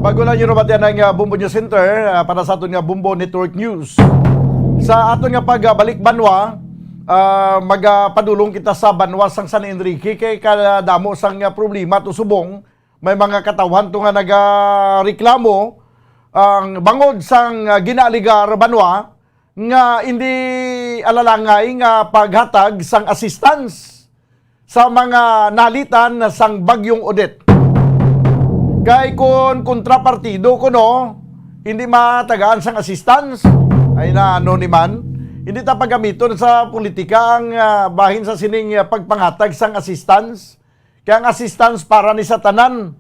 Bago lang yun, mabatian ang, ah, Bombo News Center, ah, para sa aton nga Bombo Network News. Sa aton nga pagbalik banwa, ah, magapadulong kita sa banwa sang San Enrique kay kadamo sang, ah, problema to subong. May mga katawhan to nga nagareklamo ang bangod sang, ah, ginaaligar banwa nga indi alalangay nga paghatag sang assistance sa mga nalitan sang Bagyong Odette. Kay kun kontrapartido kuno, hindi matagaan sang assistance, ay na ano ni man, hindi ta pagamiton sa politika ang, ah, bahin sa sining, ah, pagpangatag sang assistance. Kay ang assistance para ni sa tanan.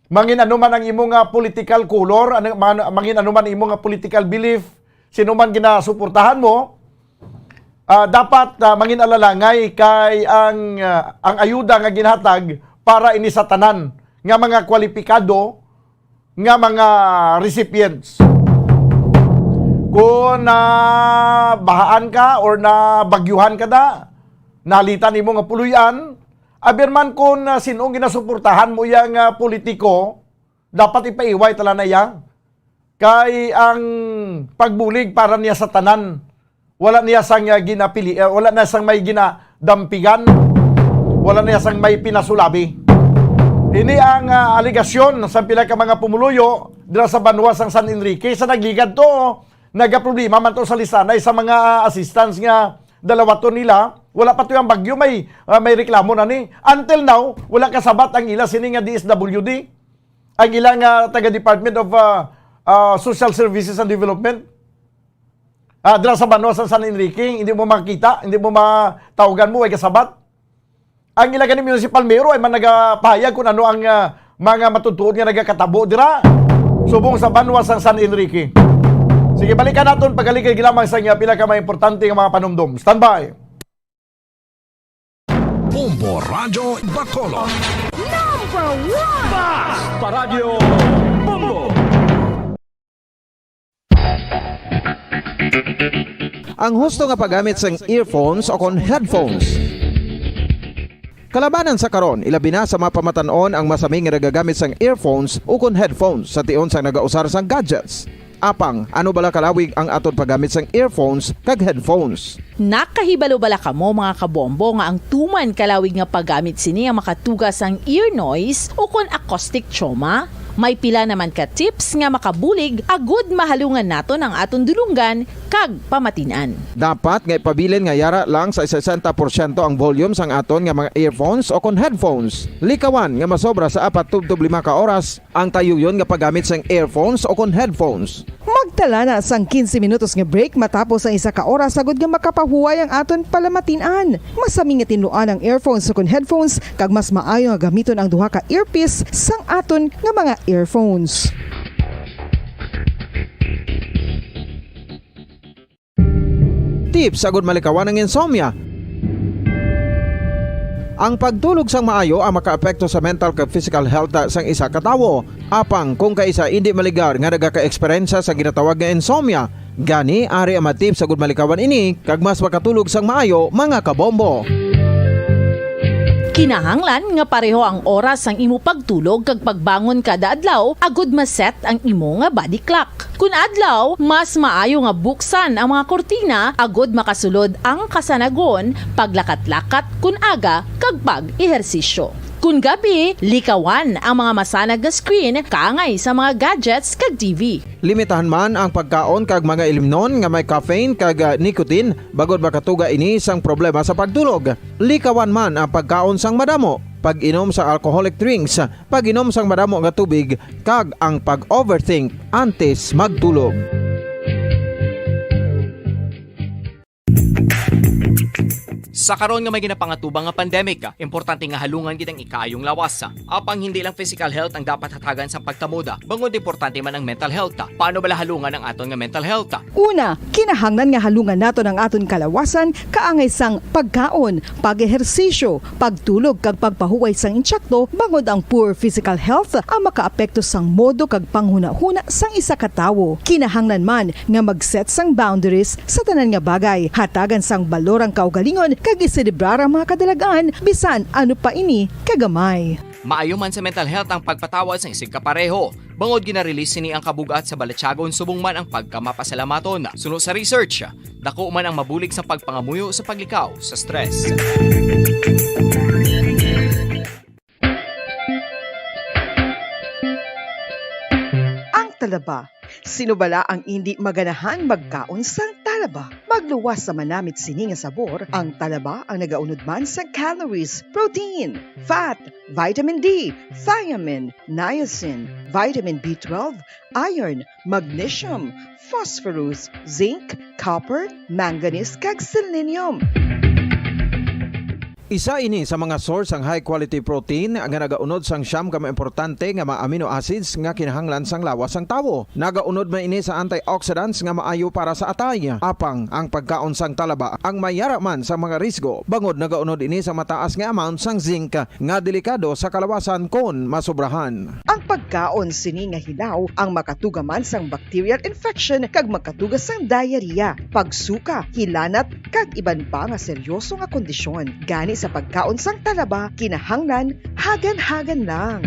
Mangin ano man ang imo nga political color, ano, man-, mangin ano man imo nga political belief, sino man ginasuportahan mo, ah, dapat, ah, mangin alalangay kay ang, ah, ang ayuda nga ginhatag para ini sa tanan nga mga kwalipikado nga mga recipients. Kung nabahaan ka or nabagyuhan ka na, nalitan imo nga puloy-an, aber man kung, ah, sin-ong ginasuportahan mo iya nga politiko, dapat ipaiway tala na iya. Kay ang pagbulig para niya sa tanan. Wala niya sang, ah, ginapili, eh, wala na sang may ginadampigan. Wala niya sang may pinasulabi. Ini ang, ah, alegasyon sa pila ka mga pumuluyo dira sa banwa sang San Enrique sa nagligad to. Nagaproblema man to sa lisanay sa mga, ah, assistance nga dalawaton nila. Wala pa to ang bagyo, may, ah, may reklamo na ni. Until now, wala kasabat ang ila sini nga D S W D. Ang ila nga taga Department of, ah, ah, Social Services and Development. Ah, dira sa banwa sa San Enrique, hindi mo makita, hindi mo matawgan mo, way kasabat. Ang ila gani municipal mayor ay man nagapahayag kung ano ang, ah, mga matutuod nga nagakatabo dira subong sa banwa sang San Enrique. Sige, balikan naton pagaligid lamang sa inyo pila ka mga importante nga mga panumdom. Standby. Bombo Radyo Bacolod. Number one! Basta Radyo Bombo! Ang husto nga paggamit sang earphones o kon headphones. Kalabanan sa karon, ilabi na sa mga pamatan-on ang masami nga nagagamit sang earphones o kon headphones sa tion sang nagausar sang gadgets. Apang, ano bala kalawig ang aton paggamit sang earphones kag headphones? Nakahibalo bala kamo, mga kabombo, nga ang tuman kalawig nga paggamit sini ang makatuga sang ear noise o kon acoustic trauma? May pila naman ka tips nga makabulig agud mahalungan naton ang aton dulonggan kag pamatin-an. Dapat nga ipabilin nga yara lang sa sesenta porsyento ang volume sang aton nga mga earphones o kon headphones. Likawan nga masobra sa apat tubtob lima ka oras ang tayuyon nga paggamit sang earphones o kon headphones. Magtala na sang quince minutos nga break matapos ang isa ka oras, agud nga makapahuway ang aton palamatin-an. Masami nga tinluan ang earphones o kon headphones, kag mas maayo nga gamiton ang duha ka earpiece sang aton nga mga earphones. Tips agud malikawan ang insomnia. Ang pagtulog sang maayo ang makaapekto sa mental kag physical health sang isa ka tawo. Apang kung kaisa indi maligar nga nagakaeksperyensya sa ginatawag nga insomnia, gani ari ang mga tips agud malikawan ini kag mas makatulog sang maayo, mga kabombo. Kinahanglan nga pareho ang oras sang imo pagtulog kag pagbangon kada adlaw agud ma-set ang imo nga body clock. Kun adlaw, mas maayo nga buksan ang mga kurtina agud makasulod ang kasanagon, paglakat-lakat kun aga, kag pag-ehersisyo. Kun gabi, likawan ang mga masanag nga screen kaangay sa mga gadgets kag T V. Limitahan man ang pagkaon kag mga ilimnon nga may caffeine kag, ah, nicotine, bangod makatuga ini sang problema sa pagtulog. Likawan man ang pagkaon sang madamo, pag-inom sa alcoholic drinks, pag-inom sang madamo nga tubig, kag ang pag-overthink antes magtulog. Sa karon nga may ginapangatubang nga pandemic, importante nga halungan gid ang ikaayong lawas. Apang hindi lang physical health ang dapat hatagan sa pagtamuda, bangod importante man ang mental health. Paano bala halungan ang aton nga mental health? Una, kinahanglan nga halungan naton ang aton kalawasan kaangay sang pagkaon, pag-ehersisyo, pagtulog kag pagpahuway sang insakto, bangod ang poor physical health ang makaapekto sang modo kag panghunahuna sang isa ka tawo. Kinahanglan man nga mag-set sang boundaries sa tanan nga bagay, hatagan sang balor ang kaugalingon kag iselebrar ang mga kadalagan, bisan ano pa ini kagamay. Maayo man sa mental health ang pagpatawad sang isigkapareho, bangod gina-release sini ang kabug-at sa balatyagon subong man ang pagkamapasalamaton. Suno sa research, dako man ang mabulig sa pagpangamuyo sa paglikaw sa stress. Ang talaba. Sino bala ang indi maganahan magkaon sang talaba? Magluwas sa manamit sini nga sabor, ang talaba ang nagaunod man sa calories, protein, fat, vitamin D, thiamine, niacin, vitamin B twelve, iron, magnesium, phosphorus, zinc, copper, manganese, kag selenium. Isa ini sa mga source sang high quality protein nga nagaunod sang siyam ka mga importante nga mga amino acids nga kinahanglan sang lawas sang tawo. Nagaunod man ini sa antioxidants nga maayo para sa atay. Apang ang pagkaon sang talaba ang may yara man sa mga risgo, bangod nagaunod ini sa mataas nga amount sang zinc nga delikado sa kalawasan kon masobrahan. Ang pagkaon sini nga hilaw ang makatuga man sang bacterial infection kag makatuga sang diarrhea, pagsuka, hilanat, kag iban pa nga seryoso nga kondisyon. Gani sa pagkaon sang talaba, kinahanglan hagan-hagan lang.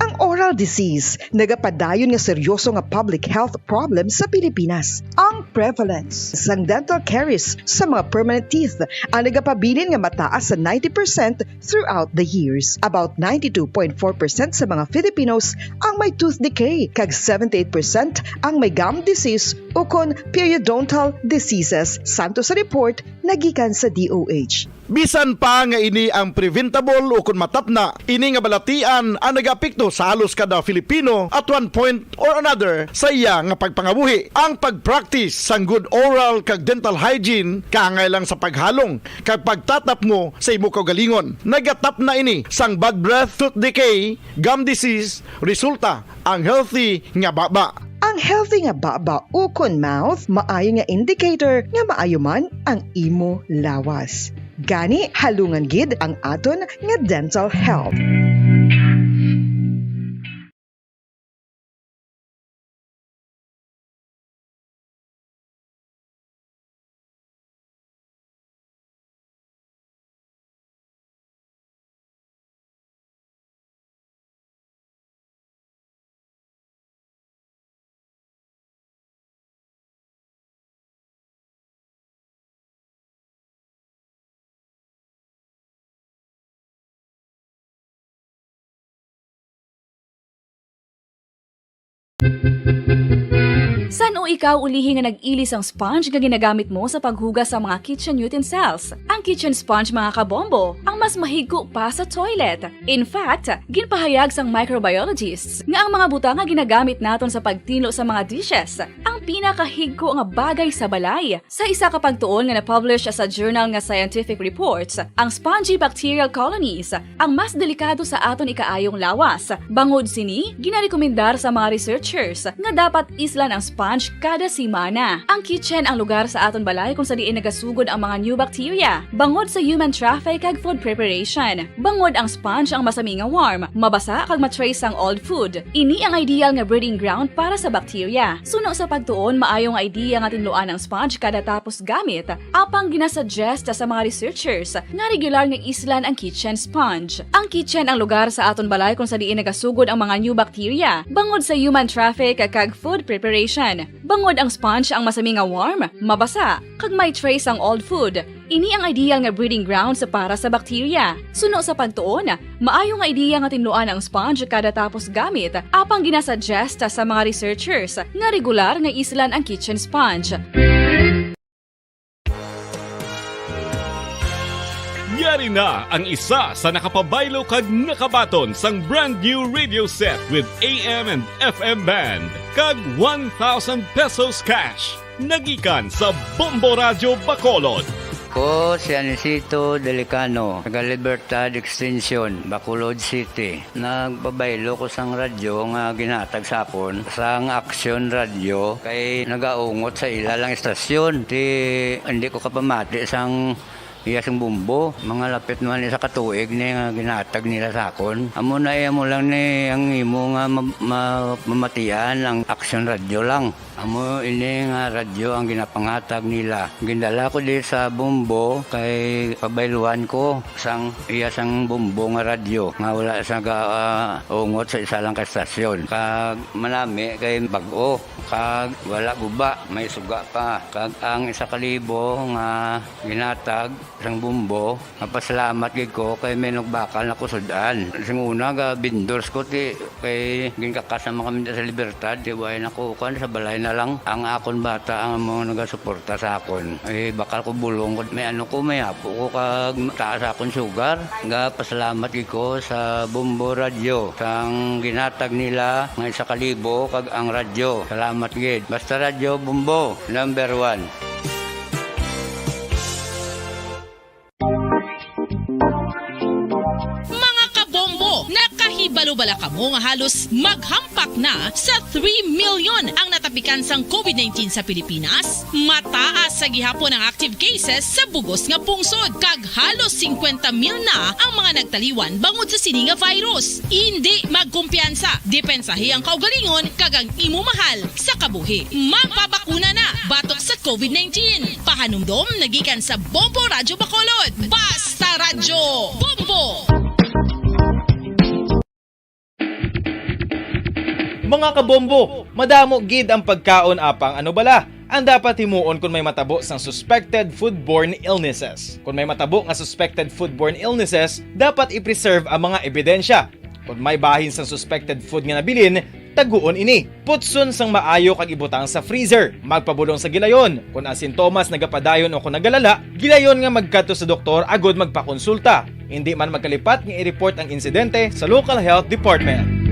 Ang oral disease nagapadayon nga seryoso nga public health problem sa Pilipinas. Ang prevalence sang dental caries sa mga permanent teeth ang nagapabilin nga mataas sa ninety percent throughout the years. About ninety-two point four percent sa mga Filipinos ang may tooth decay, kag seventy-eight percent ang may gum disease ukon periodontal diseases, santo sa report nga gikan sa D O H. Bisan pa nga ini ang preventable ukon matapna, ini nga balatian ang nagaapekto sa halos kada Filipino at one point or another sa iya nga pagpangabuhi. Ang pag-practice sang good oral kag dental hygiene kaangay lang sa paghalong kag pagtatapngo sa imo kaugalingon. Nagatapna ini sang bad breath, tooth decay, gum disease, resulta ang healthy nga baba. Ang healthy nga baba ukon mouth maayo nga indicator nga maayo man ang imo lawas. Gani, halungan gid ang aton nga dental health. San-o ikaw ulihi nga nag-ili sang sponge nga ginagamit mo sa paghugas sa mga kitchen utensils? Ang kitchen sponge, mga kabombo, ang mas mahigko pa sa toilet. In fact, ginpahayag sang microbiologists nga ang mga butang nga ginagamit naton sa pagtinlo sa mga dishes ang Pinakahigko nga bagay sa balay. Sa isa ka pagtuon nga na-publish sa journal nga Scientific Reports, ang spongy bacterial colonies ang mas delikado sa aton ikaayong lawas. Bangod sini, ginarekomendar sa mga researchers nga dapat islan ang sponge kada semana. Ang kitchen ang lugar sa aton balay kung sa diin nagasugod ang mga new bacteria, bangod sa human traffic kag food preparation. Bangod ang sponge ang masami nga warm, mabasa kag ma-trace sang old food. Ini ang ideal nga breeding ground para sa bacteria. Suno sa pagtuon, maayo nga idea nga tinluan ang sponge kada tapos gamit, apang ginasuggest sa mga researchers nga regular nga islan ang kitchen sponge. Ang kitchen ang lugar sa aton balay kung sa diin nagasugod ang mga new bacteria, bangod sa human traffic kag food preparation. Bangod ang sponge ang masami nga warm, mabasa, kag may trace ang old food. Ini ang ideal nga breeding grounds para sa bacteria. Suno sa pagtuon, maayo nga ideya nga tinluan ang sponge kada tapos gamit, apang ginasuggest sa mga researchers nga regular nga islan ang kitchen sponge. Yari na ang isa sa nakapabaylo kag nakabaton sang brand new radio set with A M and F M band kag one thousand pesos cash. Nagikan sa Bombo Radyo Bacolod. Ko si Anisito Delicano, taga Libertad Extension, Bacolod City. Nagpabaylo ko sang radyo nga ginhatag sa akon sang Action Radyo kay nagaungot sa ila lang istasyon. Ti, hindi ko kapamati sang iya sang bumbo. Mga lapit naman isa ka tuig ni nga ginhatag nila sa akon. Amo na iya mo lang ni ang imo nga ma- ma- mamatian ang Action Radyo lang. Amo ini nga radyo ang ginapanghatag nila. Gindala ko di sa Bombo kay pabayluan ko sang iya sang Bombo nga radyo nga wala sa ga, ah, ungot sa isa lang ka estasyon. Kag manami kay bag-o kag wala guba, may suga pa. Kag ang isa ka libo nga ginhatag sang Bombo, mapasalamat gid ko kay may nagbakal na ko sud-an. Sing una, ga-vendors ko, ti, kay ginkakas naman kami sa Libertad, ti, way na ko, kuan, sa balay na lang. Ang akon bata, ang mga nagasuporta sa akon. Eh, bakal ko bulong ko, may ano ko, may apo ko, kag taas akon sugar. Ga, pasalamat gid ko sa Bombo Radyo, sang ginhatag nila, nga isa ka libo, kag ang radyo. Salamat gid. Basta Radyo Bombo, number one. Mga kabombo, nakahibalo bala kamo nga halos maghampak na sa three million ang natapikan sang COVID nineteen sa Pilipinas? Mataas sa gihapon ang active cases sa bugos nga pungsod, kag halos singkwenta mil na ang mga nagtaliwan bangod sa sini nga virus. Indi magkumpiyansa, depensahi ang kaugalingon kag ang imo mahal sa kabuhi. Magpabakuna na batok sa COVID nineteen. Pahanumdom nagikan sa Bombo Radyo Bacolod. Basta Radyo, Bombo! Mga kabombo, madamo gid ang pagkaon apang ano bala ang dapat himuon kon may matabo sang suspected foodborne illnesses? Kon may matabo nga suspected foodborne illnesses, dapat i-preserve ang mga ebidensya. Kon may bahin sang suspected food nga nabilin, taguon ini. Putson sang maayo kag ibutang sa freezer. Magpabulong sa gilayon. Kon ang sintomas nagapadayon o kon nagalala, gilayon nga magkadto sa doktor agud magpakonsulta. Indi man magkalipat nga i-report ang insidente sa local health department.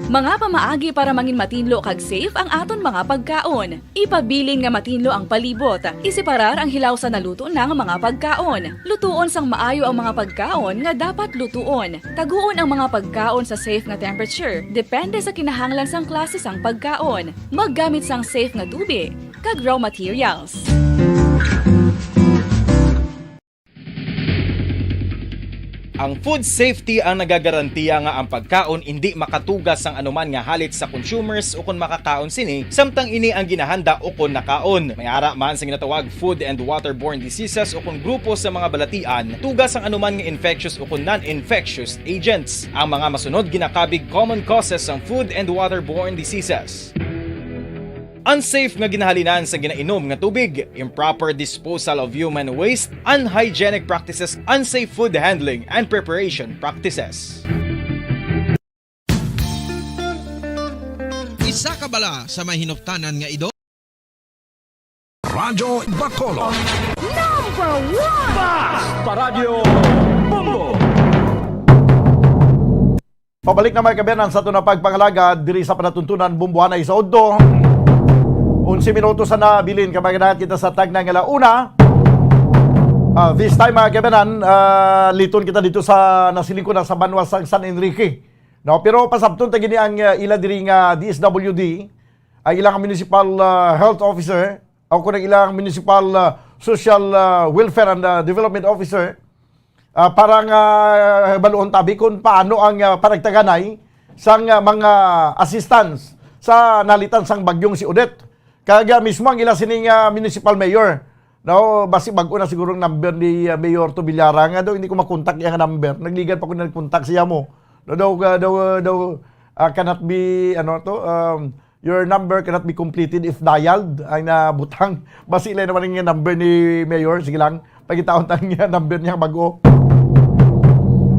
Mga pamaagi para mangin matinlo kag safe ang aton mga pagkaon. Ipabilin nga matinlo ang palibot. Iseparar ang hilaw sa naluto na nga mga pagkaon. Lutuon sang maayo ang mga pagkaon nga dapat lutuon. Taguon ang mga pagkaon sa safe nga temperature, depende sa kinahanglan sang klase sang pagkaon. Maggamit sang safe nga tubig kag raw materials. Ang food safety ang nagagarantiya nga ang pagkaon indi makatugas sang anuman nga halit sa consumers ukon makakaon sini, samtang ini ang ginahanda ukon nakaon. May ara man sa ginatawag food and waterborne diseases ukon grupo sa mga balatian, tugas sang anuman nga infectious ukon non-infectious agents. Ang mga masunod ginakabig common causes sang food and waterborne diseases. Unsafe nga ginahalinan sa ginainom nga tubig, improper disposal of human waste, unhygienic practices, unsafe food handling and preparation practices. Isa ka bala sa may hinuptanan nga idol? Radyo Bacolod. Number one! Basta Radyo Bombo! Pabalik na, mga kaabyanan, sa aton nga pagpangalagad diri sa palatuntunan, Bumbuanay sa Udto. Onse minutos na nabilin, kay mag-angat kita sa tagna nga ala una. Ah, this time, mga kaabyanan, ah, liton kita dito sa, nasiling ko na, sa banwa sang San Enrique. No, pero pasabton ta gini ang, ah, ila diri nga D S W D, ang ilang municipal, ah, health officer, o kung ang ilang municipal, ah, social, ah, welfare and, ah, development officer, ah, para nga, ah, baluon tabi kung paano ang, ah, panagtaganay sang, ah, mga assistance sa nalitan sang bagyong si Odette. Kag, ah, mismo ang ila sining, ah, municipal mayor, no, basi bag-o na siguro ang number ni, ah, Mayor Tobilara, nga daw hindi ko makontak iya nga number. Nagligad pa ko na nagkontak siya mo. No, daw, ah, daw, ah, daw, ah, cannot be, ano to, um, your number cannot be completed if dialed. Ang nabutang, basi lang naman yung number ni Mayor. Sige lang, pagkitaon ta nga number niya bago.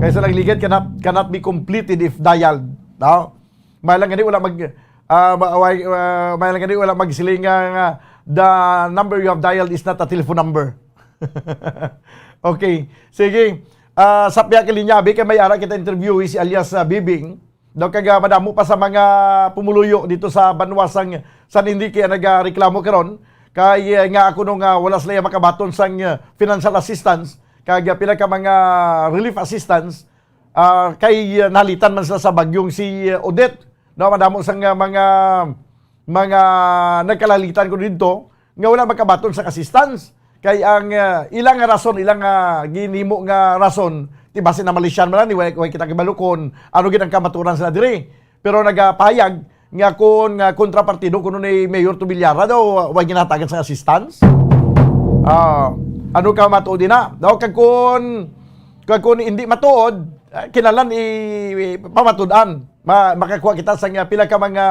Kaysa nagligad, cannot, cannot be completed if dialed. No? May lang gani wala mag, ah, ma-, why, ah, may lang gani wala magsiling nga, nga, "The number you have dialed is not a telephone number." Okay. Sige. Ah, sa pihak linya, abi, kay may ara kita interview si alias, ah, Bibing. Daw kag, ah, madamo pa sa mga pumuluyo dito sa banwa sang San Enrique ang nagareklamo karon kay, ah, nga ako nung, ah, wala sila makabaton sang, ah, financial assistance kag, ah, pila ka mga relief assistance, ah, kay, ah, nalitan man sila sa bagyong si, ah, Odette. No, madamo sang, ah, mga, mga nagkalalitan ko dito nga wala makabaton sa assistance. Kay ang, ah, ilang nga rason, ilang, ah, ginhimo nga rason, ti basi na Malaysian man ni, way, way kita kibalukon, ano gid ang kamaturan sila diri. Pero nagapahayag nga kung, ah, kontrapartido kuno ni Mayor Tobilara daw, way ginahatagan sa assistance. Ah, ano ka matuod na? Daw kag kun, kag kun hindi matuod, ah, kinahanglan i, i, pamatud-an. Ma-, makakuha kita sa nga pila ka mga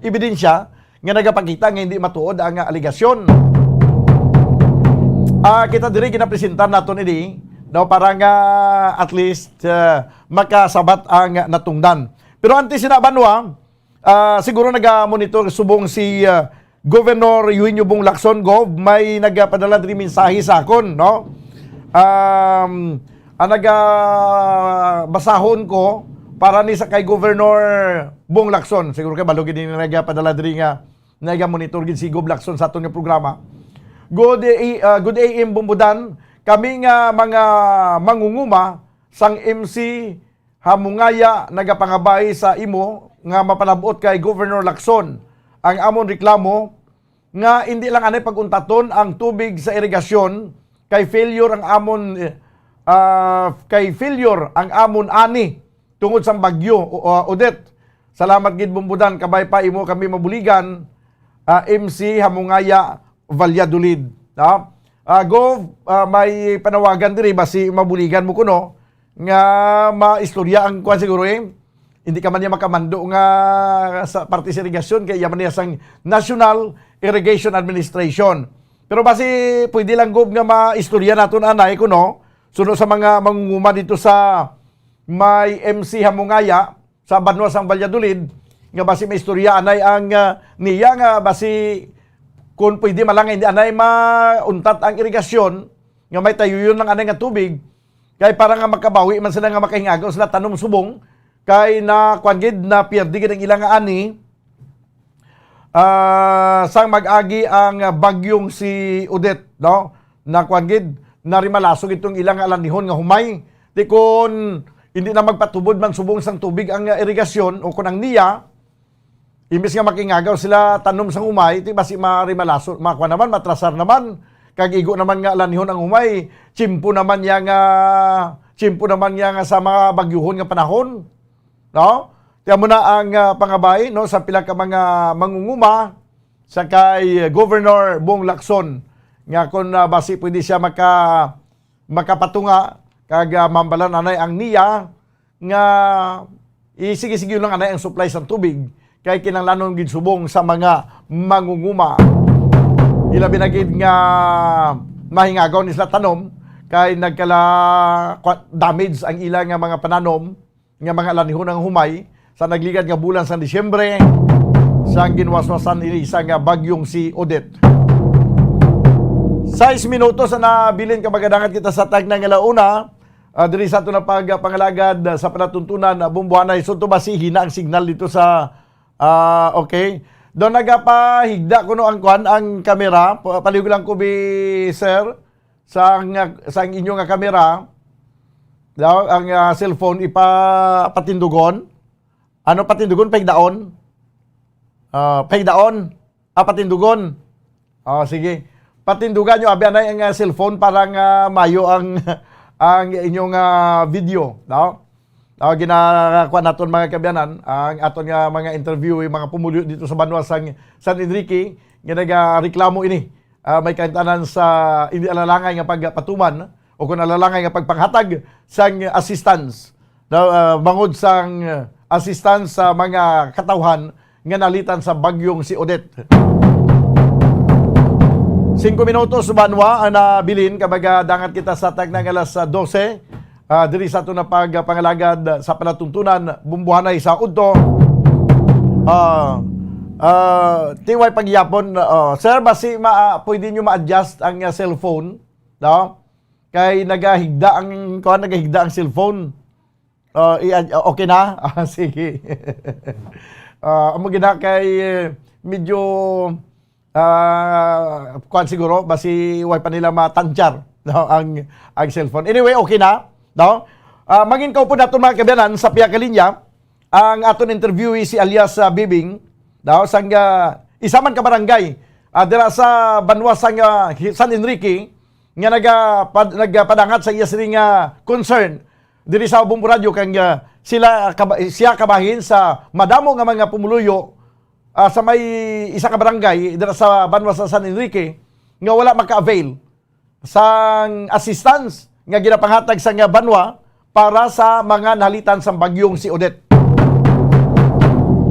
ebidensya nga nagapakita nga hindi matuod ang, ah, alegasyon. Ah, kita diri ginapresentar naton ini, no, para nga at least, ah, makasabat ang natungdan. Pero antes sina banwa, ah, siguro naga-monitor subong si, ah, Governor Eugenio Bong Lacson, Gov, may nagapadala diri mensahe sa akon, no? Um, ang naga-, basahon ko para ni sa kay Governor Bong Lacson. Siguro kay balo gid ni nagapadala diri nga naga-monitor gid si Gov Lacson sa aton nga programa. Good A-, ah, good A M Bumbudan. Kami nga mga mangunguma sang M C Hamungaya nagapangabay sa imo nga mapalabot kay Governor Lacson ang amon reklamo nga indi lang anay pag-untaton ang tubig sa irigasyon kay failure ang amon, eh, ah, kay failure ang amon ani tungod sang bagyo, o, ah, Odette. Salamat gid, Bumbudan, kabay pa imo kami mabuligan, ah, M C Hamungaya, Valladolid. No? Ah, Gov, ah, may panawagan diri, basi mabuligan mo kuno nga maistorya ang kwan siguro, eh. Hindi ka man niya makamando nga sa parte sa irigasyon, kay iya man niya sang National Irrigation Administration. Pero basi pwede lang, Gov, nga maistorya naton anay kuno, suno sa mga mangunguma dito sa may M C Hamungaya, sa banwa sang Valladolid, nga basi maistorya anay ang, ah, niya nga basi kung pwede man lang hindi anay mauntat ang irigasyon, nga may tayuyon lang anay nga tubig, kay para nga makabawi man sila nga makahingagaw sila tanom subong, kay na, kwan gid, na pierde gid ang ilang ani, ah, sang mag-agi ang bagyong si Odette, no? Na, kwan gid, narimalasog itong ilang alanihon nga humay. Di kon hindi na magpatubod man subong sang tubig ang, ah, irigasyon o kon ang niya, imbis nga makingagaw sila tanom sang humay, ti basi marimalaso, makwa naman, matrasar naman. Kag igo naman nga alanihon ang humay, tiyempo naman niya nga, tiyempo naman niya nga sa mga bagyuhon nga panahon. No? Ti amo na ang, ah, pangabay, no, sa pila ka mga mangunguma sa kay Governor Bong Lacson nga kung, ah, basi pwede siya maka-, makapatunga kag, ah, mahambalan anay ang niya nga isigi-sige lang anay ang supply sang tubig kay kinahanglanon gid subong sa mga mangunguma. Ilabi na gid nga mahingagaw ni sila tanom kay nagkala-, kwa-, damage ang ila nga mga pananom nga mga alanihon ang humay sa nagligad nga bulan sang Disyembre, sang ginwaswasan ini sang bagyong si Odette. Sais minutos na nabilin ka, magadangat kita sa tagna nga ala una. Ah, diri sa aton na pag-, pangalagad, ah, sa palatuntunan, ah, Bumbuanay. So, to ba si hina ang signal dito sa, ah, okay. Daw nagapahigda kuno ang kwan, ang kamera. Pa-, palihog lang ko, bi, sir, sa nga, sa inyo nga kamera. Daw, ang, ah, cellphone, ipa-, patindugon. Ano patindugon? Pahigdaon? Ah, pahigdaon. Ah, patindugon. Ah, sige. Patindugan nyo, abi, anay ang, ah, cellphone para nga mayo ang, ang inyong, ah, video, no? Ah, ginakuha naton, mga kaabyanan, ang aton nga mga interview, yung mga pumuluyo dito sa banwa sang San Enrique, nga nagareklamo ini, ah, may kaintanan sa hindi alalangay nga pagpatuman o kung alalangay nga pagpanghatag sang assistance, no, ah, bangod sang, ah, assistance sa mga katawhan nga nalitan sa bagyong si Odette. Singko minutos banwa ang nabilin, kag magadangat kita sa tagna nga alas dose, ah, diri sa aton na pagpangalagad sa palatuntunan, Bumbuanay sa udto. Ah, ah, tiway pagyapon, ah, sir, basi ma-, ah, pwede nyo ma-adjust ang, ah, cellphone, no? Kay nagahigda ang, kuwan, nagahigda ang cellphone. Ah, i-, ah, okay na? Ah, sige. Ah, amo gina kay, eh, medyo, ah, kuwan siguro, basi way pa nila matansyar, no, ang, ang cellphone. Anyway, okay na, no? Ah, mangin kaupo naton, mga kaabyanan, sa pihak nga linya, ang aton interviewee si alias, ah, Bibing, daw sang, ah, isa man ka barangay, ah, dira sa banwa sang, ah, Hi-, San Enrique, nga naga-, pad-, nagapadangat sa iya sining, ah, concern diri sa Bombo Radio, kang, ah, sila kaba-, siya kabahin sa madamo nga mga pumuluyo, ah, sa may isa ka barangay dira sa banwa sa San Enrique nga wala maka-avail sang assistance nga ginapanghatag sa nga banwa para sa mga nalitan sang bagyong si Odette.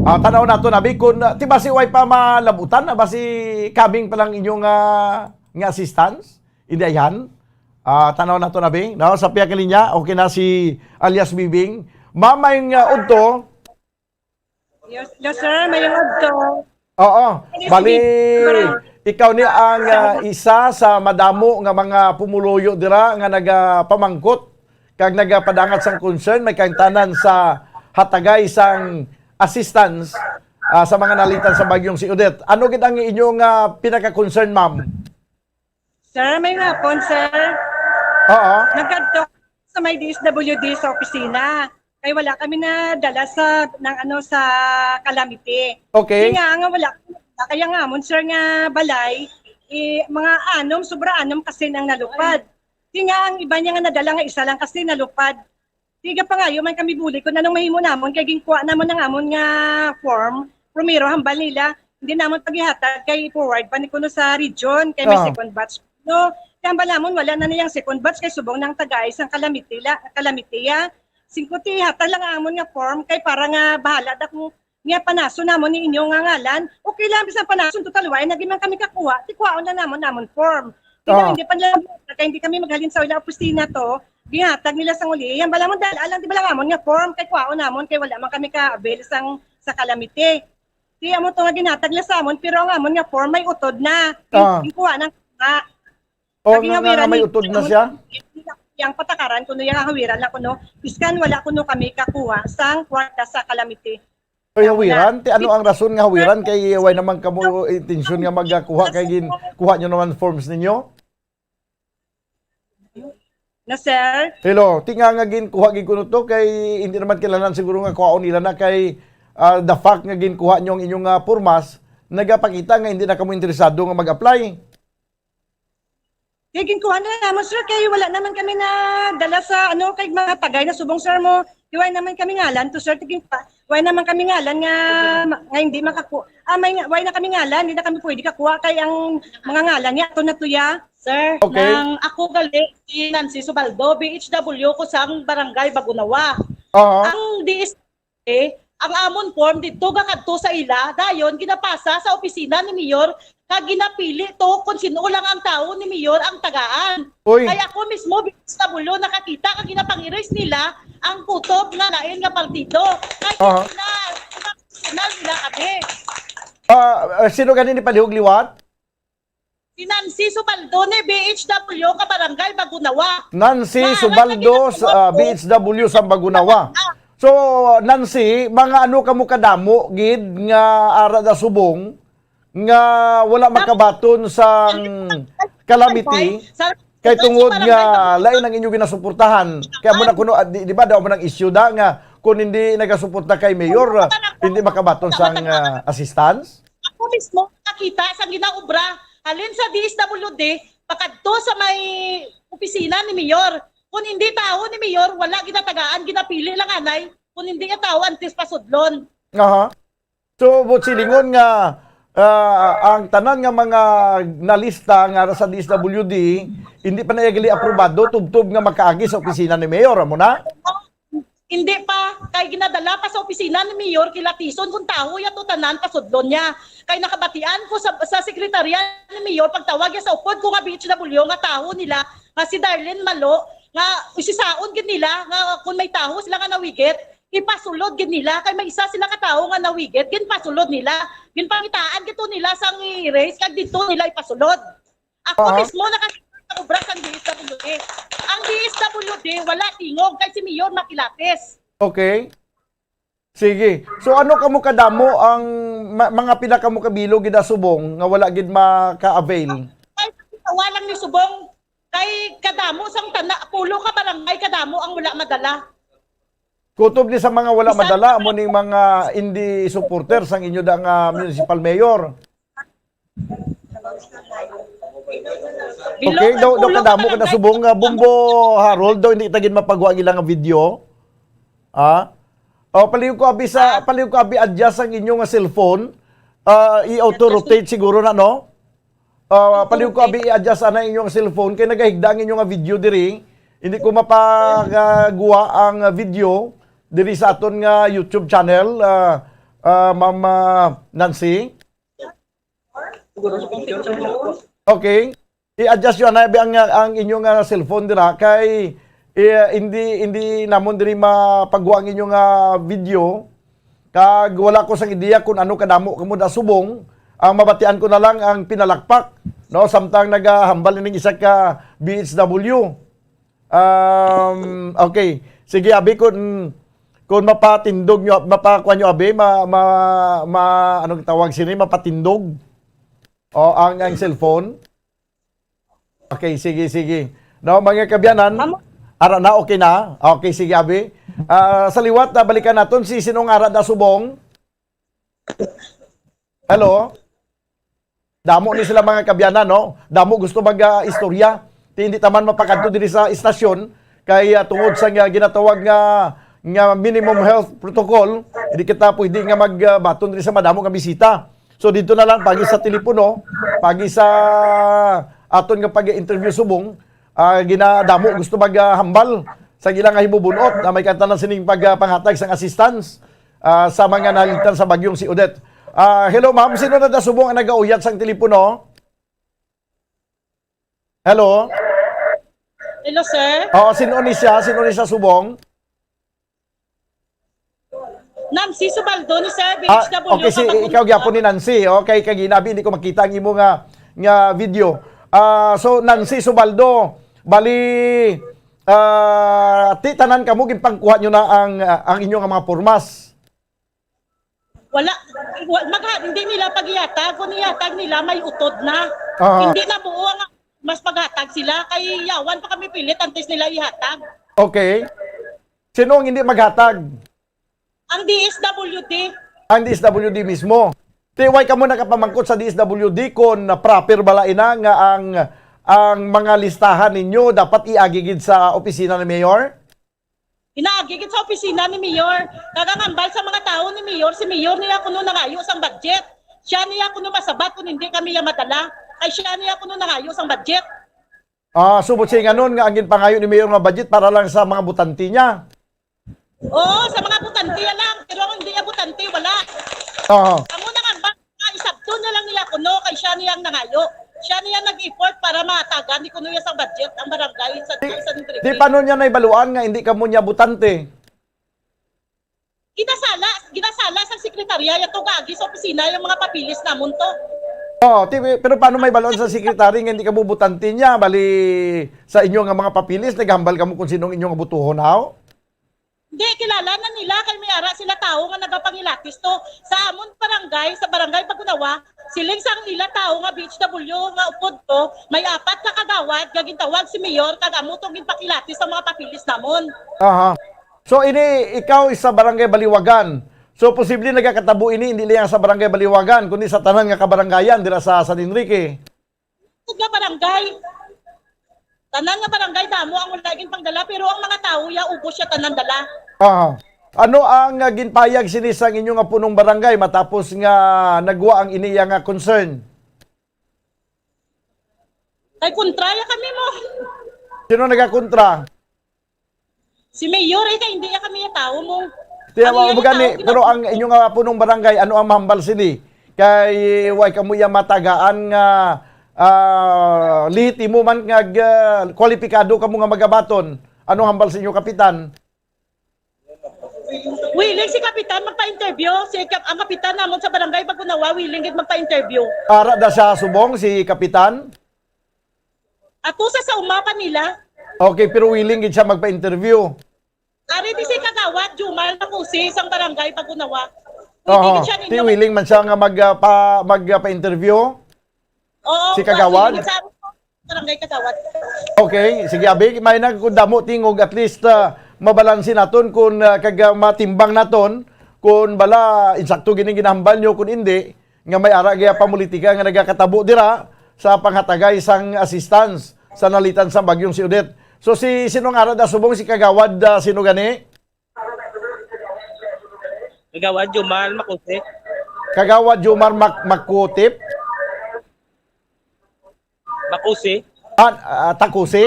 Ah, tanaw nato na, bi, kun, ah, ti basi way pa malabutan, na basi coming pa lang inyong, ah, nga assistance, indayan. Ah, tanaw nato na, bi, no? Sa pihak nga linya, okay na si alias Bibing. Mamay nga udto, Yes, yes, sir. Mayong udto. Oo. Yes, bali, sige. Ikaw ni ang, ah, isa sa madamo nga mga pumuluyo dira nga nagapamangkot kag nagapadangat sang concern, may kaintanan sa hatagay sang assistance, ah, sa mga nalitan sa bagyong si Odette. Ano gid ang inyong, ah, pinaka-concern, ma'am? Sir, may hapon, sir. Oo. Nagkadto sa may D S W D sa opisina. Kay wala kami nadala sa, ng ano, sa calamity. Okay. Kaya nga, nga wala, kaya nga amon, sir, nga balay, eh, mga anom, sobra anom kasi nang nalupad. Kaya nga, ang iba niya nga nadala nga isa lang kasi nalupad. Tiga pangayo man kami buli kung anong mahimo namon, kay ginkuha namon ang amon nga form. Primero, hambal nila, hindi namon pagihatag kay forward pa ni kuno sa region, kay may Ah. second batch. No, kay hambal namon, wala na niyang second batch kay subong nang tagay sang calamity la, calamity, ah. Singko ti ihatag lang ang amon nga form kay para nga bahala da kung nga panason namon ni inyo nga ngalan. Okay lang, bisan panason, total, wala na gid man kami kakuha. Ti kuhaon na namon, namon form. Kaya Ah. hindi pa nila, kaya hindi kami maghalin sa ilang opisina to, gihatag nila sa uli. Yan bala mo, dala lang, di ba lang amon nga form, kay kuhaon namon, kay wala man kami ka-avail sang, sa calamity. Di amo to nga ginhatag nila sa amon, pero ang amon nga form may utod na. Ah. Yung kuha ng nga. O, Lagi nga nga, nga, hawiran may ni utod na siya? Yang patakaran kuno, yang hawiran lang kuno. Biskan wala kuno kami kakuha sang kwarta sa calamity. Oy, hawiran? Ti ano ang rason nga hawiran? Kay way naman kamo intensyon nga magkuha kay gin-, kuha nyo naman forms ninyo? Na, sir? Hello, ti nga nga ginkuha gid kuno to kay hindi naman kinahanglan siguro nga kuhaon nila na kay, ah, the fact nga ginkuha nyo ang inyong, ah, pormas, nagapakita nga hindi na kamo interesado nga mag-apply. Kay ginkuha na naman, sir, kay wala naman kami na dala sa, ano, kay mga tagay na subong, sir, mo. Kay wala naman kami ngalan to, sir. Tigin pa, wala naman kami ngalan nga, nga hindi makaku-, ah, may, wala na kami ngalan, hindi na kami pwede kakuha kay ang mga ngalan niya, ato na to, ya. Sir, Okay. nang ako gali, si Nancy Subaldo, B H W ko sang Barangay Bagunawa. Oo. Ang D S eh, ang amon form didto gakadto sa ila, dayon ginapasa sa opisina ni Mayor kag ginapili to kung sin-o lang ang tawo ni Mayor ang tagaan. Uy. Kay ako mismo, B H W, nakakita kag ginapang-erase nila ang kutob nga lain nga partido. Kay Aha. na, na, personal nila kami. Ah, ah, sino gani ni palihog liwat? Si Nancy Subaldo ni B H W ka Barangay Bagunawa. Nancy Nga, Subaldo, nagkakita sa, ah, ko. B H W sa Bagunawa. So, Nancy, mga ano kamo kadamo gid nga ara da subong nga wala makabaton sang calamity? Sa, kay sa tungod nga barangay, lain ang inyo ginasuportahan. Kaya mo na kuno, ah, di, di ba daw mo nang issue da nga kung hindi nagasuporta kay mayor, ah, hindi makabaton sang, ah, assistance? Ako mismo nakita sa ginaobra, halin sa D S W D, pakadto sa may opisina ni Mayor. Kung hindi tawo ni Mayor, wala ginatagaan, ginapili lang anay. Kung hindi niya tawo, antes pasudlon. Aha. So, but silingon nga, ah, ang tanan nga mga nalista nga sa D S W D, hindi pa na gali aprobado, tubtob nga makaagi sa opisina ni Mayor, amo na? Hindi pa, kay ginadala pa sa opisina ni Mayor, kilatisan kung tawo ya to tanan, pasudlon niya. Kay nakabatian ko sa, sa sekretarya ni Mayor, pagtawag niya sa upod ko nga B H W, nga tawo nila, nga si Darlene Malo, nga isisaon gid nila, nga kung may tawo sila nga nawigit, ipasulod gid nila, kay may isa sila ka tawo nga nawigit, ginpasulod nila, ginpangitaan gid to nila sang i-erase, kag dito nila ipasulod. Ako Oo. mismo nakakita sa obra sang D S W D. Ang D S W D, wala tingog kay si Mayor makilatis. Okay. Sige. So, ano kamo kadamo ang ma-, mga pila kamo kabilog gid subong nga wala gid maka-avail? Kay wala lang ni subong. Kay kadamo sang tana, pulo ka barangay kadamo ang wala madala. Kutob ni sa mga wala Bisan madala, amo ning mga hindi supporter sang inyo da nga municipal mayor. Okay, daw, daw kadamo ka na subong nga, Bumbo Harold, daw hindi ta gid mapagwa ang ilang video. Ha? O, palihog ko abi sa, palihog ko abi adjust ang inyo nga cellphone. Ah, i-auto rotate siguro na, no? Ah, palihog ko abi i-adjust ana inyo nga cellphone kay nagahigda ang inyo nga video diri. Hindi ko mapagawa ang video diri sa aton nga YouTube channel, ah, ah, Ma'am, ah, Nancy. Okay. I-adjust yun, abi ang, ang inyo nga cellphone dira kay, eh, hindi, hindi namon diri mapagwa ang inyo nga video. Kag wala ko sang ideya kung ano kadamo kamo da subong. Ang mabatian ko na lang ang pinalakpak, no? Samtang nagahambal ining isa ka B H W. Um, okay. Sige, abi, kung, kung mapatindog nyo, mapakuha nyo, abi, ma, ma, ma, anong tawag sini? Mapatindog. O, ang, ang cellphone. Okay, sige, sige. No, mga kabyanan, Amo. Ara na, okay na. Okay, sige, abi. Ah, sa liwat, ah, balikan naton si sinong ara da subong. Hello? Damo ni sila, mga kabyanan, no? Damo gusto mag, ah, istorya. Ti hindi taman mapakadto diri sa istasyon kay, ah, tungod sa nga ginatawag nga, nga minimum health protocol, hindi kita pwede nga magbaton diri sa madamo nga bisita. So, dito na lang, pagi sa telepono, pagi sa aton nga pag-interview subong, ah, ginadamo gusto maghambal sa ilang nga himubunot na may kantanan sining pagpanghatag sang assistance, ah, sa mga nalimtan sa bagyong si Odette. Ah, hello, ma'am. Sino na da subong ang nagauyat sang telepono? Hello? Hello, sir. Oo, sino ni siya? Sino ni siya subong? Nancy Subaldo ni Sir, Ah, B H W okay, si, Kabagun-, ikaw gyapon ni Nancy. Okay, kay ginabi, hindi ko makita ang imo nga, nga video. Ah, so, Nancy Subaldo, bali, ah, ti tanan kamo, ginpangkuha nyo na ang, ah, ang inyo nga mga pormas? Wala, wa-, magha-, hindi nila pag-ihatag. Kung ihatag nila, may utod na. Ah. Hindi na buo ang mas maghatag sila. Kay yawan pa kami pilit antes nila ihatag. Okay. Sino ang hindi maghatag? Ang D S W D. Ang D S W D mismo. Ti, why kamo nakapamangkot sa D S W D kung proper bala ina nga ang, ang mga listahan ninyo dapat iagi gid sa opisina ni Mayor? Inaagi gid sa opisina ni Mayor. Kag ang hambal sa mga tawo ni Mayor, si Mayor niya kuno nangayo sang budget. Siya niya kuno masabat kung hindi kami ya madala. Ay siya niya kuno nangayo sang budget. Ah, so, buot silingon nga ang ginpangayo ni Mayor nga budget para lang sa mga botante niya? Oo, sa mga botante ya lang. Pero ang hindi ya botante, wala. Oo. Amo na nga ba, ah, isabton na lang nila kuno kay siya niyang nangayo. Siya niya nag-effort para mahatagan ni kuno ya sa budget ang barangay sa, Di, sa Enrique. Di paano niya naibaluan nga hindi kamo niya botante? Ginasala, ginasala sa sekretarya ya to kaagi sa opisina yung mga papeles namon to. Oh, ti-, pero paano may balon sa secretary nga hindi ka butante niya? Bali, sa inyo nga mga papeles, naghambal kamo kung sino ang inyo nga butuhon, haw? Hindi, kilala na nila kay may ara sila tawo nga nagapangilatis to. Sa amon barangay, sa barangay Bagunawa, siling sang ila tawo nga B H W nga upod ko, may apat ka kagawad nga gintawag si Mayor kag amo to ginpakilatis sa mga papeles namon. Aha. So, ini, ikaw is sa barangay Baliwagan. So, posible nagakatabo ini, hindi lang sa barangay Baliwagan, kundi sa tanan nga kabarangayan dira sa San Enrique. Nga barangay. Tanan nga barangay damo ang wala gin pangdala, pero ang mga tawo ya ubos siya tanan dala. Aha. Ano ang, ah, ginpayag sini sang inyo nga punong barangay matapos nga nagwa ang iniya nga concern? Kay kontra ya kami mo. Sino nagakontra? Si Mayor, eh, kay hindi ya kami ya tawo mo. Tiya, Ang wa iya mo gani, tawo, pero gina- ang inyo nga punong barangay, ano ang mahambal sini? Kay wa kamo ya matagaan nga, ah, lehitimo man nga, ah, kwalipikado kamo nga magabaton. Ano hambal sa inyo, Kapitan? Willing si Kapitan magpa-interview. Si Kap-, ang Kapitan namon sa barangay Bagunawa, willing gid magpa-interview. Ara da sa subong si Kapitan? Ato sa, sa uma pa nila. Okay, pero willing gid siya magpa-interview. Ari di si Kagawad Jumar Makusi sang barangay Bagunawa. Pwede Oho. gid siya Ti ninyo. willing man siya nga mag, ah, pa, mag, ah, pa-interview? Oo, Si Kagawad? Sa barangay Kagawad. Okay, sige, abi, may na kung damo tingog, at least, ah, mabalanse naton kung, ah, kag, ah, matimbang naton kung bala insakto gining ginahambal nyo, kung hindi, nga may ara gaya pamulitika nga nagakatabo dira sa panghatagay sang assistance sa nalitan sang bagyong si Odette. So, si, sino ang ara da subong, si Kagawad, ah, sino gani? Kagawad Jumar Makusi. Kagawad Jumar Mak-, Makutip? Makusi. Ah, ah, Takusi?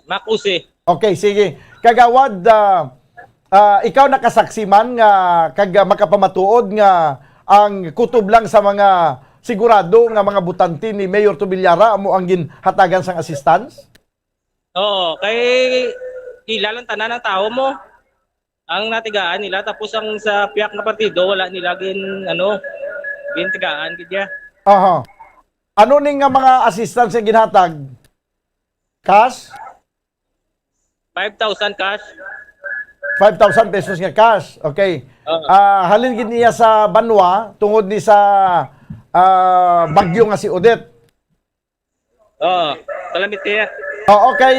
Makusi. Okay, sige. Kagawad, ah, ah, ikaw nakasaksi man nga kag, ah, makapamatuod nga ang kutob lang sa mga sigurado nga mga butante ni Mayor Tubilyara amo ang ginhatagan sang assistance? Oo, kay ila lang tanan ang tawo mo. Ang natigaan nila, tapos ang sa piyak nga partido, wala nila gin, ano, gintigaan gid ya. Aha. Ano ni nga mga assistance nga ginhatag? Cash? Five thousand cash. Five thousand pesos nga cash. Okay. Oo. Ah, halin gid niya sa banwa tungod ni sa, ah, bagyo nga si Odette. Oo, kalamity, ah. Oo, kay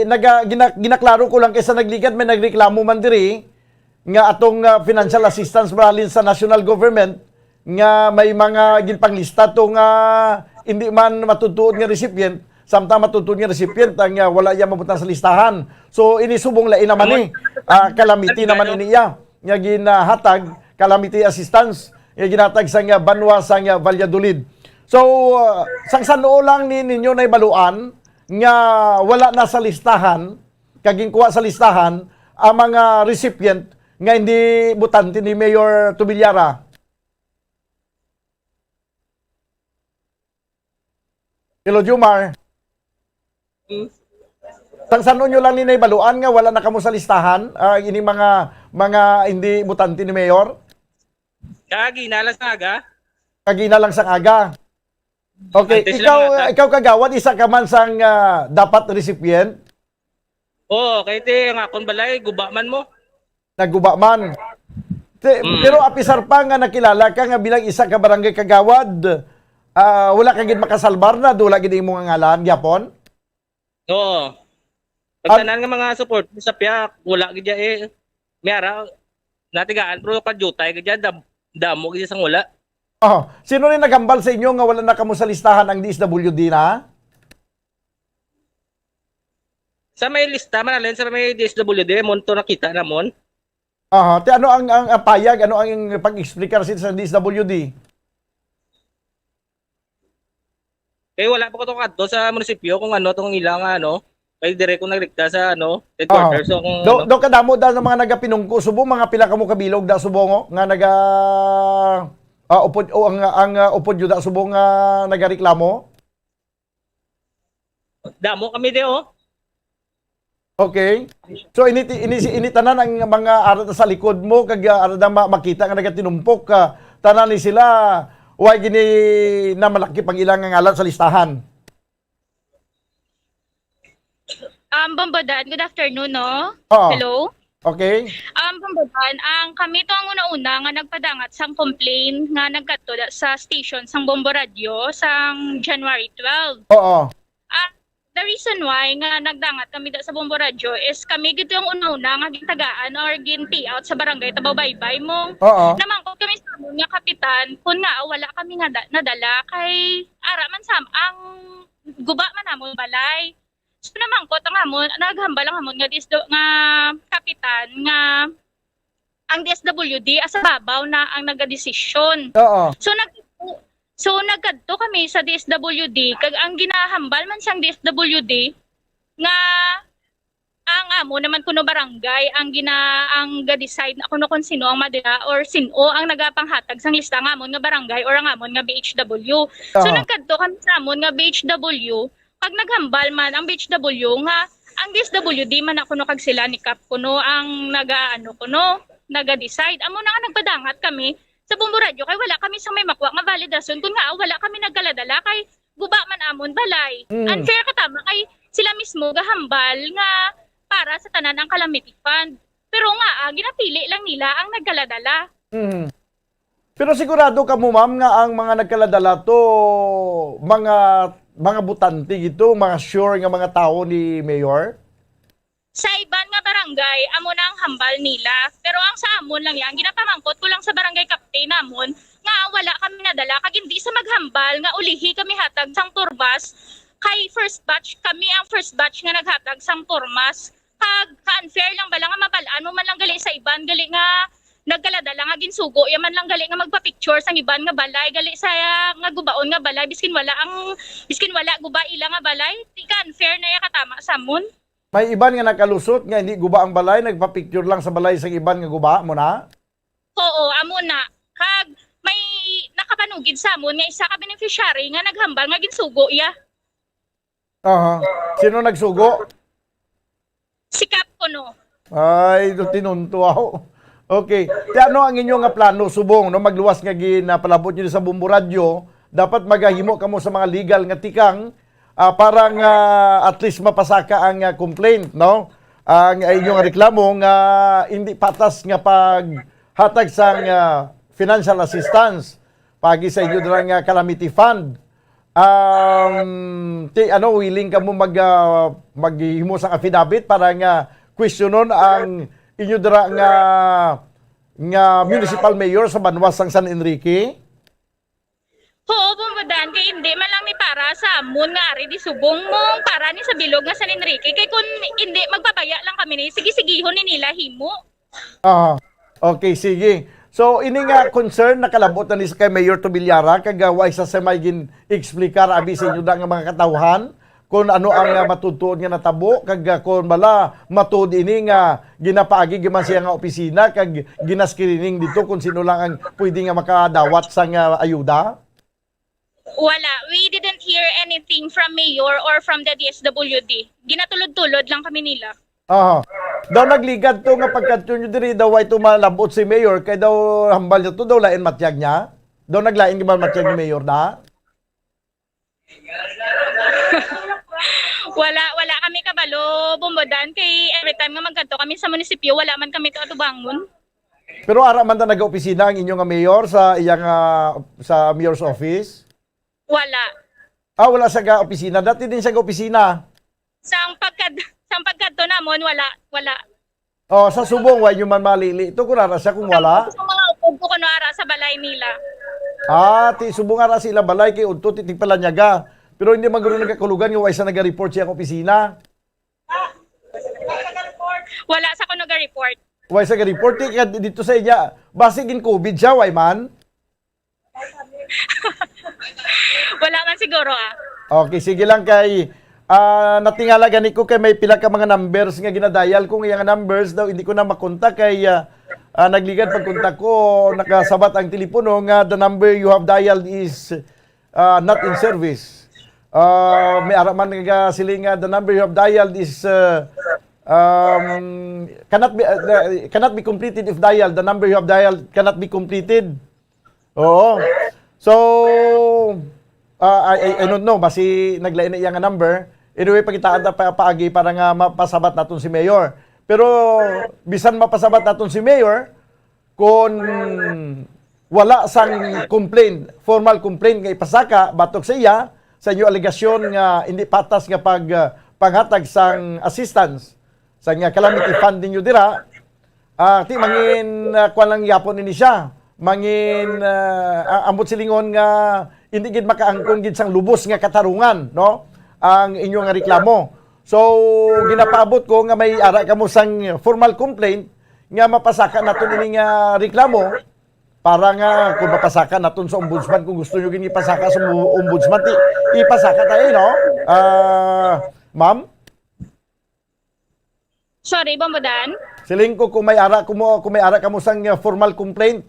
naga-, gina-, ginaklaro ko lang kay sa nagligad may nagreklamo man diri nga atong, ah, financial assistance ba halin sa national government nga may mga ginpanglista to nga hindi man matutuod nga recipient, samtang matutuod nga recipient ang, ah, wala iya mabutang sa listahan. So, ini subong lain naman ni, ah, calamity naman ini iya nga ginahatag, calamity assistance nga ginatag sa nga banwa sa nga Valladolid. So, uh, sang san-o lang ni ninyo nahibaluan nga wala na sa listahan, kag ginkuha sa listahan ang mga recipient nga hindi butante ni Mayor Tubilyara? Hello, Jomar. Mm. Sang san-o nyo lang ni nahibaluan nga wala na kamo sa listahan, ah, ini mga, mga hindi butante ni Mayor? Kagina lang sa aga. Kagina lang sa aga. Okay, Antes ikaw, lang ata. ikaw kagawad, isa ka man sang, ah, dapat recipient? Oo, kay ti ang akon balay, guba man mo. Nagguba man. Ti-, Mm. pero apisar pa nga nakilala ka nga bilang isa ka barangay kagawad, ah, wala ka gid makasalbar na, dula gid imo nga ngalan gyapon? Oo. Pag Ab- tanan nga mga support sa piyak, wala gid ya eh. May ara, natigaan, pero kadiyutay gid ya, dam-, damo gid sang wala. Oh, sino ni naghambal sa inyo nga wala na kamo sa listahan ang D S W D na? Sa may lista man, alin sa may D S W D, mo to nakita namon. Aha, ti ano ang, ang, ang payag, ano ang pag-explicar sa, sa D S W D? Kay wala pa ko to kadto sa munisipyo kung ano tong ilang ano, kay dire ko nagrekta sa ano, headquarters. Aha. So kung Do, ano, do kadamo da ng mga nagapinungko subong, mga pila kamo kabilog da subong, oh, nga naga, ah, upod, o ang, ang, ah, upod yun da subong nga nagareklamo? Damo kami di, oh. Okay. So, ini, ini, ini tanan ang mga ara sa likod mo, kag, ah, ara na ma-, makita nga nagatinumpok ka. Tanan ni sila, wa gini na malaki pag ilang nga ngalan sa listahan. Um, Bombodan, good afternoon, no? Oo. Hello? Okay. Um, Bombodan, ang kami to ang una-una nga nagpadangat sang complaint nga nagkadto da-, sa station sang Bombo Radio sang January twelve. Oo. Ah, the reason why nga nagdangat kami da sa Bombo Radio is kami gid ang una-una nga gintagaan or gin-payout sa barangay Tabaw Baybay mo. Oo. Namangkot kami sa amon nga kapitan kung nga wala kami nga da-, nadala kay ara man sa ang guba man namon balay. So, namangkot ang amon, naghambal ang amon nga D S W, nga kapitan nga ang D S W D asa babaw na ang nagadesisyon. Oo. So, nag-, so, nagkadto kami sa D S W D, kag ang ginahambal man sang D S W D nga ang amo naman kuno barangay ang gina-, ang ga-decide na kuno kung sino ang madala or sino ang nagapanghatag sang lista nga amon nga barangay or ang amon nga B H W. So, Aha. nagkadto kami sa amon nga B H W, kag naghambal man ang B H W nga ang D S W D man na kuno kag sila ni Kap kuno ang naga-, ano, kuno, naga-decide. Amo na nga nagpadangat kami sa Bombo Radio kay wala kami sa may makuha nga valid rason kun nga wala kami nagkaladala kay guba man amon balay. Mm. Unfair ka tama kay sila mismo gahambal nga para sa tanan ang calamity fund. Pero nga, ah, ginapili lang nila ang nagkaladala. Mm. Pero sigurado ka mo, ma'am, nga ang mga nagkaladala to, mga, mga butante gito, mga sure nga mga tawo ni Mayor? Sa iban nga barangay, amo na ang hambal nila. Pero ang sa amon lang yan, ginapamangkot ko lang sa barangay captain namon nga wala kami nadala, kag hindi sa maghambal nga ulihi kami hatag sang pormas, kay first batch, kami ang first batch nga naghatag sang pormas. Kag ka-unfair lang bala nga mabal-an mo man lang gali sa iban, gali nga nagkaladala nga ginsugo ya man lang gali nga magpa-picture sang iban nga balay, gali sa nga gubaon nga balay, biskin wala ang, biskin wala guba ila nga balay, di ka-unfair na ya katama sa amon. May iban nga nakalusot nga hindi guba ang balay, nagpa-picture lang sa balay sang iban nga guba mo na? Oo, amo na. Kag may nakapanugid sa amon nga isa ka beneficiary nga naghambal nga ginsugo ya. Aha. Sino nagsugo? Si Kap kuno. Ay, do tinunto ako. Okay. Ti ano ang inyo nga plano subong, no, magluwas nga ginapalabot niyo sa Bombo Radyo, dapat magahimo kamo sa mga legal nga tikang, ah, para nga at least mapasaka ang, ah, complaint, no? Ang, ah, inyo nga reklamo nga hindi patas nga paghatag sang, ah, financial assistance pagi sa inyo dira nga calamity fund. Um, ti, ano, willing ka mo mag, ah, maghimo sang affidavit para nga questionon ang inyo dira nga, nga municipal mayor sa banwa sang San Enrique? Oo, Bombodan, kay hindi man lang ni para sa amon nga ari di subong mo, para ni sa bilog nga San Enrique. Kay kung hindi, magpabaya lang kami ni, sige-sigihon ni nila himo. Ah, okay, sige. So, ini nga concern nakalabot na ni sa kay Mayor Tobillaga, kag, ah, wa isa sa may gin-explicar abi sa inyo da nga mga katawhan kung ano ang, ah, matutuod nga natabo, kag, ah, kung bala matuod ini nga ginapaagi gyud man siya nga opisina kag gina-screening dito kung sino lang ang pwede nga makadawat sang, ah, ayuda? Wala. We didn't hear anything from mayor or from the D S W D. Ginatulod-tulod lang kami nila. Aha. Daw nagligad to nga pagkadto nyo diri, daw way to malabot si mayor, kay daw hambal niya to, daw lain matyag niya. Daw naglain ka ba matyag ni mayor na? Wala, wala kami kabalo, Bombodan, kay every time nga magkadto kami sa munisipyo, wala man kami to atubangon. Pero ara man ta nag-opisina ang inyo nga mayor sa iya nga, sa mayor's office? Wala. Ah, wala sa ga-opisina. Dati din sa ga-opisina. Sang pagkad-, sang pagkadto namon, wala, wala. Oh, sa subong, wa nyo man malili. Ito kung ara siya kung wala. Sa mga upod ko kuno ara sa balay nila. Ah, ti subong ara sa ila balay kay udto ti tigpalanyaga. Pero hindi man guro nagkakulugan nga wa isa naga-report siya ang opisina. Wala sa kuno ga-report. Wa isa ga-report ti kaya dito sa iya. Basi gin-covid siya, wa man. Wala man siguro, ah. Okay, sige lang kay, ah, natingala gani ko kay may pila ka mga numbers nga ginadial ko nga numbers daw hindi ko na makontak kay, ah, ah, nagligad pagkontak ko, nakasabat ang telepono nga the number you have dialed is, ah, not in service. Ah, may ara man nga siling nga the number you have dialed is, ah, um, cannot be, ah, cannot be completed if dialed. The number you have dialed cannot be completed. Oo. So, ah, I, I, I don't know, basi naglain na iya nga number. Anyway, pakitaan ta pa, paagi para nga mapasabat naton si Mayor. Pero bisan mapasabat naton si Mayor, kung wala sang complaint, formal complaint nga ipasaka batok sa iya, sa inyo alegasyon nga hindi patas nga pag, ah, panghatag sang assistance, sang, ah, calamity fund ninyo dira, ah, ti mangin, ah, kuwan lang yapon ini siya. Mangin, ah, a-, ambot silingon nga hindi gid makaangkon gid sang lubos nga katarungan, no? Ang inyo nga reklamo. So, ginapaabot ko nga may ara kamo sang formal complaint nga mapasaka naton ini nga reklamo para nga kung mapasaka naton sa ombudsman, kung gusto nyo gid ipasaka sa ombu-, ombudsman, ti, ipasaka tayo, no? Ah, ma'am? Sorry, Bombodan? Siling ko, kung may ara, kung mo, kung may ara kamo sang, uh, formal complaint,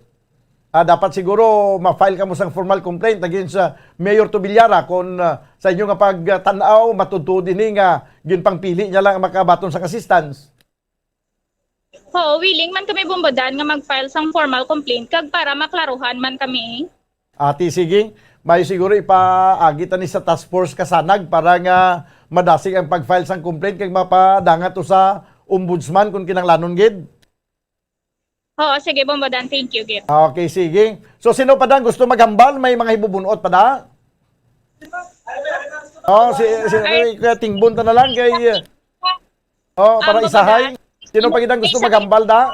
ah, dapat siguro ma-file kamo sang formal complaint against, uh, Mayor Tobillaga kung, uh, sa inyo nga pagtan-aw, matuod-tuod ini nga ginpangpili niya lang ang makabaton sang assistance. Oo, willing man kami, Bombodan, nga mag-file sang formal complaint kag para maklaruhan man kami. Ati, sige. May siguro ipaagi ta ni sa task force kasanag para nga madasig ang pag-file sang complaint kag mapadala to sa ombudsman kung kinahanglanon gid. Oo, sige, Bombodan. Thank you, gid. Okay, sige. So, sino pa dang gusto maghambal? May mga hibubunot pa da? Oh, si, si, ay, kaya tingbon ta na lang kay, uh, oh, para isahay. Sino pa gid ang gusto maghambal da?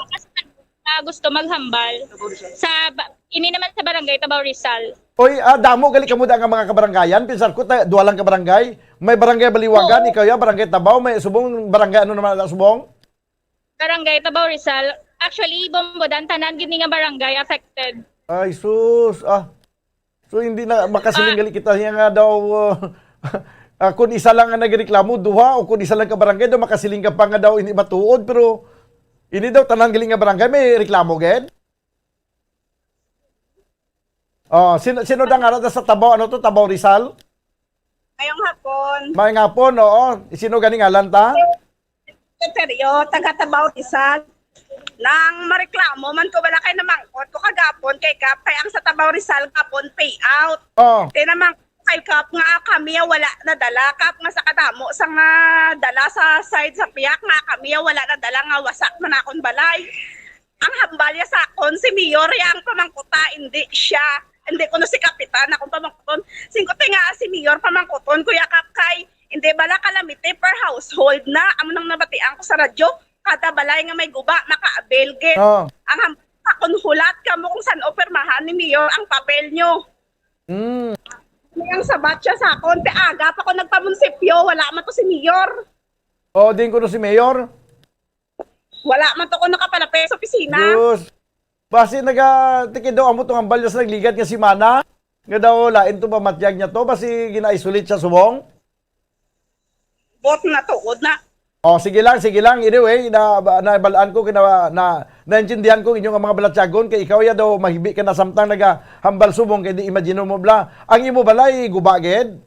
Ah, gusto maghambal sa ba-, ini naman sa Barangay Tabaw Rizal. Oy, ah, damo gali kamo da nga mga kabarangayan. Pinsar ko, ta-, duha lang ka barangay. May Barangay Baliwagan, oo, ikaw ya, Barangay Tabaw, may subong barangay, ano naman na subong? Barangay Tabaw Rizal. Actually, Bombodan, tanan gid ni nga barangay affected. Ay, sus, ah. So, hindi na makasiling, ah, gali kita niya nga daw, uh, ah, kung isa lang ang nagreklamo, duha, o kung isa lang ka barangay, daw makasiling ka pa nga daw hindi matuod, pero ini daw tanan gali nga barangay may reklamo gid. Oh, sino, sino da nga ara sa Tabaw? Ano to? Tabaw Rizal? Ngayong hapon. Maayong hapon, oo. Sino gani ngalan ta? Serio, taga Tabaw Rizal. Nang mareklamo man ko, wala kay namangkot ko kagapon kay Kap, kay ang sa Tabaw Rizal gapon payout. Oh. Tinamang kay Kap nga kami wala nadala, Kap, nga sa kadamo sa nga dala sa side sa piyak nga kami wala nadala nga wasak man akon balay. Ang hambal ya sa akon, si Mayor ya ang pamangkuta, hindi siya. Hindi ko no si Kapitan akong pamangkuton. Singko ti nga si Mayor pamangkuton, Kuya Kap, kay hindi bala kalamity per household na. Amo nang nabatian ko sa radyo, kada balay nga may guba, maka-avail gid. Oh. Ang hambal sa akon, hulat kamo kung san-o pirmahan ni Mayor ang papel nyo. Mm. Ang sabat siya sa akon, ti aga pa ko nagpamunisipyo, wala man to si Mayor. Oh, din ko no si Mayor? Wala man to ko nakapalapit sa opisina. Diyos. Basi naga-, tikid daw amo tong hambal niya sa nagligad nga semana. Nga daw lain to pamatyag niya to. Basi gina-isolate siya subong. Bot na tuod na. Oh, sige lang, sige lang. Anyway, na, ba-, nabalaan ko, kina-, na, naintindihan ko ang inyo nga mga balatyagon. Kay ikaw ya daw mahibi ka na samtang nagahambal subong kay di imagine mo bala. Ang imo balay, guba gid?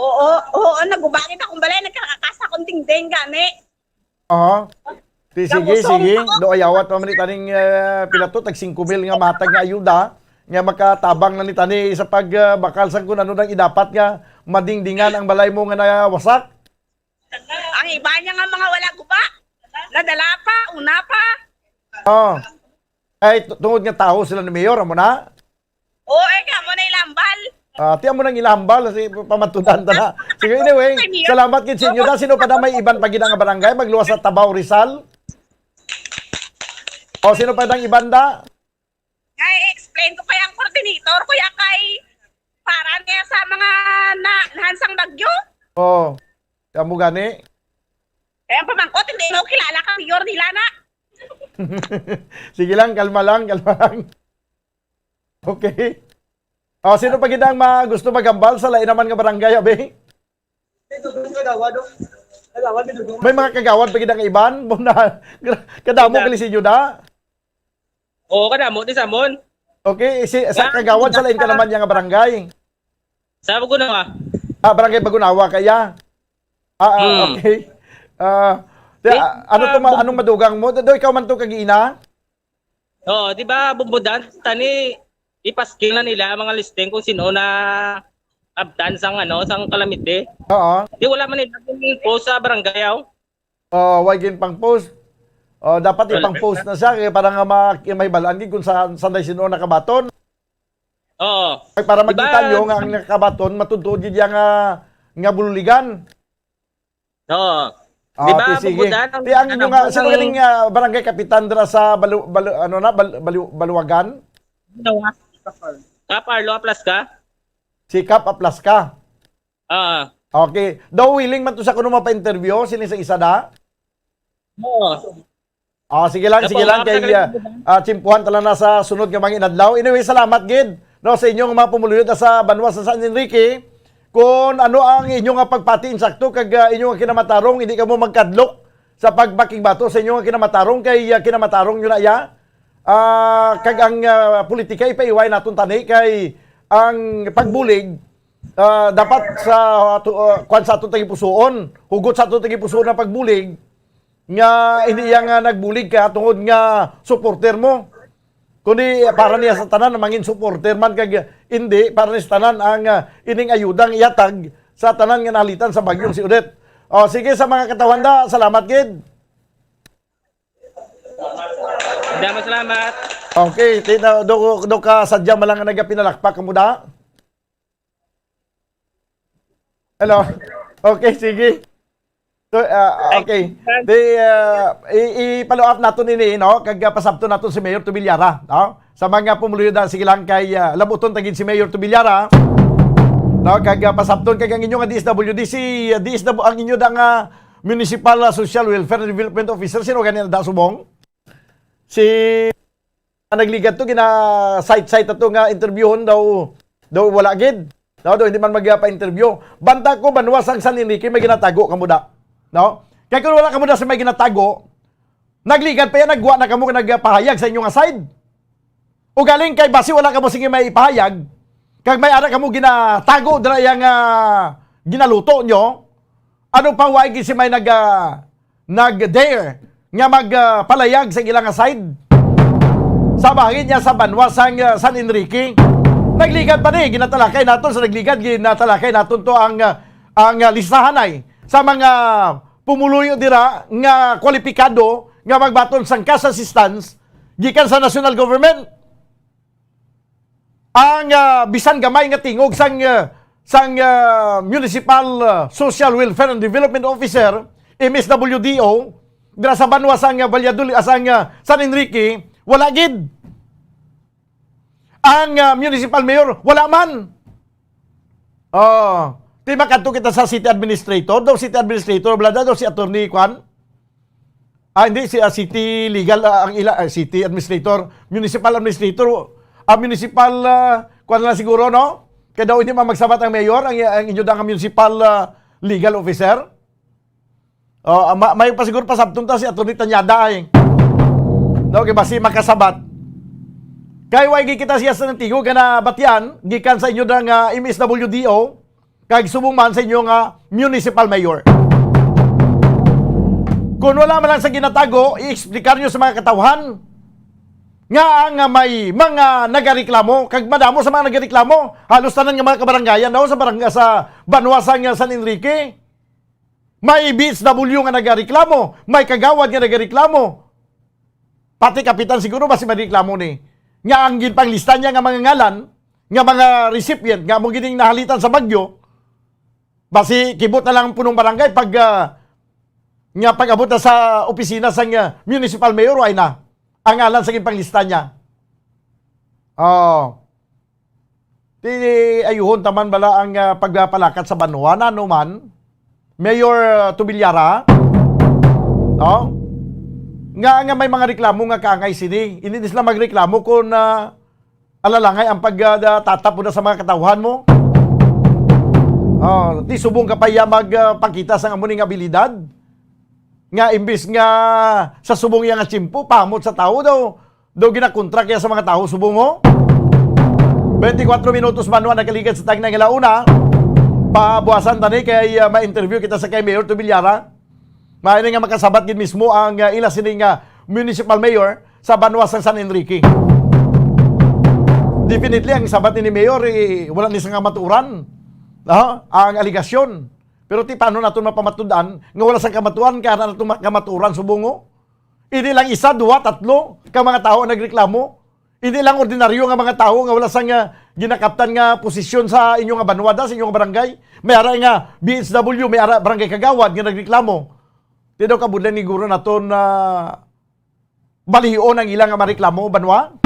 Oo, oo, naguba gid akong balay. Nagkakakas akong dingding gani. Aha. Di, sige, sige. Do ayawat pa man ni taning, eh, pila to, tag singko mil nga matag nga ayuda nga makatabang na ni tani sa pag, eh, bakal sang kun ano nang idapat nga madingdingan ang balay mo nga nawasak. Ang iba niya nga mga wala guba. Nadala pa, una pa. Oh. Ay, tu-, tungod nga tawo sila ni Mayor, amo na? Oo, eh, kamo na ilambal. Ah, ti amo nang ilambal, si pamatudan ta na. Sige, anyway, salamat gid sa inyo. Da, sino pa da may iban pa gid nga barangay? Magluwas sa Tabaw, Rizal? O, sino pa dang iban da? Kay explain ko kay ang coordinator, kuya, kay para niya sa mga na, nahansang bagyo. Oo. Kamo gani? Kaya ang pamangkot, hindi mo kilala ka, mayor nila na. Sige lang, kalma lang, kalma lang. Okay. Oh, sino pa gid ang ma-, gusto maghambal sa lain naman nga barangay, abi? May mga kagawad pa gid ang iban. Muna, gra-, kadamo gali sa inyo da. Oo, kadamo, di sa amon. Okay, si, sa kagawad sa lain ka naman nga barangay. Sa Bagunawa. Ah, barangay Bagunawa kaya. Ah, ah, hmm, okay. Ah, di, ah, ano to, ma-, anong madugang mo? Do, ikaw man to kag ina? Oo, di ba, Bumbudan, tani, ipaskil na nila ang mga listing kung sino na abtan sang, ano, sang kalamite. Oo. Di wala man nila gin-post sa barangay, aw. Oh, why gin pang post? Oh, dapat Wala. Ipang post na siya kay para nga ma mahibalaan gid kung sa sanday sino nakabaton. Oo. Ay, para Di ba, makita nyo nga ang nakabaton matudtuod gid iya nga nga bululigan. Oo. Ah, Di ba, okay, sige. Bubudan, ang Ti ang inyo nga ang sino galing nga barangay kapitan dira sa Balu, Balu, ano na Bal, Balu, Baluwagan? Kap Arlo, aplas ka? Si Kap Aplaska. Ah. Okay. Daw willing man to sa kuno mapa-interview sini sa isa da? Oo. Ah, sige lang, Opo, sige lang ma'am, kay taga- ah, ah, tsimpuhan ta lang na sa sunod nga mga inadlaw. Anyway, salamat gid no sa inyong mga pumuluyo sa Banwa sa San Enrique. Kung ano ang inyo nga pagpati insakto kag ah, inyo nga kinamatarong, hindi kamo magkadlok sa pagpakigbato sa inyo nga kinamatarong kay ah, kinamatarong nyo na iya. Ah, kag ang ah, politika ipaiway naton tani kay ang pagbulig ah, dapat sa ato, ah, kwan sa aton tagipusoon, hugot sa aton tagipusoon ang pagbulig nga hindi iya nga nagbulig ka tungod nga supporter mo. Kundi para niya sa tanan mangin supporter man kag hindi para niya sa tanan ang ah, ining ayuda nga ihatag sa tanan nga nahalitan sa bagyong si Odette. O sige sa mga katawhanda, salamat gid. Damo salamat. Okay, tina, do, do ka sadya man lang nga nagapinalakpak kamo da? Hello? Okay, sige. So, ah, okay. Di, ah, i- i-follow up naton ini, no? Kag ah, pasabton naton si Mayor Tubilara, no? Sa mga pumuluyo da, sige lang kay ah, labuton ta gid si Mayor Tubilara. No, kag ah, pasabton kag ang inyo nga D S W D si ah, D S W ang inyo da nga Municipal ah, Social Welfare and Development Officer, sino gani na da subong? Si ang nagligad to, gina-site-site to nga interviewon daw, daw wala gid. Daw, daw hindi man magpa-interview. Banta ko, Banwa sang San Enrique, may ginatago kamo da. No? Kay kung wala kamo da sa may ginatago, nagligad pa yan, nagwa na kamo, nagpahayag sa inyo nga side. O galing kay basi wala kamo sige may ipahayag, kag may ara kamo ginatago dira yang ah, ginaluto nyo, ano pa wa gid si may nag ah, nag-dare nga magpalayag sa ilang side sa bahin niya sa Banwa sang ah, San Enrique. Nagligad pa ni, ginatalakay naton sa nagligad, ginatalakay naton to ang ah, ang ah, listahan ay sa mga pumuluyo dira nga kwalipikado nga magbaton sang cash assistance gikan sa national government. Ang ah, bisan gamay nga tingog sang ah, sang ah, Municipal ah, Social Welfare and Development Officer, M S W D O, dira sa Banwa sang ah, Valladolid, ah, sang ah, San Enrique, wala gid. Ang ah, Municipal Mayor, wala man. Oh, di makadto kita sa City Administrator, daw City Administrator, wala daw si Attorney Kwan. Ah, hindi, si ah, city legal ah, ang ila ah, city administrator, municipal administrator, ah, municipal ah, kuwan na lang siguro, no? Kaya daw hindi man magsabat ang mayor, ang, ang inyo daw nga municipal ah, legal officer. Oh, ah, ma- may pa siguro pasabton ta si Attorney Tanyada ay. No, kay basi makasabat. Kay wala gid kita siya sa natigo nga nabatian gikan sa inyo daw nga M S W D O. Kag subong man sa inyo nga municipal mayor. Kung wala man lang sa ginatago, i-explicar nyo sa mga katawhan nga ang may mga nagareklamo, kag madamo sa mga nagareklamo, halos tanan nga mga kabarangayan daw sa barangay sa Banwa sang San Enrique. May B S W nga nagareklamo, may kagawad nga nagareklamo. Pati kapitan siguro basi mareklamo ni. Nga ang ginpanglista niya nga mga ngalan, nga mga recipient nga amo gining nahalitan sa bagyo, basi kibot na lang ang punong barangay pag ah, nga pag-abot na sa opisina sa ah, municipal mayor, ay na ang ngalan sa ginpanglista niya. Oh. Ti ayuhon taman bala ang ah, pagpalakat sa banwa nano man. Mayor ah, Tubilyara, no? Nga nga may mga reklamo nga kaangay sini. Hindi sila magreklamo kung ah, alalangay ang pagtatap mo sa mga katawhan mo. Oh, ti subong ka pa iya magpakita sa amo ning abilidad. Nga imbis nga sa subong iya nga tiyempo, pamot sa tawo daw, daw ginakontra kaya sa mga tawo subong mo. Twenty-four minutos man ang nakaligad sa tagna nga launa. Pabuasan tani kay ah, ma-interview kita sa kay Mayor Tubilyara. Maayo nga makasabat gid mismo ang ah, ila sini nga municipal mayor sa banwa sa San Enrique. D Definitely, ang sabat ni Mayor, eh, wala ni sang kamatuoran, ah, ang aligasyon. Pero ti, paano naton mapamatud-an nga wala sang kamatuoran, kaya na naton ma-, kamatuoran subongo? Hindi lang isa, duha, tatlo ka mga tawo ang nagreklamo. Hindi lang ordinaryo nga mga tawo nga wala sang, ah, ginakaptan nga posisyon sa inyo nga banwa, da, sa inyo nga barangay. May ara nga B H W, may ara barangay kagawad nga nagreklamo. Di daw kabudlan ni guro naton na balion ang ilang mga reklamo, banwa?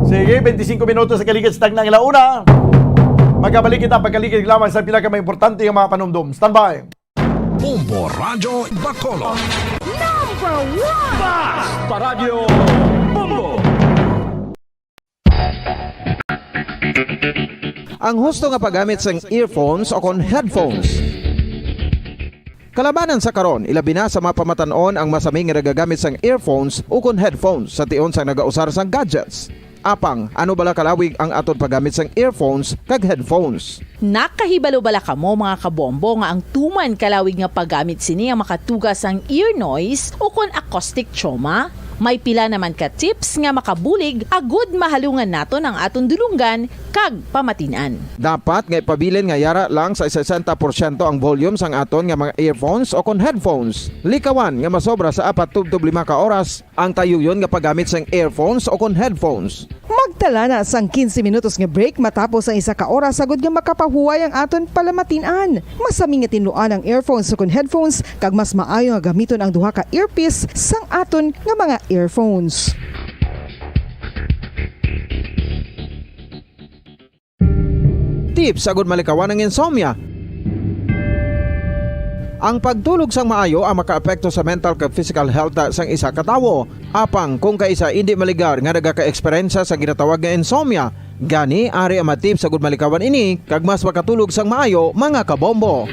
Sige, twenty-five minutos sa kaligid sa tagna nga ala una. Magkabalik kita pagkaligid lamang sa pila ka mga importante nga mga panumdom. Standby. Bombo Radyo Bacolod. Number one! Basta Radyo Bombo! Ang husto nga paggamit sang earphones o kon headphones. Kalabanan sa karon, ilabi na sa mga pamatan-on ang masami nga nagagamit sang earphones ukon headphones sa tion sang nagausar sang gadgets. Apang, ano bala kalawig ang aton paggamit sang earphones kag headphones? Nakahibalo bala kamo, mga kabombo, nga ang tuman kalawig nga paggamit sini ang makatuga sang ear noise ukon acoustic trauma? May pila naman ka tips nga makabulig agud mahalungan naton ang aton dulonggan kag pamatin-an. Dapat nga ipabilin nga yara lang sa sesenta porsyento ang volume sang aton nga mga earphones o kon headphones. Likawan nga masobra sa apat tubtob lima ka oras ang tayuyon nga paggamit sang earphones o kon headphones. Magtala na sang quince minutos nga break matapos ang isa ka oras, agud nga makapahuway ang aton palamatin-an. Masami nga tinluan ang earphones o kon headphones, kag mas maayo nga gamiton ang duha ka earpiece sang aton nga mga earphones. Tips agud malikawan ang insomnia. Ang pagtulog sang maayo ang makaapekto sa mental kag physical health sang isa ka tawo. Apang kung kaisa indi maligar nga nagaka-eksperyensya sa ginatawag nga insomnia, gani ari ang mga tips agud malikawan ini kag mas makatulog sang maayo, mga kabombo.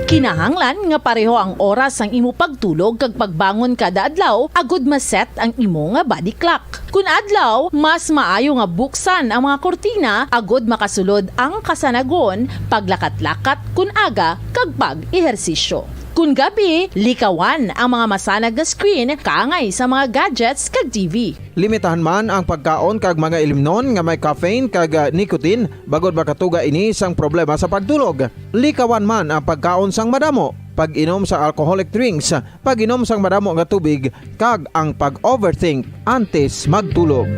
Kinahanglan nga pareho ang oras sang imo pagtulog kag pagbangon kada adlaw agud ma-set ang imo nga body clock. Kun adlaw, mas maayo nga buksan ang mga kurtina agud makasulod ang kasanagon, paglakat-lakat kun aga, kag pag-ehersisyo. Kun gabi, likawan ang mga masanag nga screen kaangay sa mga gadgets kag T V. Limitahan man ang pagkaon kag mga ilimnon nga may caffeine kag, ah, nicotine, bangod makatuga ini sang problema sa pagtulog. Likawan man ang pagkaon sang madamo, pag-inom sa alcoholic drinks, pag-inom sang madamo nga tubig, kag ang pag-overthink antes magtulog.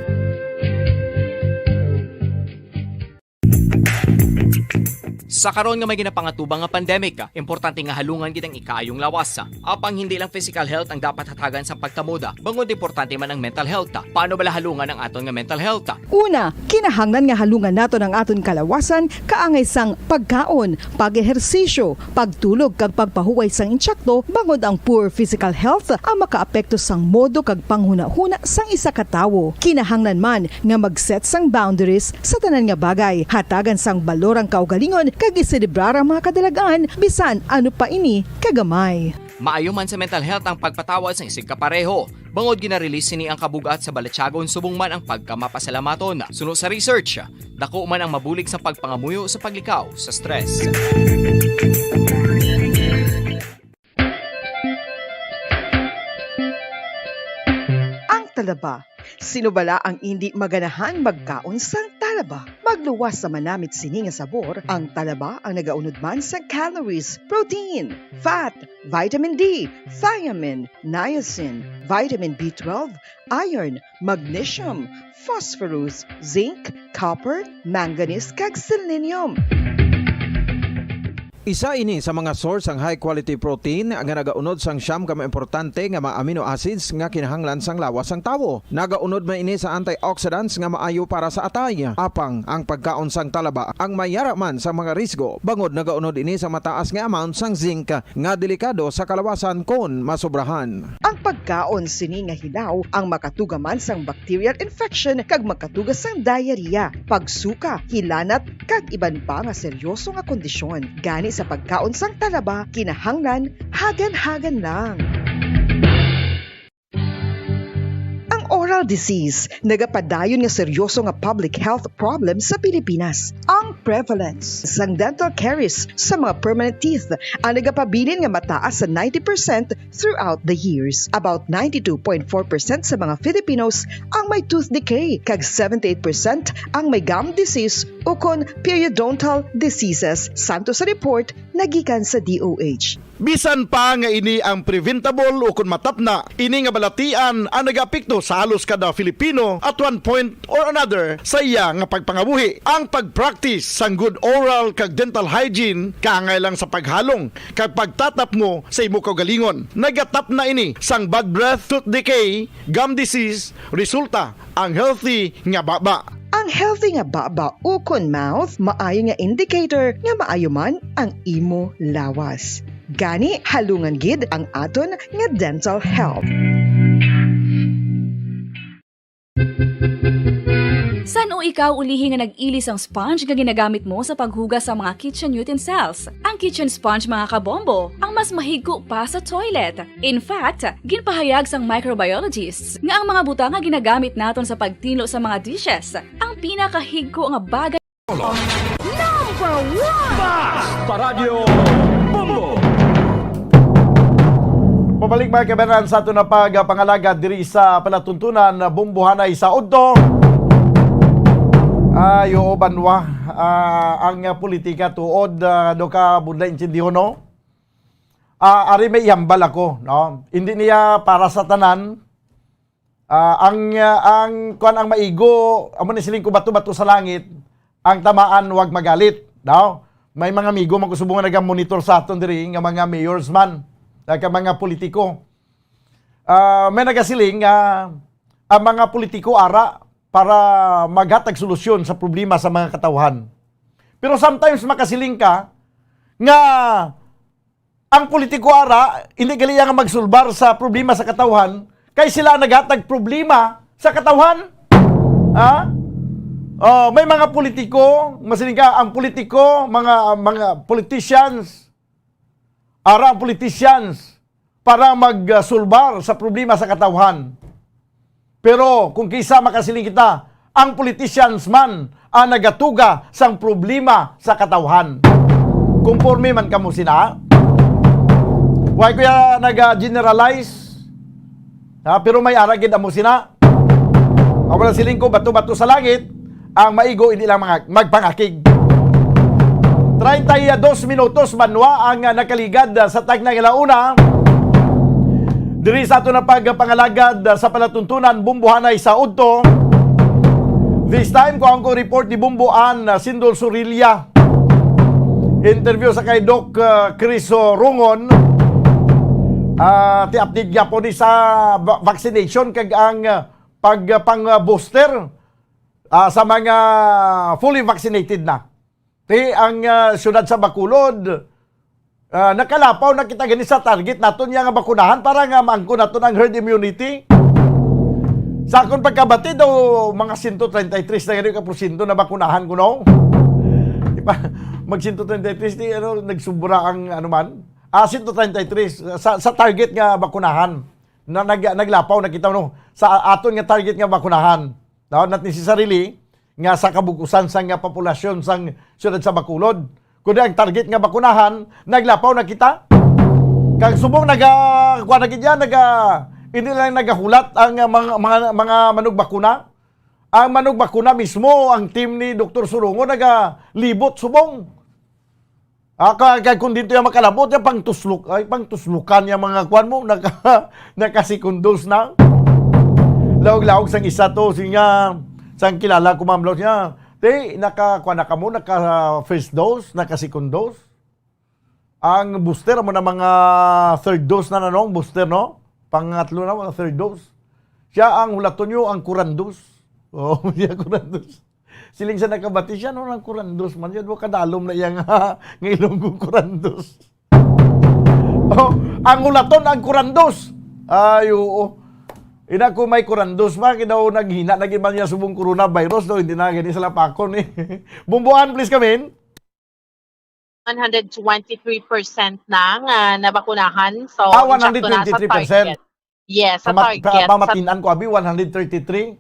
Sa karon nga may ginapangatubang nga pandemic, importante nga halungan gid ang ikaayong lawas. Apang hindi lang physical health ang dapat hatagan sa pagtamod, bangod importante man ang mental health. Paano bala halungan ang aton nga mental health? Una, kinahanglan nga halungan naton ang aton kalawasan kaangay sang pagkaon, pag-ehersisyo, pagtulog kag pagpahuway sang insakto, bangod ang poor physical health ang makaapekto sang modo kag panghunahuna sang isa ka tawo. Kinahanglan man nga mag-set sang boundaries sa tanan nga bagay, hatagan sang balor ang kaugalingon kag iselebrar ang mga kadalag-an, bisan ano pa ini kagamay. Maayo man sa mental health ang pagpatawad sang isigkapareho, bangod gina-release sini ang kabug-at sa balatyagon subong man ang pagkamapasalamaton. Suno sa research, dako man ang mabulig sa pagpangamuyo sa paglikaw sa stress. Ang talaba. Sino bala ang indi maganahan magkaon sang talaba? Magluwas sa manamit sini nga sabor, ang talaba ang nagaunod man sa calories, protein, fat, vitamin D, thiamine, niacin, vitamin B twelve, iron, magnesium, phosphorus, zinc, copper, manganese, kag selenium. Isa ini sa mga source sang high quality protein nga nagaunod sang siyam ka mga importante nga mga amino acids nga kinahanglan sang lawas sang tawo. Nagaunod man ini sa antioxidants nga maayo para sa atay. Apang ang pagkaon sang talaba ang may yara man sa mga risgo, bangod nagaunod ini sa mataas nga amount sang zinc nga delikado sa kalawasan kon masobrahan. Ang pagkaon sini nga hilaw ang makatuga man sang bacterial infection kag makatuga sang diarrhea, pagsuka, hilanat, kag iban pa nga seryoso nga kondisyon. Gani sa pagkaon sang talaba, kinahanglan hagan-hagan lang. Ang oral disease, nagapadayon nga seryoso nga public health problem sa Pilipinas. Ang prevalence sang dental caries sa mga permanent teeth ang nagapabilin nga mataas sa ninety percent throughout the years. About ninety-two point four percent sa mga Filipinos ang may tooth decay, kag seventy-eight percent ang may gum disease ukon periodontal diseases, santo sa report nga gikan sa D O H. Bisan pa nga ini ang preventable ukon matapna, ini nga balatian ang nagaapekto sa halos kada Filipino at one point or another sa iya nga pagpangabuhi. Ang pag-practice sang good oral kag dental hygiene kaangay lang sa paghalong kag pagtatapmo sa imo kaugalingon. Nagatapna ini sang bad breath, tooth decay, gum disease, resulta ang healthy nga baba. Ang healthy nga baba ukon mouth maayo nga indicator nga maayo man ang imo lawas. Gani, halungan gid ang aton nga dental health. San-o ikaw ulihi nga nag-ili sang sponge nga ginagamit mo sa paghugas sa mga kitchen utensils? Ang kitchen sponge, mga kabombo, ang mas mahigko pa sa toilet. In fact, ginpahayag sang microbiologists nga ang mga butang nga ginagamit naton sa pagtinlo sa mga dishes ang pinakahigko nga bagay. Number one! Basta Radyo Bombo! Pabalik, mga kabayan, sa aton na pagpangalagad diri sa palatuntunan, Bombohanay sa Udto. Ay, oo, banwa. Ah, ang politika tuod, ah, do ka budlay intindihon, no? Ah, ari may ihambal ako, no? Hindi niya para sa tanan. Ah, ang, ah, ang kuwan ang maigo, amo ni siling ko, bato-bato sa langit, ang tamaan wag magalit, no? May mga amigo man ko subong nga naga-monitor sa aton diri nga mga mayors man, kag mga politiko. Ah, may nagasiling nga ang mga politiko ara para maghatag solusyon sa problema sa mga katawhan. Pero sometimes makasiling ka nga ang politiko ara, hindi gali nga magsulbar sa problema sa katawhan, kay sila ang naghatag problema sa katawhan. Ha? Oh, may mga politiko, masiling ka, ang politiko, mga, mga politicians, ara ang politicians para magsulbar sa problema sa katawhan. Pero kung kisa makasiling kita, ang politicians man ang nagatuga sang problema sa katawhan. Konforme man kamo sina? Why ko ya naga-generalize? Ha, pero may ara gid amo sina. Ang wala siling ko, bato-bato sa langit, ang maigo, hindi lang mga magpangakig. Treinta y dos minutos, banwa, ang, ah, nakaligad, ah, sa tagna nga launa. Diri sa ato na pagpangalagad, ah, sa palatuntunan, Bombohanay sa Udto. This time, ko ang ko report ni Bomboan, ah, Sindol Surilla. Interview sa kay Doc, ah, Chris, oh, Rungon. Ah, ti update gyapon ni sa va-, vaccination kag ang, ah, pag, ah, pang, ah, booster, ah, sa mga fully vaccinated na. Ti ang, ah, siyudad sa Bacolod, ah, nakalapaw na kita gani sa target naton niya nga bakunahan para nga maangkon naton ang herd immunity. Sa akon pagkabati daw, mga sento treinta y tres na gani ka porsyento na bakunahan kuno. Di ba? Mag sento treinta y tres, di, ano, nagsubra ang, ano man. Ah, sento treinta y tres sa, sa target nga bakunahan. Na nag-, naglapaw na kita, no, sa aton nga target nga bakunahan. No, not necessarily nga sa kabug-usan sang nga populasyon sang siyudad sa Bacolod, kundi ang target nga bakunahan, naglapaw na kita. Kag subong naga-, kuwan na gid yan, naga-, hindi lang nagahulat ang, ah, mga, mga, mga manugbakuna. Ang manugbakuna mismo, ang team ni Doktor Surungon, nagalibot subong. Ah, ka-, kag kung dito yung makalabot, yung pangtuslok, ay, pangtuslokan yung mga kuwan mo, naka-, naka-second dose na. Laog-laog sang isa to, siya, sang kilala ko, ma'am, laog siya, "Te, naka-, kuwan na ka mo, naka-first dose, naka-second dose." Ang booster, amo na mga third dose na, nanong booster, no? Pangatlo na, mga third dose. Siya ang hulaton nyo, ang kurandos. Oh, siya kurandos. Siling sa nakabati siya, no, ang kurandos man. Yan, kadalom na iya nga, nga Ilonggo kurandos. Oh, ang hulaton, ang kurandos. Ay, oo. Ina ko may kurandos pa, kaya daw naghina na gid man niya subong coronavirus, daw, hindi na gani sa lapakon, eh. Bomboan, please come in. One hundred twenty-three percent na nga nabakunahan. So, Ah, in fact, to na sa one hundred twenty-three percent. Target. Yes, sa Sa mat- target, sa pamatinan ko, abi, one hundred thirty-three.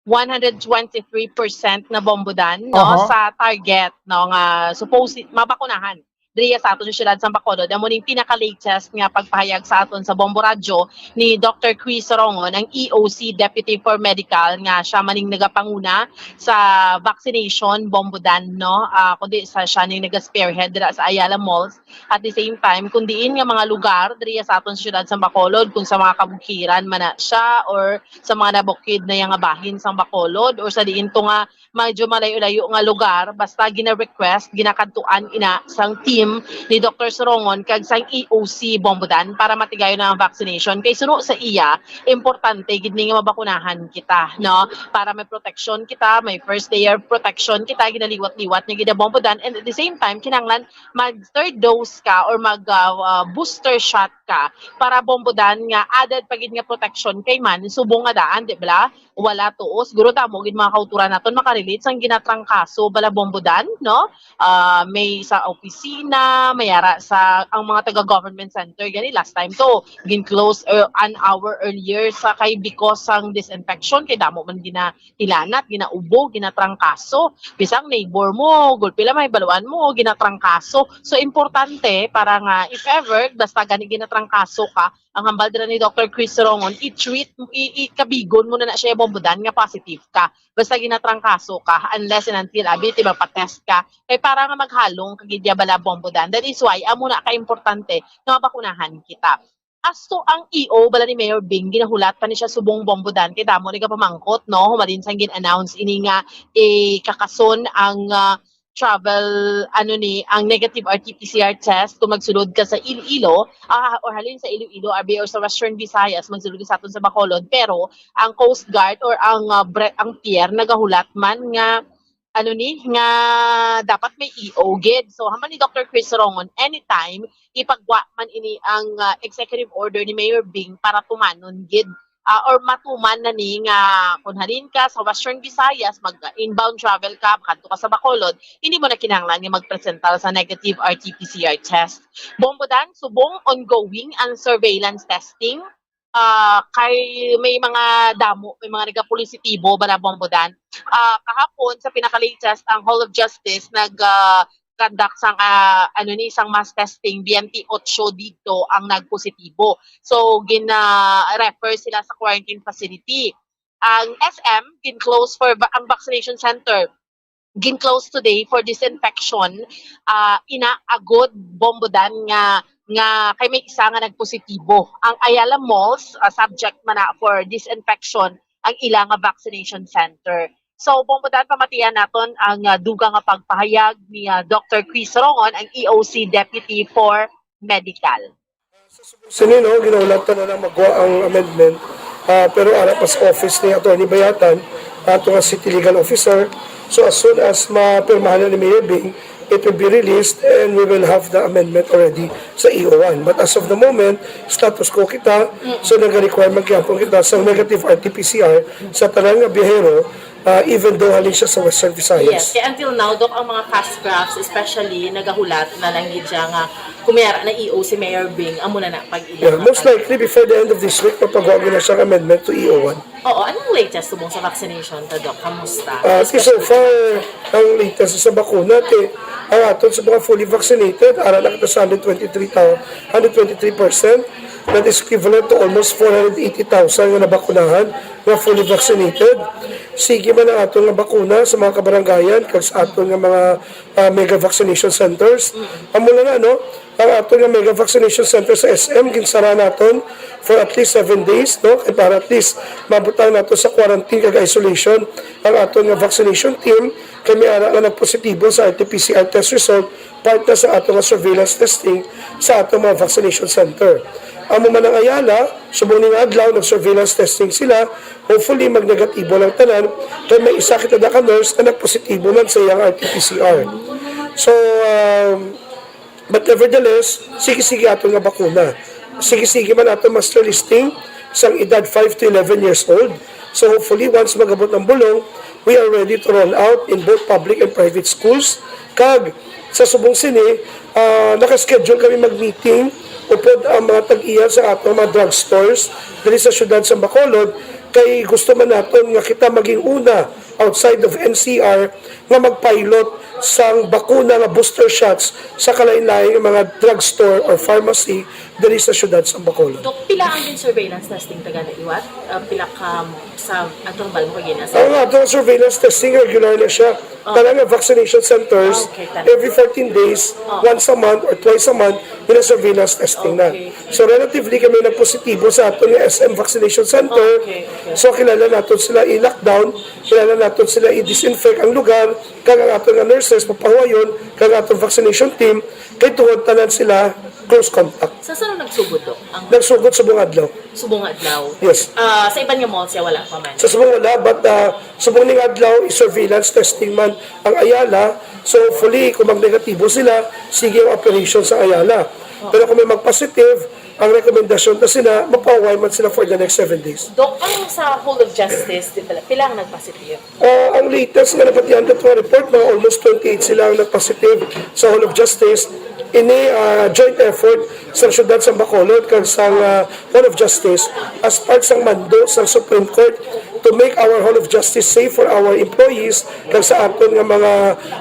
one hundred twenty-three percent na Bombodan, no, Aha. sa target, no, nga supposed mabakunahan diri sa aton sa siyudad sang Bacolod. Amo ning pinaka-latest nga pagpahayag sa aton sa Bombo Radyo ni Doctor Chris Sorongon, ang E O C Deputy for Medical, nga siya maning nagapanguna sa vaccination Bombodan, no, ah, kundi sa siya ning naga-spearhead dira sa Ayala Malls. At the same time, kung diin nga mga lugar diri sa aton sa siyudad sa Bacolod, kung sa mga kabukiran man na siya or sa mga nabukid na yang bahin sang Bacolod or sa diin to nga medyo malayo-layo nga lugar, basta gina-request, ginakadtuan ina sang team ni Doctor Sorongon kag sang E O C Bombodan para matigayon ang vaccination. Kay suno sa iya, importante gid ni nga mabakunahan kita, no? Para may protection kita, may first layer protection kita, ginaliwat-liwat nga gid ang Bombodan, and at the same time, kinahanglan mag third dose ka or mag ah, ah, booster shot ka para Bombodan nga added pa gid nga protection kay man subong nga daan, di ba? Wala tuo. Siguro damo gid mga kauturan naton makarelate sang ginatrangkaso bala Bombodan, no? Ah, may sa opisina, may ara sa ang mga taga government center gani last time to gin-close, uh, an hour earlier sa kay because sang disinfection kay damo man gina ilanat, ginaubo, ginatrangkaso. Bisan neighbor mo, gulpi lang mahibaluan mo, ginatrangkaso. So, importante para nga, if ever, basta gani ginatrangkaso ka, ang hambal dira ni Doctor Chris Rongon, i-treat, i, i, kabigon mo na na siya Bombodan nga positive ka. Basta ginatrangkaso ka, unless and until, abi, ti magpa-test ka. Kay para nga maghalong kagidya bala Bombodan. That is why, amo na ka-importante nga mabakunahan kita. As to ang E O bala ni Mayor Bing, ginahulat pa ni siya subong Bombodan kay damo nagapamangkot, no? Humalin sang gin-announce ini nga, eh, kakason ang, ah, travel, ano ni, ang negative R T P C R test kung magsulod ka sa Iloilo, ah, or halin sa Iloilo, abi, or sa Western Visayas, magsulod ka sa aton sa Bacolod. Pero ang Coast Guard or ang, ah, bre-, ang pier nagahulat man nga ano ni, nga dapat may E O gid. So, hambal ni Doctor Chris Rongon, anytime ipagwa man ini ang, ah, executive order ni Mayor Bing para tumanon gid, ah, or matuman na ni nga kung halin ka sa Western Visayas, mag-inbound travel ka, makadto ka sa Bacolod, hindi mo na kinahanglan nga magpresentar sa negative R T P C R test. Bombodan, subong ongoing ang surveillance testing. Ah, kay may mga damo, may mga nagapositibo bala Bombodan. Ah, kahapon sa pinaka-latest ang Hall of Justice nag, ah, conduct sang, ah, ano ni, sang mass testing, twenty-eight didto ang nagpositibo. So, gina-refer sila sa quarantine facility. Ang S M gin-close for va-, ang vaccination center gin-close today for disinfection, ah, ina agod Bombodan nga, nga kay may isa nga nagpositibo. Ang Ayala Malls, ah, subject man na for disinfection ang ila nga vaccination center. So, Bombodan, pamatian naton ang, ah, dugang nga pagpahayag ni, ah, Doctor Chris Rongon, ang E O C Deputy for Medical. Sini, no, ginahulatan na lang magwa ang amendment, ah, pero ara pa sa office ni Attorney Bayatan, ato nga city legal officer. So as soon as mapirmahan na ni Mayor Bing, it will be released and we will have the amendment already sa E O one. But as of the moment, status quo kita. So nagarequire man gyapon kita sa negative R T P C R sa tanan nga biyahero, ah, even though halin siya sa Western Visayas. Yes, kaya until now, Doc, ang mga cash crafts, especially, nagahulat na lang gid siya nga kung may ara na E O si Mayor Bing, amo na na pag-iya. Yeah, most likely before the end of this week, mapagawa na siyang amendment to E O one. Oo, anong latest subong sa vaccination ta, Doc? Kamusta? Ah, okay, so far, ang latest sa bakuna, ti, ang aton sa mga fully vaccinated, ara na kita sa hundred twenty-three tao, hundred twenty-three percent. That is equivalent to almost four hundred eighty thousand nga nabakunahan nga fully vaccinated. Sige man ang aton nga bakuna sa mga kabarangayan kag sa aton nga mga, ah, mega vaccination centers. Amo na na, no? Ang aton nga mega vaccination center sa S M, ginsara naton for at least seven days, no? Kay para at least mabutang nato sa quarantine kag isolation ang aton nga vaccination team, kay may ara nga nagpositibo sa R T P C R test result, part na sa ato nga surveillance testing sa ato mga vaccination center. Amo man ang Ayala, subong ni nga adlaw, nag-surveillance testing sila. Hopefully, magnegatibo lang tanan. Kay may isa kita na ka nurse na nagpositibo man sa iyang R T P C R. So, um, but nevertheless, sige-sige ato nga bakuna. Sige-sige man ato muster listing sang edad five to eleven years old. So hopefully, once magabot ang bulong, we are ready to roll out in both public and private schools. Kag sa subong sini, ah, naka-schedule kami mag-meeting Upod ang mga tag-iya sa atong mga drugstores diri sa siyudad sa Bacolod, kay gusto man naton nga kita maging una outside of N C R nga mag-pilot sang bakuna nga booster shots sa kalain-lain nga mga drugstore or pharmacy diri sa siyudad sa Bacolod. Dok, pila ang gin-surveillance testing taga liwat? Ah, pila ka sa atong balmo kagina sa Ang ato surveillance testing, regular na siya. Oh. Tanan nga vaccination centers, Ah, okay, tanan. every fourteen days, Oh. once a month or twice a month, gina-surveillance testing na. Okay. So, relatively kami nagpositibo sa aton nga S M vaccination center. Okay, okay. So, kilala naton sila i-lockdown, kilala naton sila i-disinfect ang lugar, kag ang aton nga nurses, papahuwayon, kag aton vaccination team, kay tungod tanan sila close contact. Sa saan nagsugod, Dok? Ang Nagsugod subong adlaw. Subong adlaw. Yes. Ah, sa iban nga malls, ya, wala pa man. Sa subong wala, but, ah, subong ning adlaw, i-surveillance testing man ang Ayala. So, hopefully, kung mag-negatibo sila, sige ang operation sa Ayala. Oh. Pero kung may mag-positive, ang rekomendasyon ta sila, mapahuway man sila for the next seven days. Dok, ang sa Hall of Justice, di ba, pila ang nag-positive? Ah, ang latest nga nabatian nato nga report, mga almost twenty-eight sila ang nag-positive sa Hall of Justice. Ini, ah, joint effort sa siyudad sa Bacolod kag sa, ah, Hall of Justice as part sang mando sa Supreme Court to make our Hall of Justice safe for our employees kag sa aton nga mga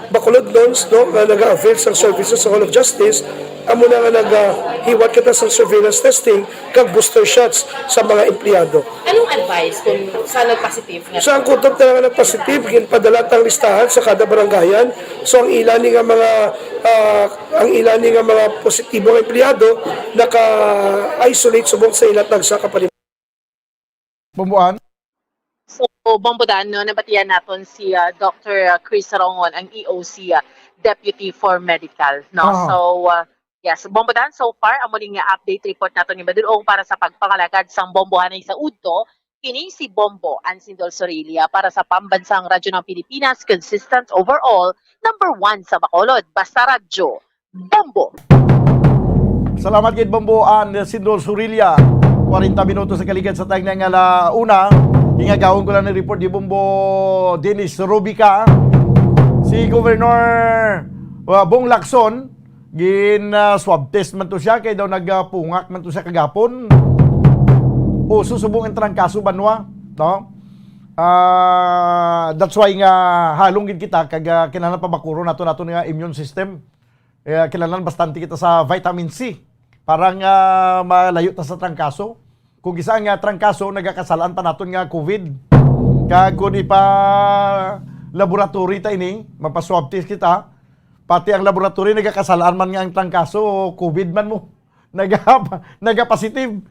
Bacolodnons, no, nga naga-avail sang services sa Hall of Justice. Amo na nga nagahiwat kita sa surveillance testing kag booster shots sa mga empleyado. Anong advice kung sa nag-positive nga? Sa ang kutob na nga nag-positive, ginpadala tang listahan sa kada barangayan. So, ang ila ni nga mga, ah, ang ila ni nga mga positibo nga empleyado naka-isolate subong sa ila tagsa ka panimalay. Bumbuan? So, Bombodan, no, nabatian naton si, ah, Doctor Chris Sarongon, ang E O C, ah, Deputy for Medical, no? Aha. So, ah, yes, Bombodan, so far, amo ni nga update report naton ni Madulong para sa pagpangalagad sang Bombohanay sa udto. Kini si Bombo Ansindol Sorilla para sa Pambansang Radyo ng Pilipinas, consistent overall, number one sa Bacolod. Basta Radyo, Bombo. Salamat gid, Bombo Ansindol Sorilla. Kwarenta minutos sa kaligad sa tagna nga ala una, ingagawon ko lang ni report ni Bombo Dennis Rubica. Si Governor, uh, Bong Lacson, gin, uh, swab test man to siya kay daw nagapungak man to siya kagapon. Uso subong ang trangkaso, banwa, no? Ah, that's why nga halong gid kita kag, ah, kinahanglan pabakuron nato naton nga immune system. Eh, kinahanglan bastante kita sa vitamin C para nga malayo ta sa trangkaso. Kung isa nga trangkaso, nagakasal-an pa naton nga COVID. Kag kung ipa-laboratory ta ini, mapa-swab test kita, pati ang laboratory nagakasal-an man nga ang trangkaso, COVID man mo. Naga-, naga-positive.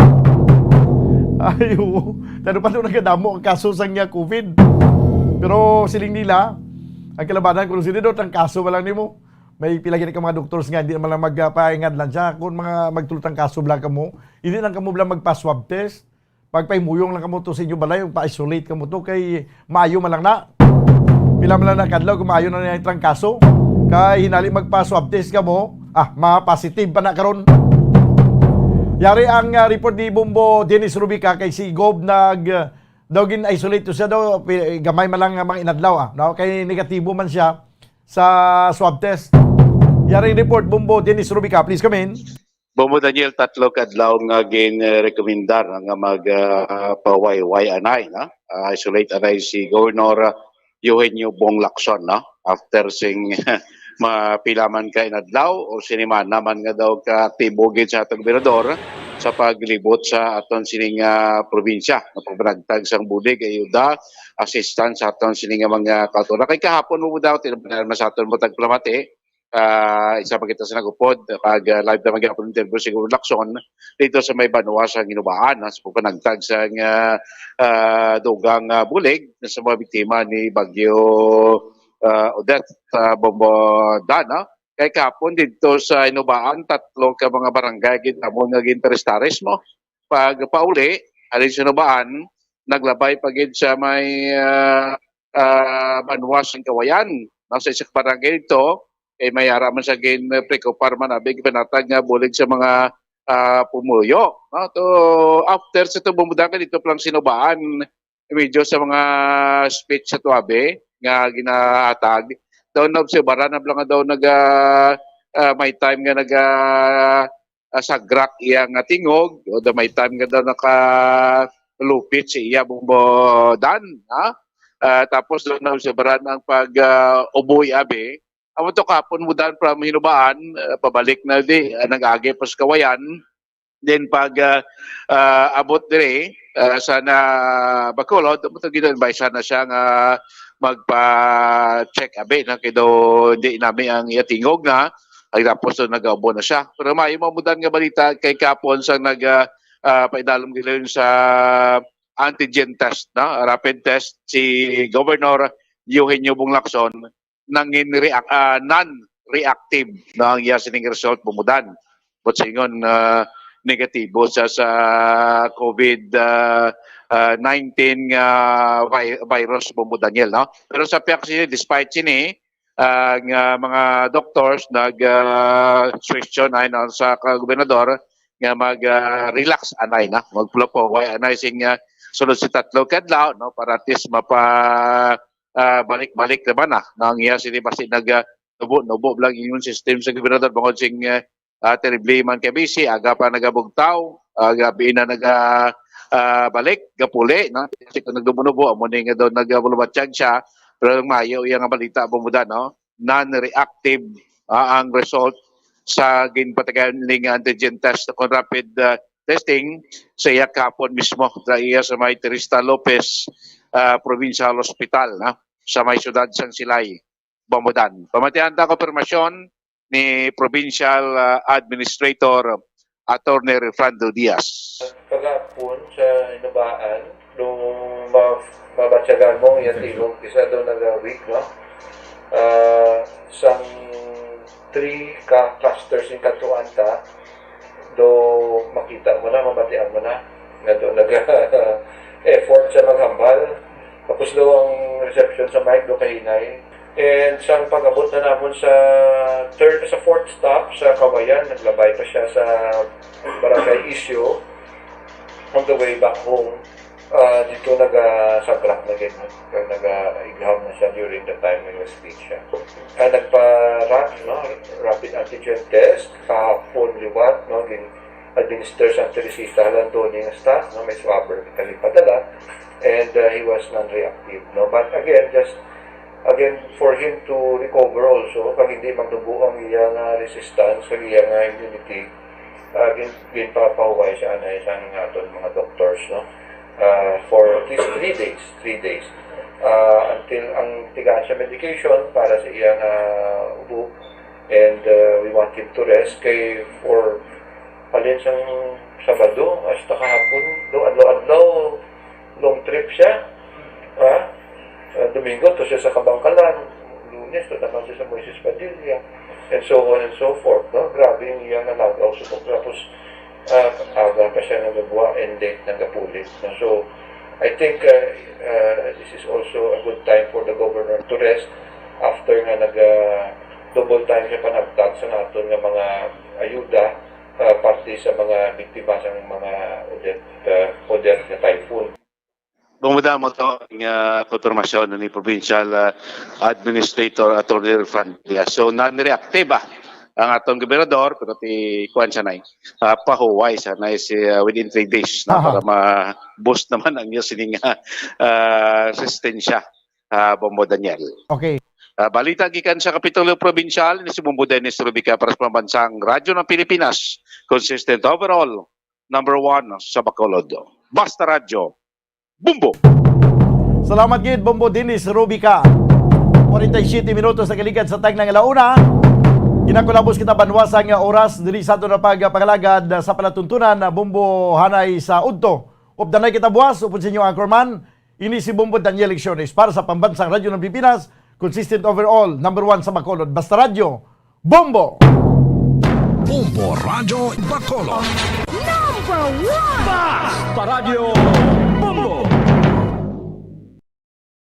Ay, oo. Tano pa doon nagadamo ang kaso sang nga COVID. Pero siling nila, ang kalabanan kung sino daw, trangkaso ba lang nimo? May pila gid ka mga doctors nga, hindi naman lang magpaingadlan siya. Kung mga magtulutang kaso lang kamo, hindi lang kamo lang magpa-swab test. Pagpahimuyong lang kamo to sa inyo balay, pa-isolate kamo to, kay maayo man lang na. Pila man lang na kadlaw, kung maayo na niya yung trangkaso. Kay hinali magpa-swab test kamo, ah, ma-positive pa na karon. Yari ang, ah, report ni Bombo Dennis Rubica kay si Gob nag, ah, daw gin-isolate to siya daw, pi-, gamay man lang nga mga inadlaw, ah, no? Kay negatibo man siya sa swab test. Yari ang report, Bombo Dennis Rubica, please come in. Bombo Daniel, tatlo ka adlaw nga gin-rekomendar nga mag, ah, pawayway anay, no? Ah, isolate anay si Governor, ah, Eugenio Bong Lacson, no? After sing mapila man ka inadlaw o sinimana man nga daw ka aktibo gid sa atong gobernador sa paglibot sa aton sining, ah, probinsya, nga pagpanagtag sang bulig, ayuda, assistance sa aton sining nga mga kautoran. Kay kahapon mo daw, tinabanan man sa aton mo tagpalamati, ah, isa pa kita sa nagupod, pag, ah, live naman gyapon interview si Gov Lacson dito sa may banwa sa Ginubaan, ah, sa pagpanagtag sa, ah, ah, dugang, ah, bulig sa mga biktima ni Bagyo, ah, Odette, ah, Bombo Dan, ah. Kay kapon dito sa Ginubaan, tatlo ka mga barangay gid amo nga gintaris-taris mo. Pag pauli, halin sa Ginubaan, naglabay pa gid sa may, ah, ah, banwa sang Kawayan. Nasa isa ka barangay dito, eh, may ara man sa gin-, preocupar man, abi, panatag nga bulig sa mga, ah, pumuyo, no? To, after sa tubong mudangan dito, palang Ginubaan, medyo sa mga speech sa tuabe nga ginahatag, daw naobserbaran na lang nga daw naga, ah, may time nga naga, ah, sagrak iya nga tingog, o the may time nga daw nakalupit si iya, Bombo Dan, ha? Ah, tapos daw naobserbaran ang pag, ah, uboy abi. Amo to kahapon, Bombo Dan, from Hinubaan, ah, pabalik na di, ah, nag-agi pa sa Kawayan. Then pag, ah, ah, abot diri, ah, sa na Bacolod, amo to gid, advise na siya nga magpa-check abi, no? Kay daw di nami ang iya tingog na, ay tapos daw nagaubo na siya. Pero maayo, Bombo Dan, nga balita kay kahapon sa nag, ah, ah, paidalom gid sa antigen test, no? Rapid test si Governor Eugenio Bong Lacson, nangin react, ah, non-reactive, no, ang iya sining result, Bombo Dan. But sa ingon, ah, negatibo sa, sa COVID, ah, ah, nineteen nga vi-, virus, Bombo Daniel, no? Pero sa pihak sini, despite sini, ah, nga mga doctors nag, ah, suggestion ay, no, sa ka-, gobernador nga mag, ah, relax anay na, magpulapo, why anay sing, ah, sulod sa tatlo ka adlaw, no, para at least mapa, ah, balik-balik naman na, no, ang iya sini basi nag, ah, nubo-nubo lang immune system sa gobernador bangod sing, ah, ah, terrible man kay busy, aga pa nagabugtaw, ah, gabi na naga, ah, balik, gapuli, no? Kasi kung nagdubo-nubo, amo ni nga daw nagabulubatyag siya, pero ang maayo iya nga balita, Bombo Dan, no? Non-reactive, ah, ang result sa ginpatigayon ning antigen test o rapid, ah, testing sa iya kahapon mismo, sa iya sa may Teresa Lopez, ah, Provincial Hospital, no? Sa may siyudad sang Silay, Bombo Dan. Pamatian ta ang konfirmasyon ni Provincial, ah, Administrator Attorney Refrando Diaz. Kagapon sa Inubaan, nung ma-, mabatyagan mo, yung tingog, isa daw nag-weak, no? Ah, sang three ka clusters yung katuan ta, do makita mo na, mabatian mo na, nga do nag-effort sa maghambal. Tapos daw ang reception sa mic do kahinay. And sang pag-abot na namon sa third, sa fourth stop sa Kawayan, naglabay pa siya sa Barangay Isyo on the way back home. Ah, dito nagasagrak na gid, kag nagaigham na siya during the time nga nag-speech siya. Ah, nagpa-ra-, no, rapid antigen test kahapon liwat, no, gin-administer sa Teresita Landoni nga staff, no, may swabber kami padala, and, ah, he was non-reactive, no. But again, just again, for him to recover also, kag hindi magnubo ang iya nga resistance, kag iya nga immunity, ah, gin-, ginpapahuway siya anay sa nga aton mga doctors, no? Ah, for at least three days, three days. Ah, until ang tigaan siya medication para sa iya nga ubo, and, ah, we want him to rest. Kay for halin sang Sabado hasta kahapon, do adlaw-adlaw, long trip siya. Ha? Ah, Domingo to siya sa Kabangkalan. Lunes to naman siya sa Moises Padilla. And so on and so forth, no? Grabe yung iya nga nagaw subok. Tapos, ah, aga pa siya nagagwa and late nagapuli, no? So, I think, ah, ah, this is also a good time for the governor to rest after nga nag, ah, double time siya panagtag sa naton nga mga ayuda, ah, parte sa mga biktima sa mga Odette, ah, Odette nga typhoon. Bumudamo to nga konfirmasyon ni Provincial, ah, Administrator Attorney Refrando Diaz. So, non-reactive ba ang atong gobernador, pero ti kuan siya na, ah, pahuway siya na si, ah, within three days na. Aha. Para ma-boost naman ang iya sining, ah, ah, resistensya, ah, Bombo Daniel. Okay. Ah, balita gikan sa Kapitolyo Probinsyal, ni si Bombo Dennis Rubica para sa Pambansang Radyo ng Pilipinas, consistent overall, number one sa Bacolod. Basta Radyo, Bombo! Salamat gid, Bombo Dennis Rubica. Forty-seven minutos sa kaligad sa tagna nga launa. Ginakulabos kita banwasa nga oras diri sa aton nga pagpangalagad sa palatuntunan, Bombo, hanay sa udto. Updanay kita buwas, upod sa inyo anchorman, ini si Bombo Daniel Lecciones para sa Pambansang Radyo ng Pilipinas, consistent overall, number one sa Bacolod. Basta Radyo, Bombo! Bombo Radyo Bacolod. Number one! Basta Radyo!